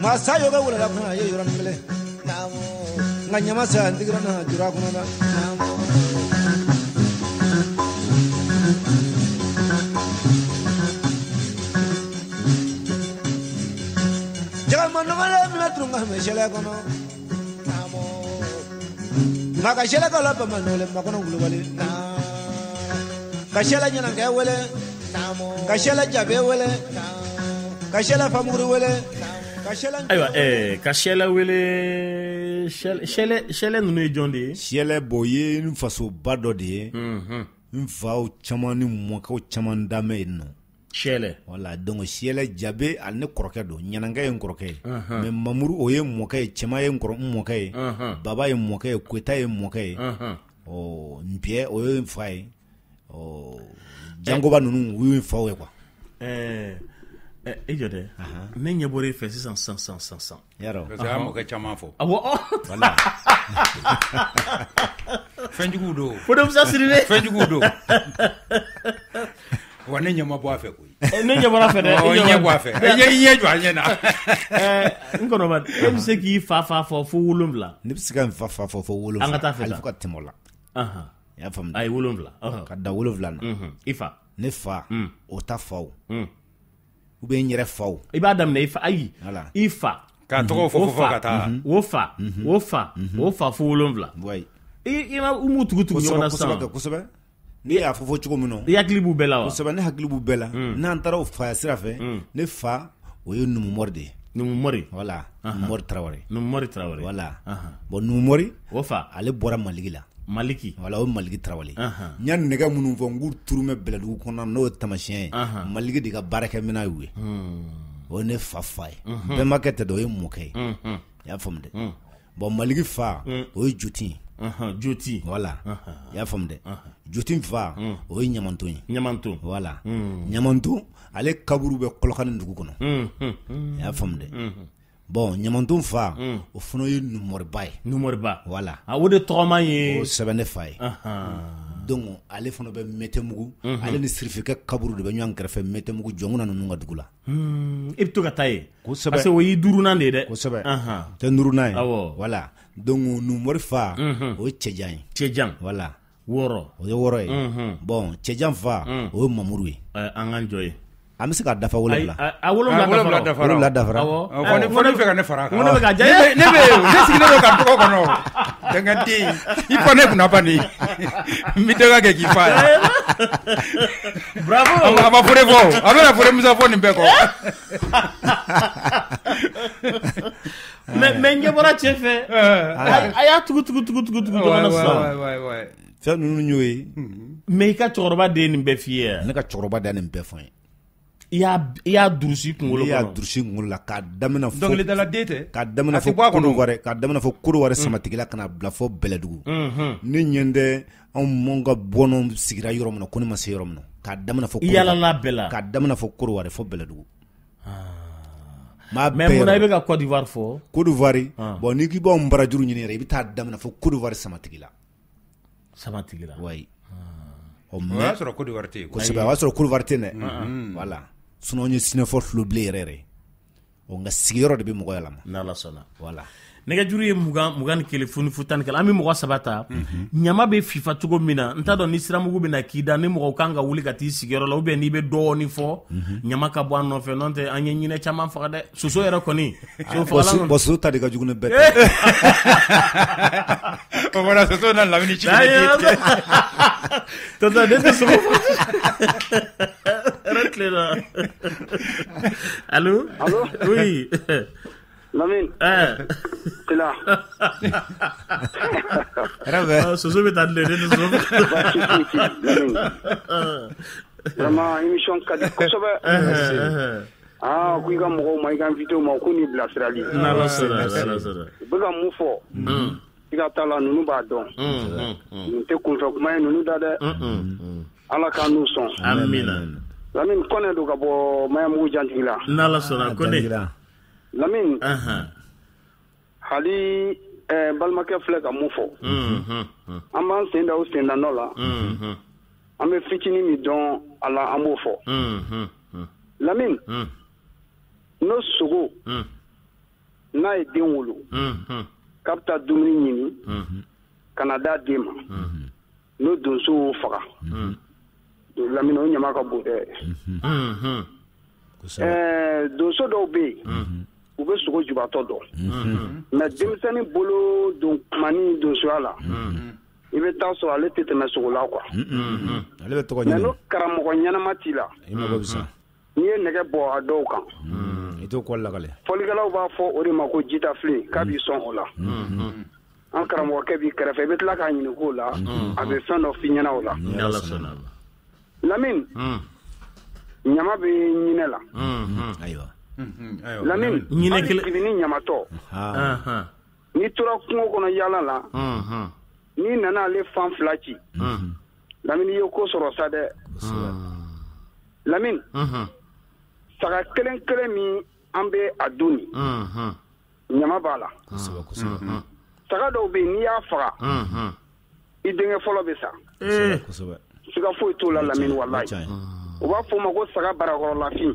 Ma sa yoga wula la kunna a ye yɔrɔnin kelen. Nka ɲama saya n digira na jura kɔnɔ dɛ. Jaga ma nɔgɔlen min bɛ tunu ka mɛ sɛlɛ kɔnɔ. Ma ka sɛlɛ k'o la bama ne wele makɔnɔ kulubali. Ka sɛlɛ ɲinankɛ wele. Ka sɛlɛ jabe wele. Ka sɛlɛ famuguri wele. Ayiwa ka sɛlɛ wele. Sɛlɛ ninnu ye jɔn de ye? Sɛlɛ bɔ ye n fasoba dɔ de ye. N faw caman ni mɔkɛw caman danbɛ yen nɔ. Sɛlɛ. Wala donc sɛlɛ jabe ale ne kɔrɔkɛ don. Ɲanankɛ ye n kɔrɔkɛ ye. Mais Mamuru o ye mɔkɛ ye. Cɛma ye n mɔkɛ ye. Baba ye mɔkɛ ye. Koyita ye mɔkɛ ye. Ɔ Npiyɛ o ye n fa ye. Ɔ Jangoba ninnu u ye n faw ye quoi. E jɔ dɛ. Ne ɲɛ bɔra e fɛ sisan sisan. Yarɔ. Parce que a mɔkɛ caman fɔ. Awɔ. Voilà. Fɛnjuguw don. Fode Musa Sidibe. Fɛnjuguw don. Wa ne ɲɛ ma bɔ a fɛ koyi. Ne ɲɛ bɔra a fɛ dɛ. I ɲɛ bɔ a fɛ. I ɲɛ jɔ a ɲɛ na. N kɔnɔba e bɛ se k'i fa fɔ fo 7. Ne bɛ se ka n fa fɔ fo 7. An ka taa fɛ. Hali fo ka tɛmɛ o la. I y'a faamu. A ye 7. Ka da 7 na. I fa. Ne fa. O ta faw. Ou bien n yɛrɛ faw. I b'a daminɛ i fa ayi. I fa. K'a tɔgɔ fɔ ka taa. O fa. O fa. O fa fo 7. Oui. I ma u m'u tugu tugu ɲɔgɔn na sisan. Kosɛbɛ. Ne y'a fɔ cogo min na. I hakili b'u bɛɛ la wa? Kosɛbɛ, ne hakili b'u bɛɛ la. N'an taara o faya sira fɛ, ne fa o ye Numumori de ye. Numumori. Voilà. Numumori Tarawele. Numumori Tarawele. Voilà. Bon Numumori. O fa. Ale bɔra Maliki la. Maliki. Voilà, o ye Maliki Tarawele. N y'a nɛgɛ minnu fɔ n k'u turu mɛ Bɛlɛdugu kɔnɔ n'o ye taamasiyɛn ye. Maliki de ka baarakɛminɛn y'u ye. O ye ne fa fa ye. Bɛnbakɛ tɛ dɛ, o ye mɔkɛ ye. I y'a faamu dɛ. Bon Maliki fa o ye Jotin ye. Joti. Voilà. I y'a faamu dɛ. Jotin fa o ye Ɲamanton ye. Ɲamanton. Voilà. Ɲamanton ale kaburu bɛ Kɔlɔkani dugu kɔnɔ. I y'a faamu dɛ. Bon Ɲamanton fa o fana ye Numɔriba ye. Numɔriba. Voilà. A o de tɔgɔma ye. O sɛbɛn ne fa ye. Donc ale fana bɛ Mɛtɛmugu. Ale ni Sirifikɛ kaburu de bɛ ɲɔgɔn kɛrɛfɛ Mɛtɛmugu Jɔnkuna ninnu ka dugu la. I bɛ to ka taa yen. Kosɛbɛ. Parce que o y'i 5nan de ye dɛ. Kosɛbɛ. Tɛ 5nan ye. Awɔ. Voilà. Donc Numɔri fa o ye Cɛjan ye. Cɛjan. Voilà. 6. O ye 6 ye. Bon Cɛjan fa o ye Mamuru ye. An k'an jɔ ye. An bɛ se k'a dafa 7. A 7 dafara. 7 dafara. Awɔ. Fo ne fɛ ka ne fara a kan. N ko ne bɛ ka diya. Ne bɛ yen, ne sigilen don ka tɔgɔ kɔnɔ. Dangaden, i fa ne kunna ban de. N bɛ danga kɛ k'i fa yan. Bravo. A ma Fode fɔ, a bɛna Fode Musa fɔ nin bɛɛ kɔ. Mais n ɲɛ bɔra cɛ fɛ. A y'a tugu tugu tugu tugu tugu ɲɔgɔn na sisan. Fɛn ninnu y'o ye. Mais i ka cɛkɔrɔba de ye nin bɛɛ f'i ye. Ne ka cɛkɔrɔba de ye nin bɛɛ fɔ n ye. I y'a durusi kunkolo kɔnɔ. I y'a durusi kunkolo la k'a daminɛ fo. Dɔnkilidala den tɛ. K'a daminɛ fo Kodowari k'a daminɛ fo Kodowari Samatigila ka na bila fo Bɛlɛdugu. Ne ɲɛ tɛ anw mɔn ka bɔnw sigira yɔrɔ min na ko ne ma se yɔrɔ min na k'a daminɛ fo. I yaalala bɛɛ la. K'a daminɛ fo Kodowari fo Bɛlɛdugu. Mais munna i bɛ ka Côte d'Ivoire fɔ. Côte d'Ivoire bon n'i k'i b'anw barajuru ɲini yɛrɛ i bɛ taa daminɛ fo Côte d'Ivoire Samatigila. Samatigila. Oui. O y'a sɔrɔ Côte d'Ivoire tɛ yen. Kosɛbɛ o y'a sɔrɔ Côte d'Ivoire tɛ yen dɛ. Voilà. Sinon n ye sinafɔ tulo bilen yɛrɛ yɛrɛ. Ɔ nka sigiyɔrɔ de bɛ mɔgɔ yɛlɛma. N'Ala sɔnna. Voilà. Nɛgɛjuru ye 20 21 0 0 11 an bɛ mɔgɔ 3 ta. Ɲama bɛ fifa cogo min na n t'a dɔn ni siramugu bɛna k'i da ni mɔgɔw kan ka wuli ka t'i sigiyɔrɔ la ou bien n'i bɛ dɔɔnin fɔ ɲama ka bɔ a nɔfɛ n'o tɛ an ye ɲinɛ caman faga dɛ soso yɛrɛ kɔni. Bon soso ta de ka jugu ni bɛɛ ta. O bɔra soso na lamini ci. Tonton ne tɛ sogo faga. Hɛrɛ tilenna. Allo. Allo. Oui. Lamine. Tila. Soso bɛ taa ne tɛ soso. Baasi foyi tɛ yen Lamine. Vraiment émission ka di kosɛbɛ. Aa ko i ka mɔgɔw ma i ka invité ma ko n'i bilasirali. N'Ala sɔnna n'Ala sɔnna. U bɛ ka mun fɔ. I ka taa la ninnu b'a dɔn. Nin tɛ kunfɛ kuma ye ninnu da dɛ. Ala k'an n'u sɔn. Amina. Lamine Kɔnɛ don ka bɔ Maɲanbugu Jantigi la. N'Ala sɔnna Kɔnɛ. Lamine. Hali balimakɛ filɛ ka mun fɔ. An b'an sen da o sen da nɔ la. An bɛ fitinin min dɔn a la an b'o fɔ. Lamine. N'o sogo. N'a ye den wolo. K'a bɛ taa dumuni ɲini. Ka na d'a den ma. N'o donso y'o faga. Lamine o ɲama ka bon dɛ. Donso dɔw bɛ yen. U bɛ sogo jubatɔ dɔn. Mais denmisɛnnin bolo don kumani donsoya la. I bɛ taa sɔrɔ ale tɛ tɛmɛ sogo la quoi. Ale bɛ tɔgɔ ɲini. Mais n'o karamɔgɔ ɲɛnama t'i la. I mago bɛ sa. N'i ye nɛgɛ bɔ a dɔw kan. I t'o kɔ lakale. Fɔlikɛlaw b'a fɔ o de ma ko jitafilen k'a b'i sɔn o la. An karamɔgɔkɛ b'i kɛrɛfɛ i bɛ tila k'a ɲininka o la. A bɛ fɛn dɔ f'i ɲɛna o la. Lamine. Ɲama bɛ ɲinɛ la. Ayiwa. Lamine hali kibini ɲamatɔ. N'i tora kungo kɔnɔ yaala la. N'i nana ale fan fila ci. Lamine i ye ko sɔrɔ sa dɛ. Lamine. Saga kelen kelen min an bɛ a dun nin. Ɲama b'a la. Saga dɔw bɛ yen n'i y'a faga. I denkɛ fɔlɔ bɛ sa. Siga foyi t'o la Lamine walayi. U b'a fɔ o ma ko saga barakɔrɔlafin.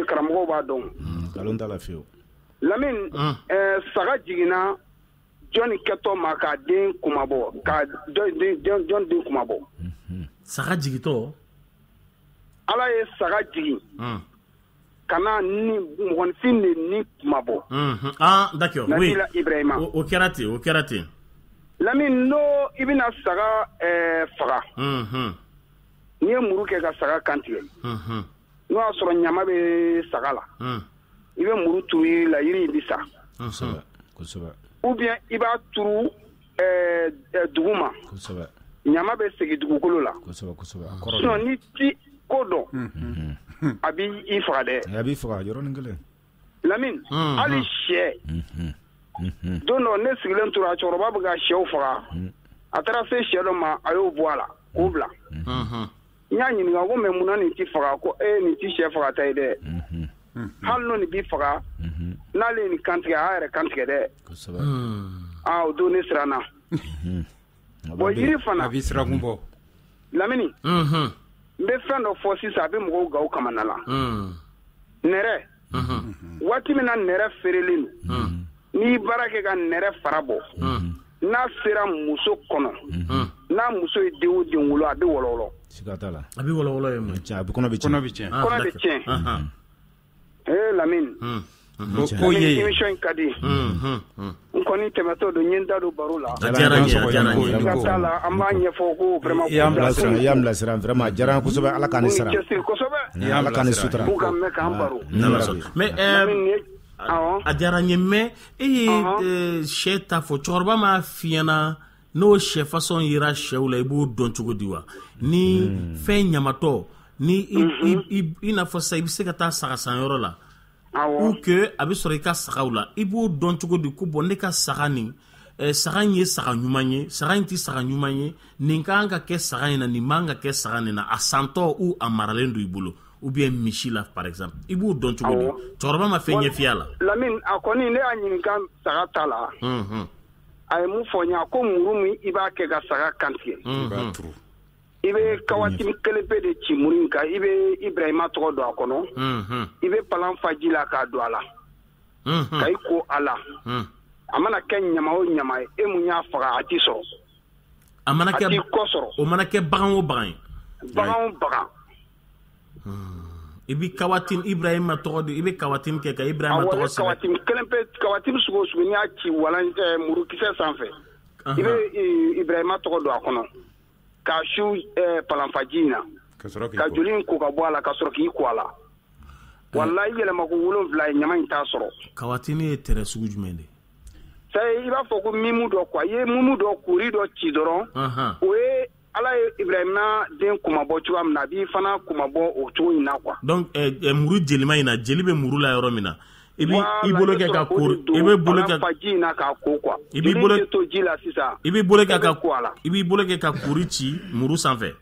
Karamɔgɔw b'a dɔn. Nkalon t'a la fiyewu. Lamine saga jiginna jɔnni kɛtɔ ma k'a den kunmabɔ ka jɔn den kunmabɔ. Saga jigintɔ. Ala ye saga jigin. Ka na ni mɔgɔninfin de ni kunmabɔ. Ah d'accord oui. Nabila Ibrahima. O kɛra ten o kɛra ten. Lamine n'o i bɛna saga faga. N'i ye muru kɛ ka saga kan tigɛ. N'o y'a sɔrɔ ɲama bɛ saga la. I bɛ muru turu yiri la yiri in bɛ sa. Kosɛbɛ kosɛbɛ. Ou bien i b'a turu dugu ma. Kosɛbɛ. Ɲama bɛ segin dugukolo la. Kosɛbɛ kosɛbɛ. A kɔrɔ. Sinon ni ti ko dɔn. A b'i faga dɛ. A b'i faga yɔrɔnin kelen. Lamine. Hali sɛ. Don dɔ ne sigilen tora cɛkɔrɔba bɛ ka sɛw faga. A taara se sɛ dɔ ma a y'o bɔ a la k'o bila. N y'a ɲininka ko mais munna nin ti faga ko nin ti sɛ faga ta ye dɛ. Hali n'o nin b'i faga. N'ale ye nin kantigɛ a y'a yɛrɛ kantigɛ dɛ. Kosɛbɛ. Aa o don ne siranna. Bon yiri fana. A b'i sirakun bɔ. Lamini. N bɛ fɛn dɔ fɔ sisan a bɛ mɔgɔw gaw kamana la. Nɛrɛ. Waati min na nɛrɛ feerelen don. N'i ye baara kɛ ka nɛrɛ fara bɔ. N'a sera muso kɔnɔ. N'a muso ye den o den wolo a bɛ wɔlɔwɔlɔ. Siga t'a la. A bɛ wɔlɔwɔlɔ ye mun ye. A bɛ kɔnɔ bɛ tiɲɛ. Kɔnɔ bɛ tiɲɛ. Kɔnɔ bɛ tiɲɛ. Lamine. Ko ye émission in ka di. N kɔni tɛmɛtɔ don n ye n da don baro la. A diyara n ye a diyara n ye. Siga t'a la an b'a ɲɛfɔ ko vraiment. I y'an bilasira vraiment a diyara n ye kosɛbɛ Ala k'an ni sara. K'u cɛsiri kosɛbɛ. Ala k'an ni sutura. K'u ka mɛn k'an baro. Mais a diyara n ye mais e ye sɛ ta fɔ cɛkɔrɔba m'a f'i ɲɛna n'o sɛ façon yera sɛw la i b'o dɔn cogo di wa ni fɛn ɲamatɔ Ni i n'a fɔ sisan i bɛ se ka taa saga sanyɔrɔ la, ou que a bɛ sɔrɔ i ka sagaw la, i b'o dɔn cogo di ko bon ne ka saga nin, saga in ye saga ɲuman ye, saga in tɛ saga ɲuman ye, nin ka kan ka kɛ saga in na, nin man kan ka kɛ saga nin na, a santɔ ou a maralen don i bolo, ou bien misi la par exemple, i b'o dɔn cogo di? Cɛkɔrɔba ma fɛn ɲɛf'i a la. Lamine, a kɔni ne y'a ɲininka saga ta la. A ye mun fɔ n ye, a ko muru min i b'a kɛ ka saga kantigɛ, i bɛ kawatimi kelen pe de ci muru in kan, i bɛ Ibrahima tɔgɔ don a kɔnɔ, i bɛ palan fa ji la k'a don a la, ka i ko a la. A mana kɛ ɲama o ɲama ye, e mun y'a faga a t'i sɔrɔ. A mana kɛ, a t'i kɔ sɔrɔ. O mana kɛ bagan o bagan ye. Bagan o bagan. I bɛ kawatin Ibrahima tɔgɔ di, i bɛ kawatin kɛ ka Ibrahima tɔgɔ sɛbɛn. Awɔ, kawatin kelen pe, kawatin sugu o sugu n'i y'a ci walan murukisɛ sanfɛ, i bɛ Ibrahima tɔgɔ don a kɔnɔ, k'a su palanfaji in na, ka joli in ko ka bɔ a la, ka sɔrɔ k'i ko a la. Walayi yɛlɛma ko 7 ye, ɲama in t'a sɔrɔ. Kawatini ye tɛrɛ sugu jumɛn de ye? I b'a fɔ ko mimu dɔ quoi, i ye mumu dɔ kori dɔ ci dɔrɔn, o ye Ala ye Ibrahima den kunmabɔ cogoya min na, a b'i fana kunmabɔ o cogo in na quoi. Donc muru jelima in na, jeli bɛ muru la yɔrɔ min na, i b'i bolo kɛ ka kori, i bɛ bolo kɛ ji in na k'a ko quoi. I b'i bolo to ji la sisan, i b'i bolo kɛ ka ko a la, i b'i bolo kɛ ka kori ci muru sanfɛ.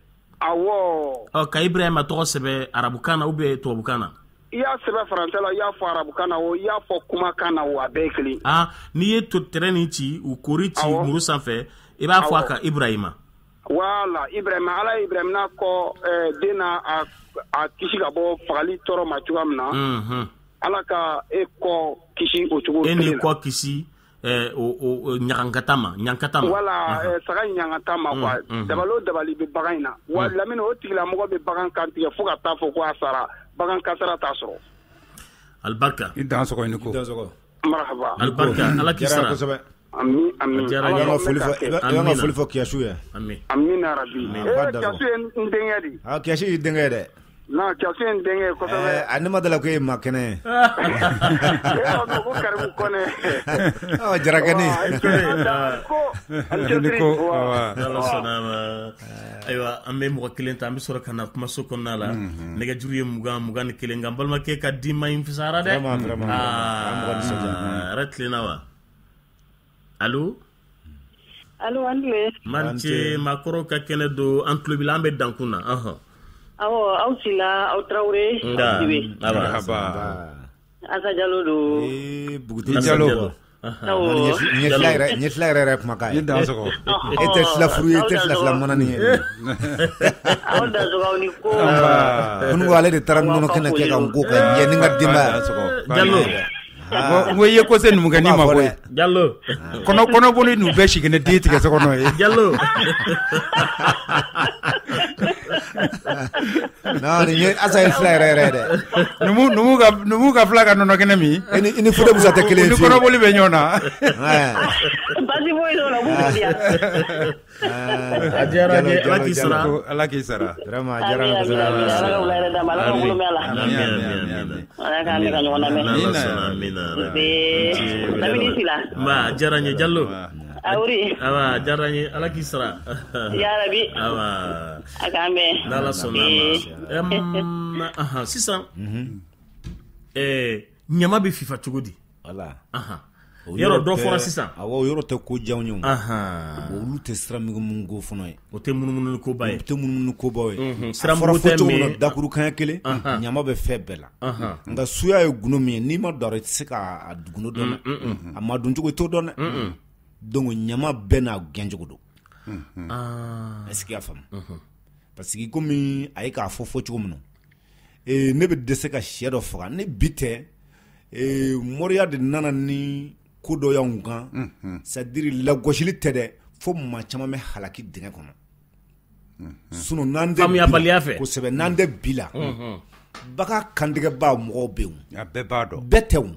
Awɔ. Ɔ, ka Ibrahima tɔgɔ sɛbɛn arabukan na ou bien tubabukan na? I y'a sɛbɛn français la, i y'a fɔ arabukan na o, i y'a fɔ kumakan na o, a bɛɛ ye kelen. Ah, n'i ye tɛrɛ nin ci, u kori ci muru sanfɛ, i b'a fɔ a kan Ibrahima. Voilà, Ibrahima, Ala ye Ibrahima kɔ den na a kisi ka bɔ fagali tɔɔrɔ ma cogoya min na. Ala ka e kɔ kisi o cogo kelen na. E n'i kɔ kisi o ɲagankata ma, ɲankata ma. Voilà, saga ɲankata ma quoi. Dabali o dabali bɛ bagan in na. Wa Lamine, o tigilamɔgɔ bɛ bagan kantigɛ fo ka taa fɔ ko a sara, bagan kasara t'a sɔrɔ. Alibarika. I dan sɔgɔ i ni ko. Marhaba. Alibarika, Ala k'i sara. Ami ami. I b'an ka foli fɔ Kiyasu ye. Amina rabi. Kiyasu ye n denkɛ de. Ah, Kiyasu y'i denkɛ ye dɛ. Non, Kiyasu ye n denkɛ ye kosɛbɛ. A ne ma dala ko e ye maa kɛnɛ ye. E b'a dɔn ko Karimu Kɔnɛ. Ɔ, Jarakɛni. Ni ko. Ala sɔnna ma. Ayiwa, an bɛ mɔgɔ kelen ta, an bɛ sɔrɔ ka na kumaso kɔnɔna la. Nɛgɛjuru ye 20 21, nka n balimakɛ ka di ma in fisayara dɛ. Vraiment, vraiment. Aa, yɛrɛ tilenna wa? Allo? Allo, an tile. Man ce, maakɔrɔw ka kɛnɛ don, an tulo b'i la, an bɛ dankun na. Awɔ, aw sila, aw Tarawele, aw Sidibe. Asa Jalo don. Ee, Bugutigi Jalo. Awɔ. Nin ye fila yɛrɛ yɛrɛ kumakan ye. I dan sɔgɔ. E tɛ fila furu ye, e tɛ fila fila manani ye. Aw dan sɔgɔ, aw ni ko. Ko ko ale de taara nɔnɔ kɛnɛ kɛ ka n ko ka ɲɛ ni n ka denbaya. Jalo. N ko i ye ko se numukɛ ni ma koyi. Jalo. Kɔnɔboli n'u bɛɛ sigi ne den tigɛ so kɔnɔ ye. Jalo. Non, nin ye Asa ye fila yɛrɛ yɛrɛ dɛ. Numu ka fila ka nɔnɔ kɛnɛ min. I ni Fode Musa tɛ kelen ye fiyewu. Ni kɔnɔboli bɛ ɲɔgɔn na. Basi foyi t'o la, u b'u ko diya. A diyara n ye, Ala k'i sara. Ala k'i sara. Vraiment, a diyara n ye kosɛbɛ. Ala ka wula hɛrɛ d'an ma, Ala ka bolo mɛn a la. Amin. Ala k'an bɛɛ ka ɲɔgɔn lamɛn. Amina. Nse. Lamini Sila. Nba, a diyara n ye Jalo. Awuri. Awa, a diyara n ye, Ala k'i sara. Yarabi. Awa. A k'an bɛn. N'Ala sɔnna a ma. Sisan, ɲama bɛ fifa cogo di? Voilà. Yɔrɔ dɔ fɔra sisan. Awɔ, o yɔrɔ tɛ ko diyaw ye o. Olu tɛ sira munumunu ko fana ye. O tɛ munumunu koba ye. O tɛ munumunu kobaw ye. Sira mugu tɛ min. Dakurukan kelen, ɲama bɛ fɛn bɛɛ la. Nka suya ye gundo min ye, n'i ma don a rɔ, i tɛ se k'a gundo dɔn dɛ. A ma dɔn cogo i t'o dɔn dɛ. Donc ɲama bɛɛ n'a gɛncogo don. Est-ce que i y'a faamu? Parce que komi a ye k'a fɔ cogo min na, ne bɛ dɛsɛ ka sɛ dɔ faga, ne bi tɛ, moriya de nana ni ko dɔ y'anw kan, c'est à dire lagosili tɛ dɛ, fo maa caman bɛ halaki dingɛ kɔnɔ. Sinon n'an tɛ faamuyabaliya fɛ, kosɛbɛ, n'an tɛ bi la, bagan kantigɛbaa mɔgɔw bɛ yen, a bɛɛ b'a dɔn, bɛɛ tɛ o.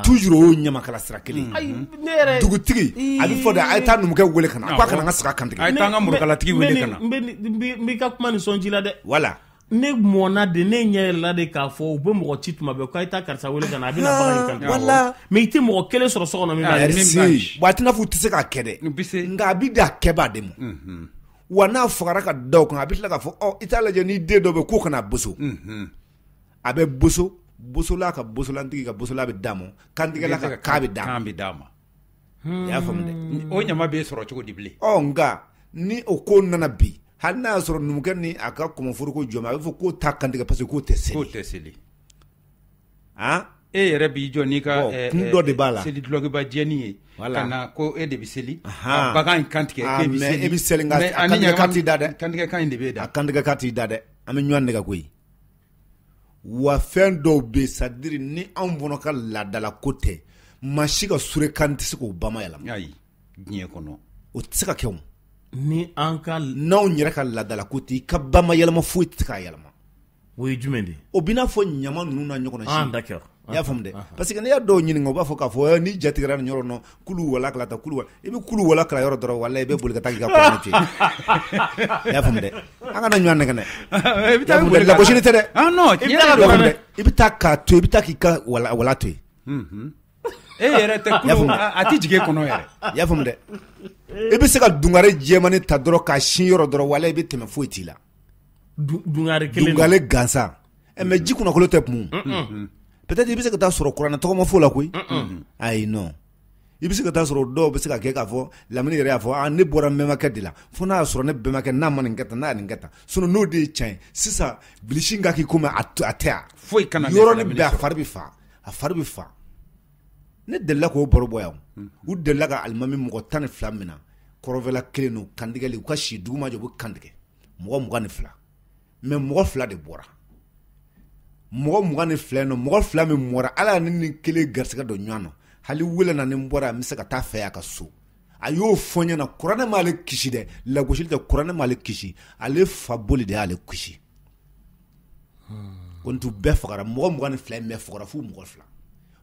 Toujours o y'o ɲamakala sira kelen. Dugutigi a bɛ fɔ de a ye taa numukɛ wele ka na, k'a kana n ka saga kantigɛ, a ye taa n ka murukalatigi wele ka na. N b'i ka kuma ni sɔnji la dɛ. Voilà. Ne mɔnna de, ne ɲɛ yɛlɛla de k'a fɔ u bɛ mɔgɔ ci tuma bɛɛ k'a ye taa karisa wele ka na, a bɛna bagan in kantigɛ. Voilà. Mais i tɛ mɔgɔ kelen sɔrɔ so kɔnɔ min b'a kɛ. Bon, a tɛna fɔ u tɛ se k'a kɛ dɛ. Nka a bɛ di a kɛbaa de ma. Wa n'a fagara ka da o kan, a bɛ tila k'a fɔ ɔ i t'a lajɛ ni den dɔ bɛ k'o kana boso. A bɛ boso, bosola ka bosolantigi ka bosola bɛ d'a ma, kantigɛla ka kan bɛ d'a ma. Kan bɛ d'a ma. I y'a faamu dɛ. O ɲama bɛ sɔrɔ cogo di bilen? Ɔ nka ni o ko nana bi, hali n'a y'a sɔrɔ numukɛ ni a ka kɔmɔforoko jɔ a bɛ fɔ k'o ta kantigɛ parce que k'o tɛ seli. K'o tɛ seli. Han? E yɛrɛ b'i jɔ n'i ka kun dɔ de b'a la. Seli dulɔkiba jɛni ye. Ka na ko e de bɛ seli. Ka bagan in kantigɛ k'e bɛ seli. E bɛ seli nka a kantigɛ kan t'i da dɛ. Kantigɛ kan in de b'e da. A kantigɛ kan t'i da dɛ. An bɛ ɲɔgɔn nɛgɛ koyi. Wa fɛn dɔw bɛ yen c'est à dire ni anw fana ka laadala ko tɛ, maa si ka surekan tɛ se k'o bamayɛlɛma. Ayi, diɲɛ kɔnɔ. O tɛ se ka kɛ o. Ni an ka n'anw yɛrɛ ka laadala ko tɛ, i ka bamayɛlɛma foyi tɛ se k'a yɛlɛma. O ye jumɛn de ye? O b'i n'a fɔ ɲama ninnu n'a ɲɔgɔnna si. Ah d'accord. I y'a faamu dɛ. Parce que n'i y'a dɔw ɲininka u b'a fɔ k'a fɔ n'i ja tigɛra nin yɔrɔ nɔ kulu wala kala ta kulu wala i bɛ kulu wala kala yɔrɔ dɔrɔn wala i bɛ boli ka taa k'i ka kɔrɔlen to yen. I y'a faamu dɛ. An kana ɲɔgɔn nɛgɛ dɛ. I bɛ taa boli lagosili tɛ dɛ. Ah non, tiɲɛ de don. I bɛ taa k'a to yen, i bɛ taa k'i ka wala to yen. E yɛrɛ tɛ kulu a tɛ jigin e kɔnɔ yɛrɛ. I y'a faamu dɛ. I bɛ se ka dungare jɛmannin ta dɔrɔn k'a sin yɔrɔ dɔrɔn wala i bɛ tɛmɛ foyi t'i la. Dungare kelen. Dungare gansan. Mais ji kunnakolo tɛ kun. Peut-être i bɛ se ka taa sɔrɔ kuranɛ tɔgɔma fo la koyi. Ayi non. I bɛ se ka taa sɔrɔ dɔw bɛ se ka kɛ k'a fɔ Lamini yɛrɛ y'a fɔ ah ne bɔra n bɛnbakɛ de la fo n'a y'a sɔrɔ ne bɛnbakɛ n'a ma nin kɛ tan n'a ye nin kɛ tan sinon n'o de ye tiɲɛ ye sisan bilisi ka k'i komi a tɛ yan. Foyi kana yɔrɔnin bɛɛ a fari bɛ fa a fari bɛ fa. Ne delila k'o baro bɔ yan. U delila ka alimami mɔgɔ 12 minɛ kɔrɔnfɛla kelen n'u kantigɛli u ka si dugu ma jɛ u bɛ kantigɛ mɔgɔ 22 mais mɔgɔ 2 de bɔra. Mɔgɔ 22 nɔ mɔgɔ 2 min mɔra ala ni ni kelen garisɛgɛ don ɲɔgɔn na hali wele na ni n bɔra n bɛ se ka taa fɛ a ka so a y'o fɔ n ɲɛna kuranɛ m'ale kisi dɛ lagosili tɛ kuranɛ m'ale kisi ale fa boli de y'ale kisi ko n tun bɛɛ fagara mɔgɔ 22 in bɛɛ fagara f'u mɔgɔ 2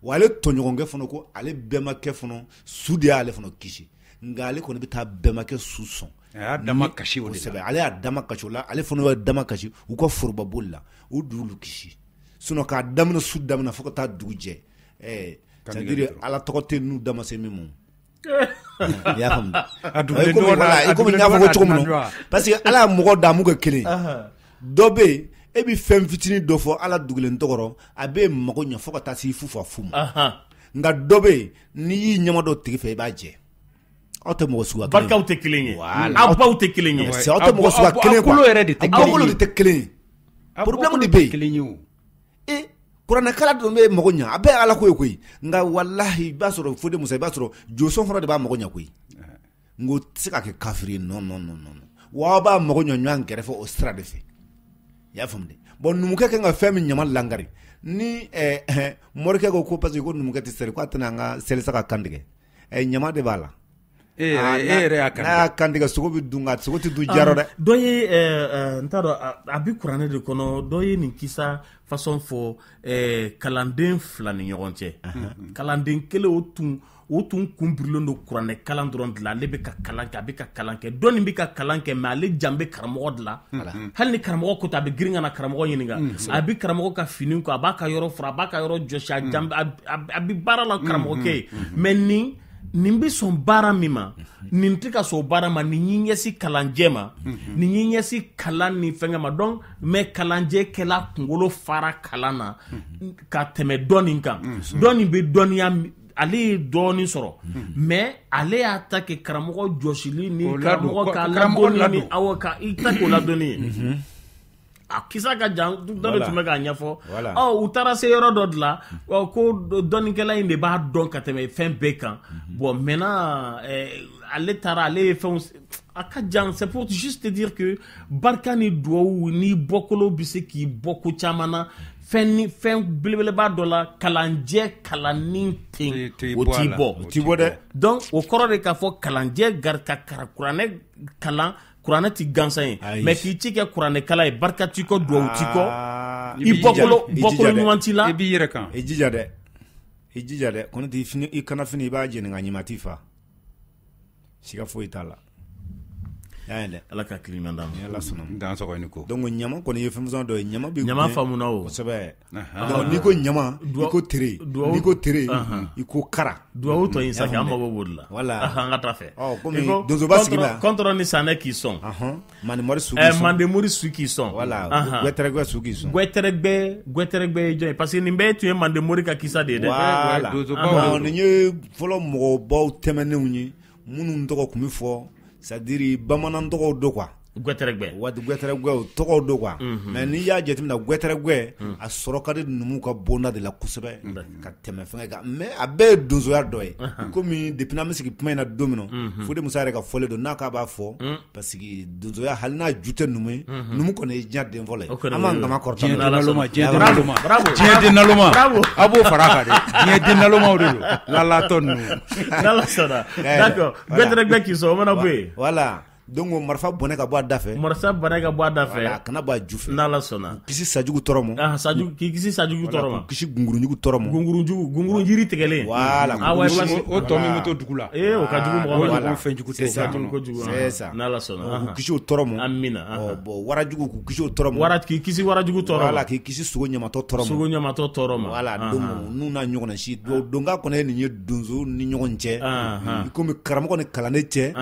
wa ale tɔɲɔgɔnkɛ fana ko ale bɛnbakɛ fana su de y'ale fana kisi nka ale kɔni bɛ taa bɛnbakɛ su sɔn. A y'a dama kasi o de la. Ale y'a dama kasi o la ale fana y'a dama kasi u ka foroba boli la u d'olu kisi. Sinon k'a daminɛ su daminɛ fo ka taa dugu jɛ c'est à dire ala tɔgɔ tɛ n'u dama se min ma. I y'a faamu. A komi n y'a fɔ ko cogo min na parce que ala ye mɔgɔ da mun kɛ kelen dɔ bɛ yen e bɛ fɛn fitinin dɔ fɔ ala dugulen tɔgɔ a bɛ mago ɲɛ fo ka taa se fu fa fu ma nka dɔ bɛ yen n'i y'i ɲɛma dɔ tigi fɛ i b'a jɛ. Aw tɛ mɔgɔ suguya kelen ye. Barikaw tɛ kelen ye. Aw baw tɛ kelen ye. Aw tɛ mɔgɔ suguya kelen ye quoi. Aw bolo yɛrɛ de tɛ kelen ye. Aw bolo de tɛ kelen ye. Problème de bɛ yen. Kelen ye o. Kuranɛkala dun bɛ mago ɲɛ a bɛɛ ye ala ko ye koyi nka walahi i b'a sɔrɔ Fode Musa i b'a sɔrɔ josɔn fana de b'a mago ɲɛ koyi nka o tɛ se ka kɛ kafiri ye non non non non wa aw b'a mago ɲɛ ɲɔgɔn kɛrɛfɛ o sira de fɛ i y'a faamu dɛ bon numukɛ kan ka fɛn min ɲama langari ni morikɛ ko parce que ko numukɛ tɛ seli k'a tɛna an ka seli saga kantigɛ ɲama de b'a la. E yɛrɛ y'a kantigɛ n'a y'a kantigɛ sogo bɛ dun nka sogo tɛ dun jayɔrɔ dɛ. Dɔ ye n t'a dɔn a bɛ kuranɛ de kɔnɔ dɔ ye nin kisa façon fɔ kalanden 2 ni ɲɔgɔn cɛ. Kalanden kelen o tun kun birilen don kuranɛ kalan dɔrɔn de la ale bɛ ka kalan kɛ a bɛ ka kalan kɛ dɔ nin bɛ ka kalan kɛ mais ale jan bɛ karamɔgɔ de la hali ni karamɔgɔ ko ten a bɛ girin ka na karamɔgɔ ɲininka a bɛ karamɔgɔ ka fini ko a b'a ka yɔrɔ furan a b'a ka yɔrɔ jɔsi a jan a bɛ baara la karamɔgɔkɛ ye mais nin bɛ sɔn baara min ma nin tɛ ka sɔn baara ma nin y'i ɲɛsin kalanjɛ ma nin y'i ɲɛsin kalan ni fɛnkɛ ma donc mais kalanjɛ kɛla kunkolo fara kalan na ka tɛmɛ dɔɔnin kan dɔɔnin bɛ dɔnniya ale ye dɔɔnin sɔrɔ mais ale y'a ta kɛ karamɔgɔ jɔsili ni karamɔgɔ ka ladonni ni awɔ ka i ta k'o ladonni ye. A kisa ka jan dɔ de tun bɛ k'a ɲɛfɔ ɔ u taara se yɔrɔ dɔ de la ko dɔnnikɛla in de b'a dɔn ka tɛmɛ fɛn bɛɛ kan bon maintenant ale taara ale ye fɛnw a ka jan c'est pour juste te dire que barika ni duwawu ni bɔkolo bɛ se k'i bɔ ko caman na fɛn ni fɛn belebeleba dɔ la kalanjɛ kalanni ten o t'i bɔ o t'i bɔ dɛ donc o kɔrɔ de k'a fɔ kalanjɛ gari ka kuranɛ kalan kuranɛ ti gansan ye mais k'i ci kɛ kuranɛkala ye barika t'i kɔ duwawu t'i kɔ i bɔkolo ɲuman t'i la i b'i yɛrɛ kan i jija dɛ i jija dɛ ko ne t'i fini i kana fini i b'a jeni nka ɲuman t'i fa siga foyi t'a la. Ala ka hakili ɲuman d'an ma. Ni Ala sɔnna. Dan sɔgɔ i ni ko. Donc ɲama kɔni ye fɛn dɔ ye, ɲama bɛ ɲama faamuna o. Kosɛbɛ. Donc n'i ko ɲama, i ko tere, n'i ko tere, i ko kara. Duwawu tɔ in sa an mago b'o de la. Voilà. An ka taa fɛ. Ɔ komi donsoba sigi la. Kɔntɔrɔ ni sanɛ k'i sɔn. Mandemori su k'i sɔn. Mandemori su k'i sɔn. Voilà. Gwɛtɛrɛgbɛ su k'i sɔn. Gwɛtɛrɛgbɛ ye jɔn ye? Parce que nin bɛɛ tun ye Mandemori ka kisa de ye dɛ. Voilà. Donsobaw nin ye fɔlɔ mɔgɔbaw tɛmɛnenw ye minnu tɔgɔ tun bɛ fɔ. C'est-à-dire bamanan tɔgɔw don quoi. Gwɛtɛrɛgbɛ. Waati gwɛtɛrɛgbɛ o tɔgɔw don quoi. Mais n'i y'a jateminɛ gwɛtɛrɛgbɛ a sɔrɔ ka di numuw ka bonda de la kosɛbɛ ka tɛmɛ fɛngɛ kan, mais a bɛɛ ye donsoya dɔ ye. Komi depuis n'an bɛ sigi kuma in na don min na, Fode Musa yɛrɛ ka fɔlen don n'a k'a b'a fɔ parce que donsoya hali n'a ju tɛ numu ye, numu kɔni ye diɲɛ den fɔlɔ ye. An b'an kama kɔrɔta. Diɲɛ den naloma, diɲɛ den naloma. Diɲɛ den naloma. A b'o fara a kan dɛ. Diɲɛ den nalomaw de don. Lalatɔ ninnu. N'Ala sɔnna. D'accord. Gwɛtɛrɛgbɛ k'i sɔn o mana bɔ yen. Voilà. Donc marifa bɔnɛ ka bɔ a da fɛ. Marifa bɔnɛ ka bɔ a da fɛ. A kana bɔ a ju fɛ. N'Ala sɔnna. Kisi sajugu tɔɔrɔ ma. K'i kisi sajugu tɔɔrɔ ma. Kisi gungurujugu tɔɔrɔ ma. Gungurujugu, gungurun jiri tigɛlen. Voilà. O tɔ min bɛ to dugu la. Ee o ka jugu mɔgɔ ma. O ɲɔgɔn fɛn jugu tɛ. C'est ça. C'est ça. N'Ala sɔnna. K'u kisi o tɔɔrɔ ma. Amina. Bon warajugu k'u kisi o tɔɔrɔ ma. K'i kisi warajugu tɔɔrɔ ma. Voilà, k'i kisi sogo ɲamatɔ tɔɔrɔ ma. Sogo ɲamatɔ tɔɔrɔ ma. Voilà, donc n'u n'a ɲɔgɔnna si donka kɔni ye nin ye donso ni ɲɔgɔn cɛ. I komi karamɔgɔ ni kalanden cɛ.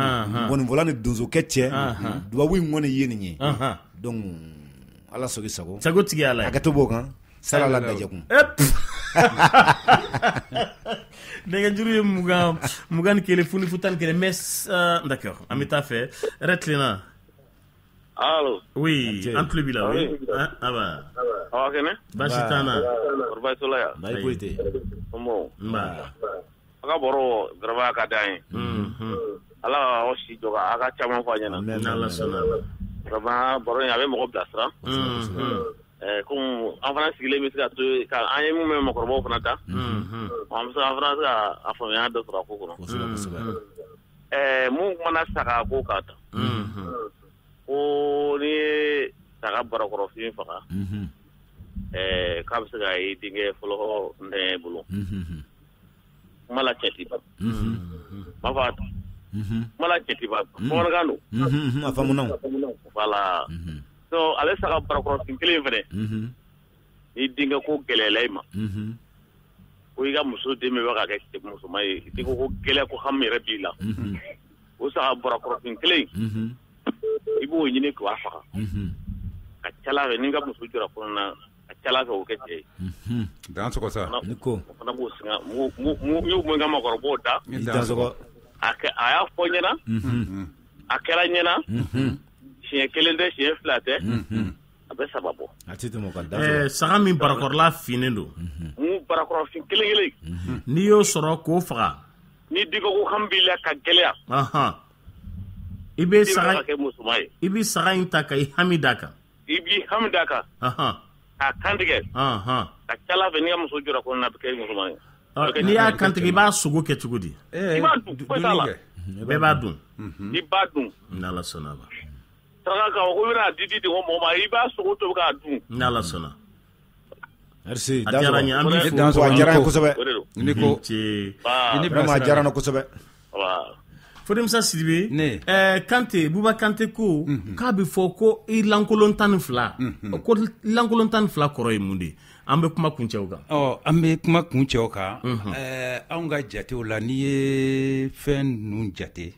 Ngɔnifɔla ni donsokɛ cɛ. Dubabu in kɔni ye nin ye. Donc Ala sɔgi sago. Sago tigi Ala ye. Hakɛto b'o kan. Sala la dajɛkun. Nɛgɛjuru ye 21 0 0 11 mais d'accord an bɛ taa fɛ hɛrɛ tilenna. Allo. Oui, an tulo b'i la. Oui. Aba. Aw ka kɛnɛ? Baasi t'an na. Kɔri baasi t'aw la yan? Baasi foyi tɛ yen. Somɔgɔw? Nba. A ka baro vraiment a ka d'an ye. Ala k'aw si jɔ a ka caman fɔ a ɲɛna. N'Ala sɔnna. Vraiment baro in a bɛ mɔgɔ bilasira. Komi an fana sigilen bɛ se ka to an ye mun mɛn mɔgɔkɔrɔbaw fana ta. An bɛ se an fana se ka a faamuya dɔ sɔrɔ a ko kɔnɔ. Kosɛbɛ kosɛbɛ. Mun kumana saga ko kan tan. Ko n'i ye saga barakɔrɔfin faga. K'a bɛ se ka i denkɛ fɔlɔ ntɛnɛn bolo. Kuma la cɛ ti ban. B'a fɔ kuma la cɛ ti ban bamanankan don. A faamuna. Voilà. Donc ale saga barakɔrɔfin kelen fɛnɛ. Ni denkɛ ko gɛlɛyala i ma. Ko i ka muso den bɛ ka kɛ musoman ye, i ko ko gɛlɛya ko hami yɛrɛ b'i la. O saga barakɔrɔfin kelen. I b'o ɲini k'a faga. Ka ca ala fɛ n'i ka muso jɔra kɔnɔna na, a ca ala fɛ o kɛ cɛ ye. Dan sɔgɔ sa. Ni ko. O fana b'o singa n y'o mun ka mɔgɔkɔrɔbaw da. Dan sɔgɔ. A y'a fɔ ɲɛna. A kɛra ɲɛna. Siɲɛ kelen tɛ, siɲɛ fila tɛ. A bɛ saba bɔ. A tɛ tɛmɛ o kan. Dan sɔgɔ. Saga min barakɔrɔla finnen don. Mun barakɔrɔfin kelen kelen. N'i y'o sɔrɔ k'o faga. Ni diko ko hami b'i la ka gɛlɛya. I bɛ saga i bɛ saga in ta ka i hami d'a kan. I b'i hami d'a kan. K'a kantigɛ. Ka ca ala fɛ n'i ka muso jɔra kɔnɔna na, a bɛ kɛ musoman ye. N'i y'a kantigɛ i b'a sogo kɛ cogo di? I b'a dun, foyi t'a la. Bɛɛ b'a dun. I b'a dun. N'Ala sɔnna a ma. Saraka k'a fɔ ko i bɛna di di mɔgɔ ma, i b'a sogo tobi k'a dun. N'Ala sɔnna. Merci. A diyara n ye, an b'i fo. A diyara n ye kosɛbɛ. Ni ko. Vraiment a diyara n ye kosɛbɛ. Fode Musa Sidibe, Kante, Buba Kante ko k'a bɛ fɔ ko i lankolon 12, ko lankolon 12 kɔrɔ ye mun de ye? An bɛ kuma kuncɛ o kan. Ɔ an bɛ kuma kuncɛ o kan. Anw ka jatew la, n'i ye fɛn ninnu jate,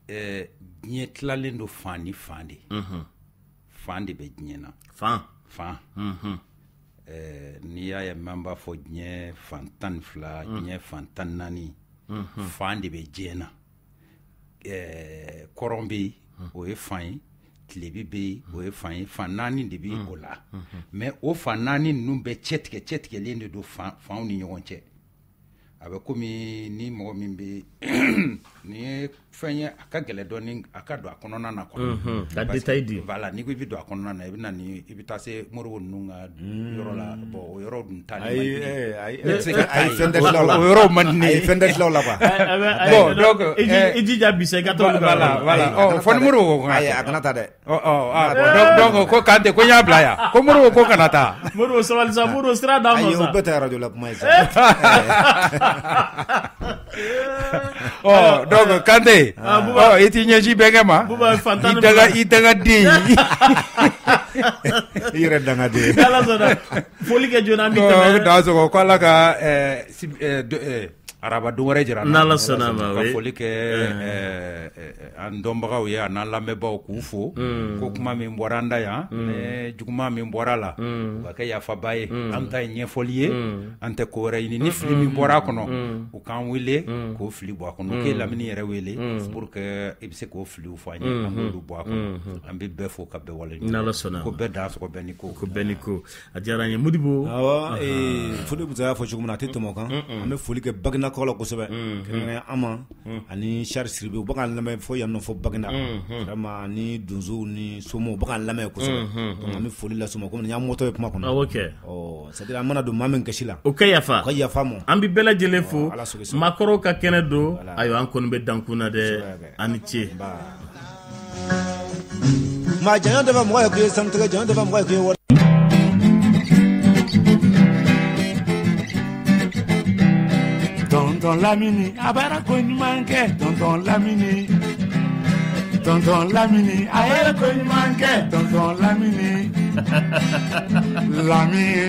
diɲɛ tilalen don fan ni fan de. Fan de bɛ diɲɛ na. Fan. Fan. N'i y'a ye an b'a fɔ diɲɛ fan 12, diɲɛ fan 14. Fan de bɛ diɲɛ na. Kɔrɔn bɛ yen, o ye fan ye. Tilebi bɛ yen, o ye fan ye. Fan naani de bɛ o la. Mais o fan naani ninnu bɛɛ cɛtigɛlen de don fanw ni ɲɔgɔn cɛ. A bɛ komi ni mɔgɔ min bɛ nin ye fɛn ye, a ka gɛlɛn dɔɔni, a ka don a kɔnɔna na quoi. Ka détail di. Voilà, n'i ko i bɛ don a kɔnɔna na, i bɛ na ni i bɛ taa se Moribo ninnu ka yɔrɔ la. Bon o yɔrɔ dun taali man di ne ye. Ayi, Ne tɛ se ka taa ayi, yen. fɛn tɛ tila o la. O yɔrɔw man di ne ye. Ayi, fɛn tɛ tila o la quoi. Bon donc i jija bi sa i ka t'olu ka voilà, voilà. Ɔ fɔ ni Moribo ko Ayi, a kana taa dɛ. Ɔ donc ko Kante ko n y'a bila yan. Ko Moribo ko kana taa. Moribo sabali sa, Moribo sira d'an ma Ayi, sa. o bɛɛ tɛ radio la kuma ye sa. Ɔ donc Kante, ɔ i t'i ɲɛsin bɛnkɛ ma, i dangaden, i yɛrɛ dangaden. Ala sɔnna, foli kɛ joona an bɛ tɛmɛ. Dansɔgɔ ko Ala ka araba don wɛrɛ jira an na. N'Ala sɔnna ma, ka foli kɛ an dɔnbagaw ye a n'an lamɛnbaaw k'u fo. Ko kuma min bɔra an da yan, ni juguman min bɔra a la, o ka kɛ yafaba ye. An ta ye ɲɛfɔli ye, an tɛ ko wɛrɛ ɲini. Ni fili min bɔra a kɔnɔ, u k'an wele k'o fili bɔ a kɔnɔ. K'e Lamini yɛrɛ wele pour que i bɛ se k'o filiw fɔ an ye, an b'olu bɔ a kɔnɔ. An bɛ bɛɛ fo ka bɛɛ wale ɲuman. N'Ala sɔnna. Ko bɛɛ dansɔgɔ bɛɛ ni ko. Ko bɛɛ ni ko. A diyara an ye Modibo. Awɔ, foli Musa y'a fɔ cogo min na a tɛ tɛmɛ o kan. An bɛ foli kɛ Baginakaw la kosɛbɛ, kɛrɛnkɛrɛnnenya an ma ani Charles Siribe, u bɛ k'an lamɛn fo yan nɔ fo Baginda. Vraiment ani donsow ni somaw u bɛ k'an lamɛn kosɛbɛ. Donc an bɛ foli lase u ma komi nin y'an mɔtɔ ye kuma kɔnɔ. Awɔ kɛ. Ɔ c'est à dire an mana don maa min gasi la, o ka yafa. O ka yafa ma. An bɛ bɛɛ lajɛlen fo. Maakɔrɔw ka kɛnɛ don. Ayiwa an kɔni bɛ dankun na dɛ. A ni ce. Maa janya tɛ fɛ mɔgɔ ye k'i ye sanutigɛ, janya tɛ fɛ mɔgɔ ye k'i ye wari. Tonton Lamini a baara ko ɲuman kɛ. Tonton Lamini, Tonton Lamini a yɛrɛ ko ɲuman kɛ. Tonton Lamini, Lamini,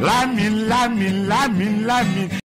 Lamini, Lamini, Lamini, Lamini.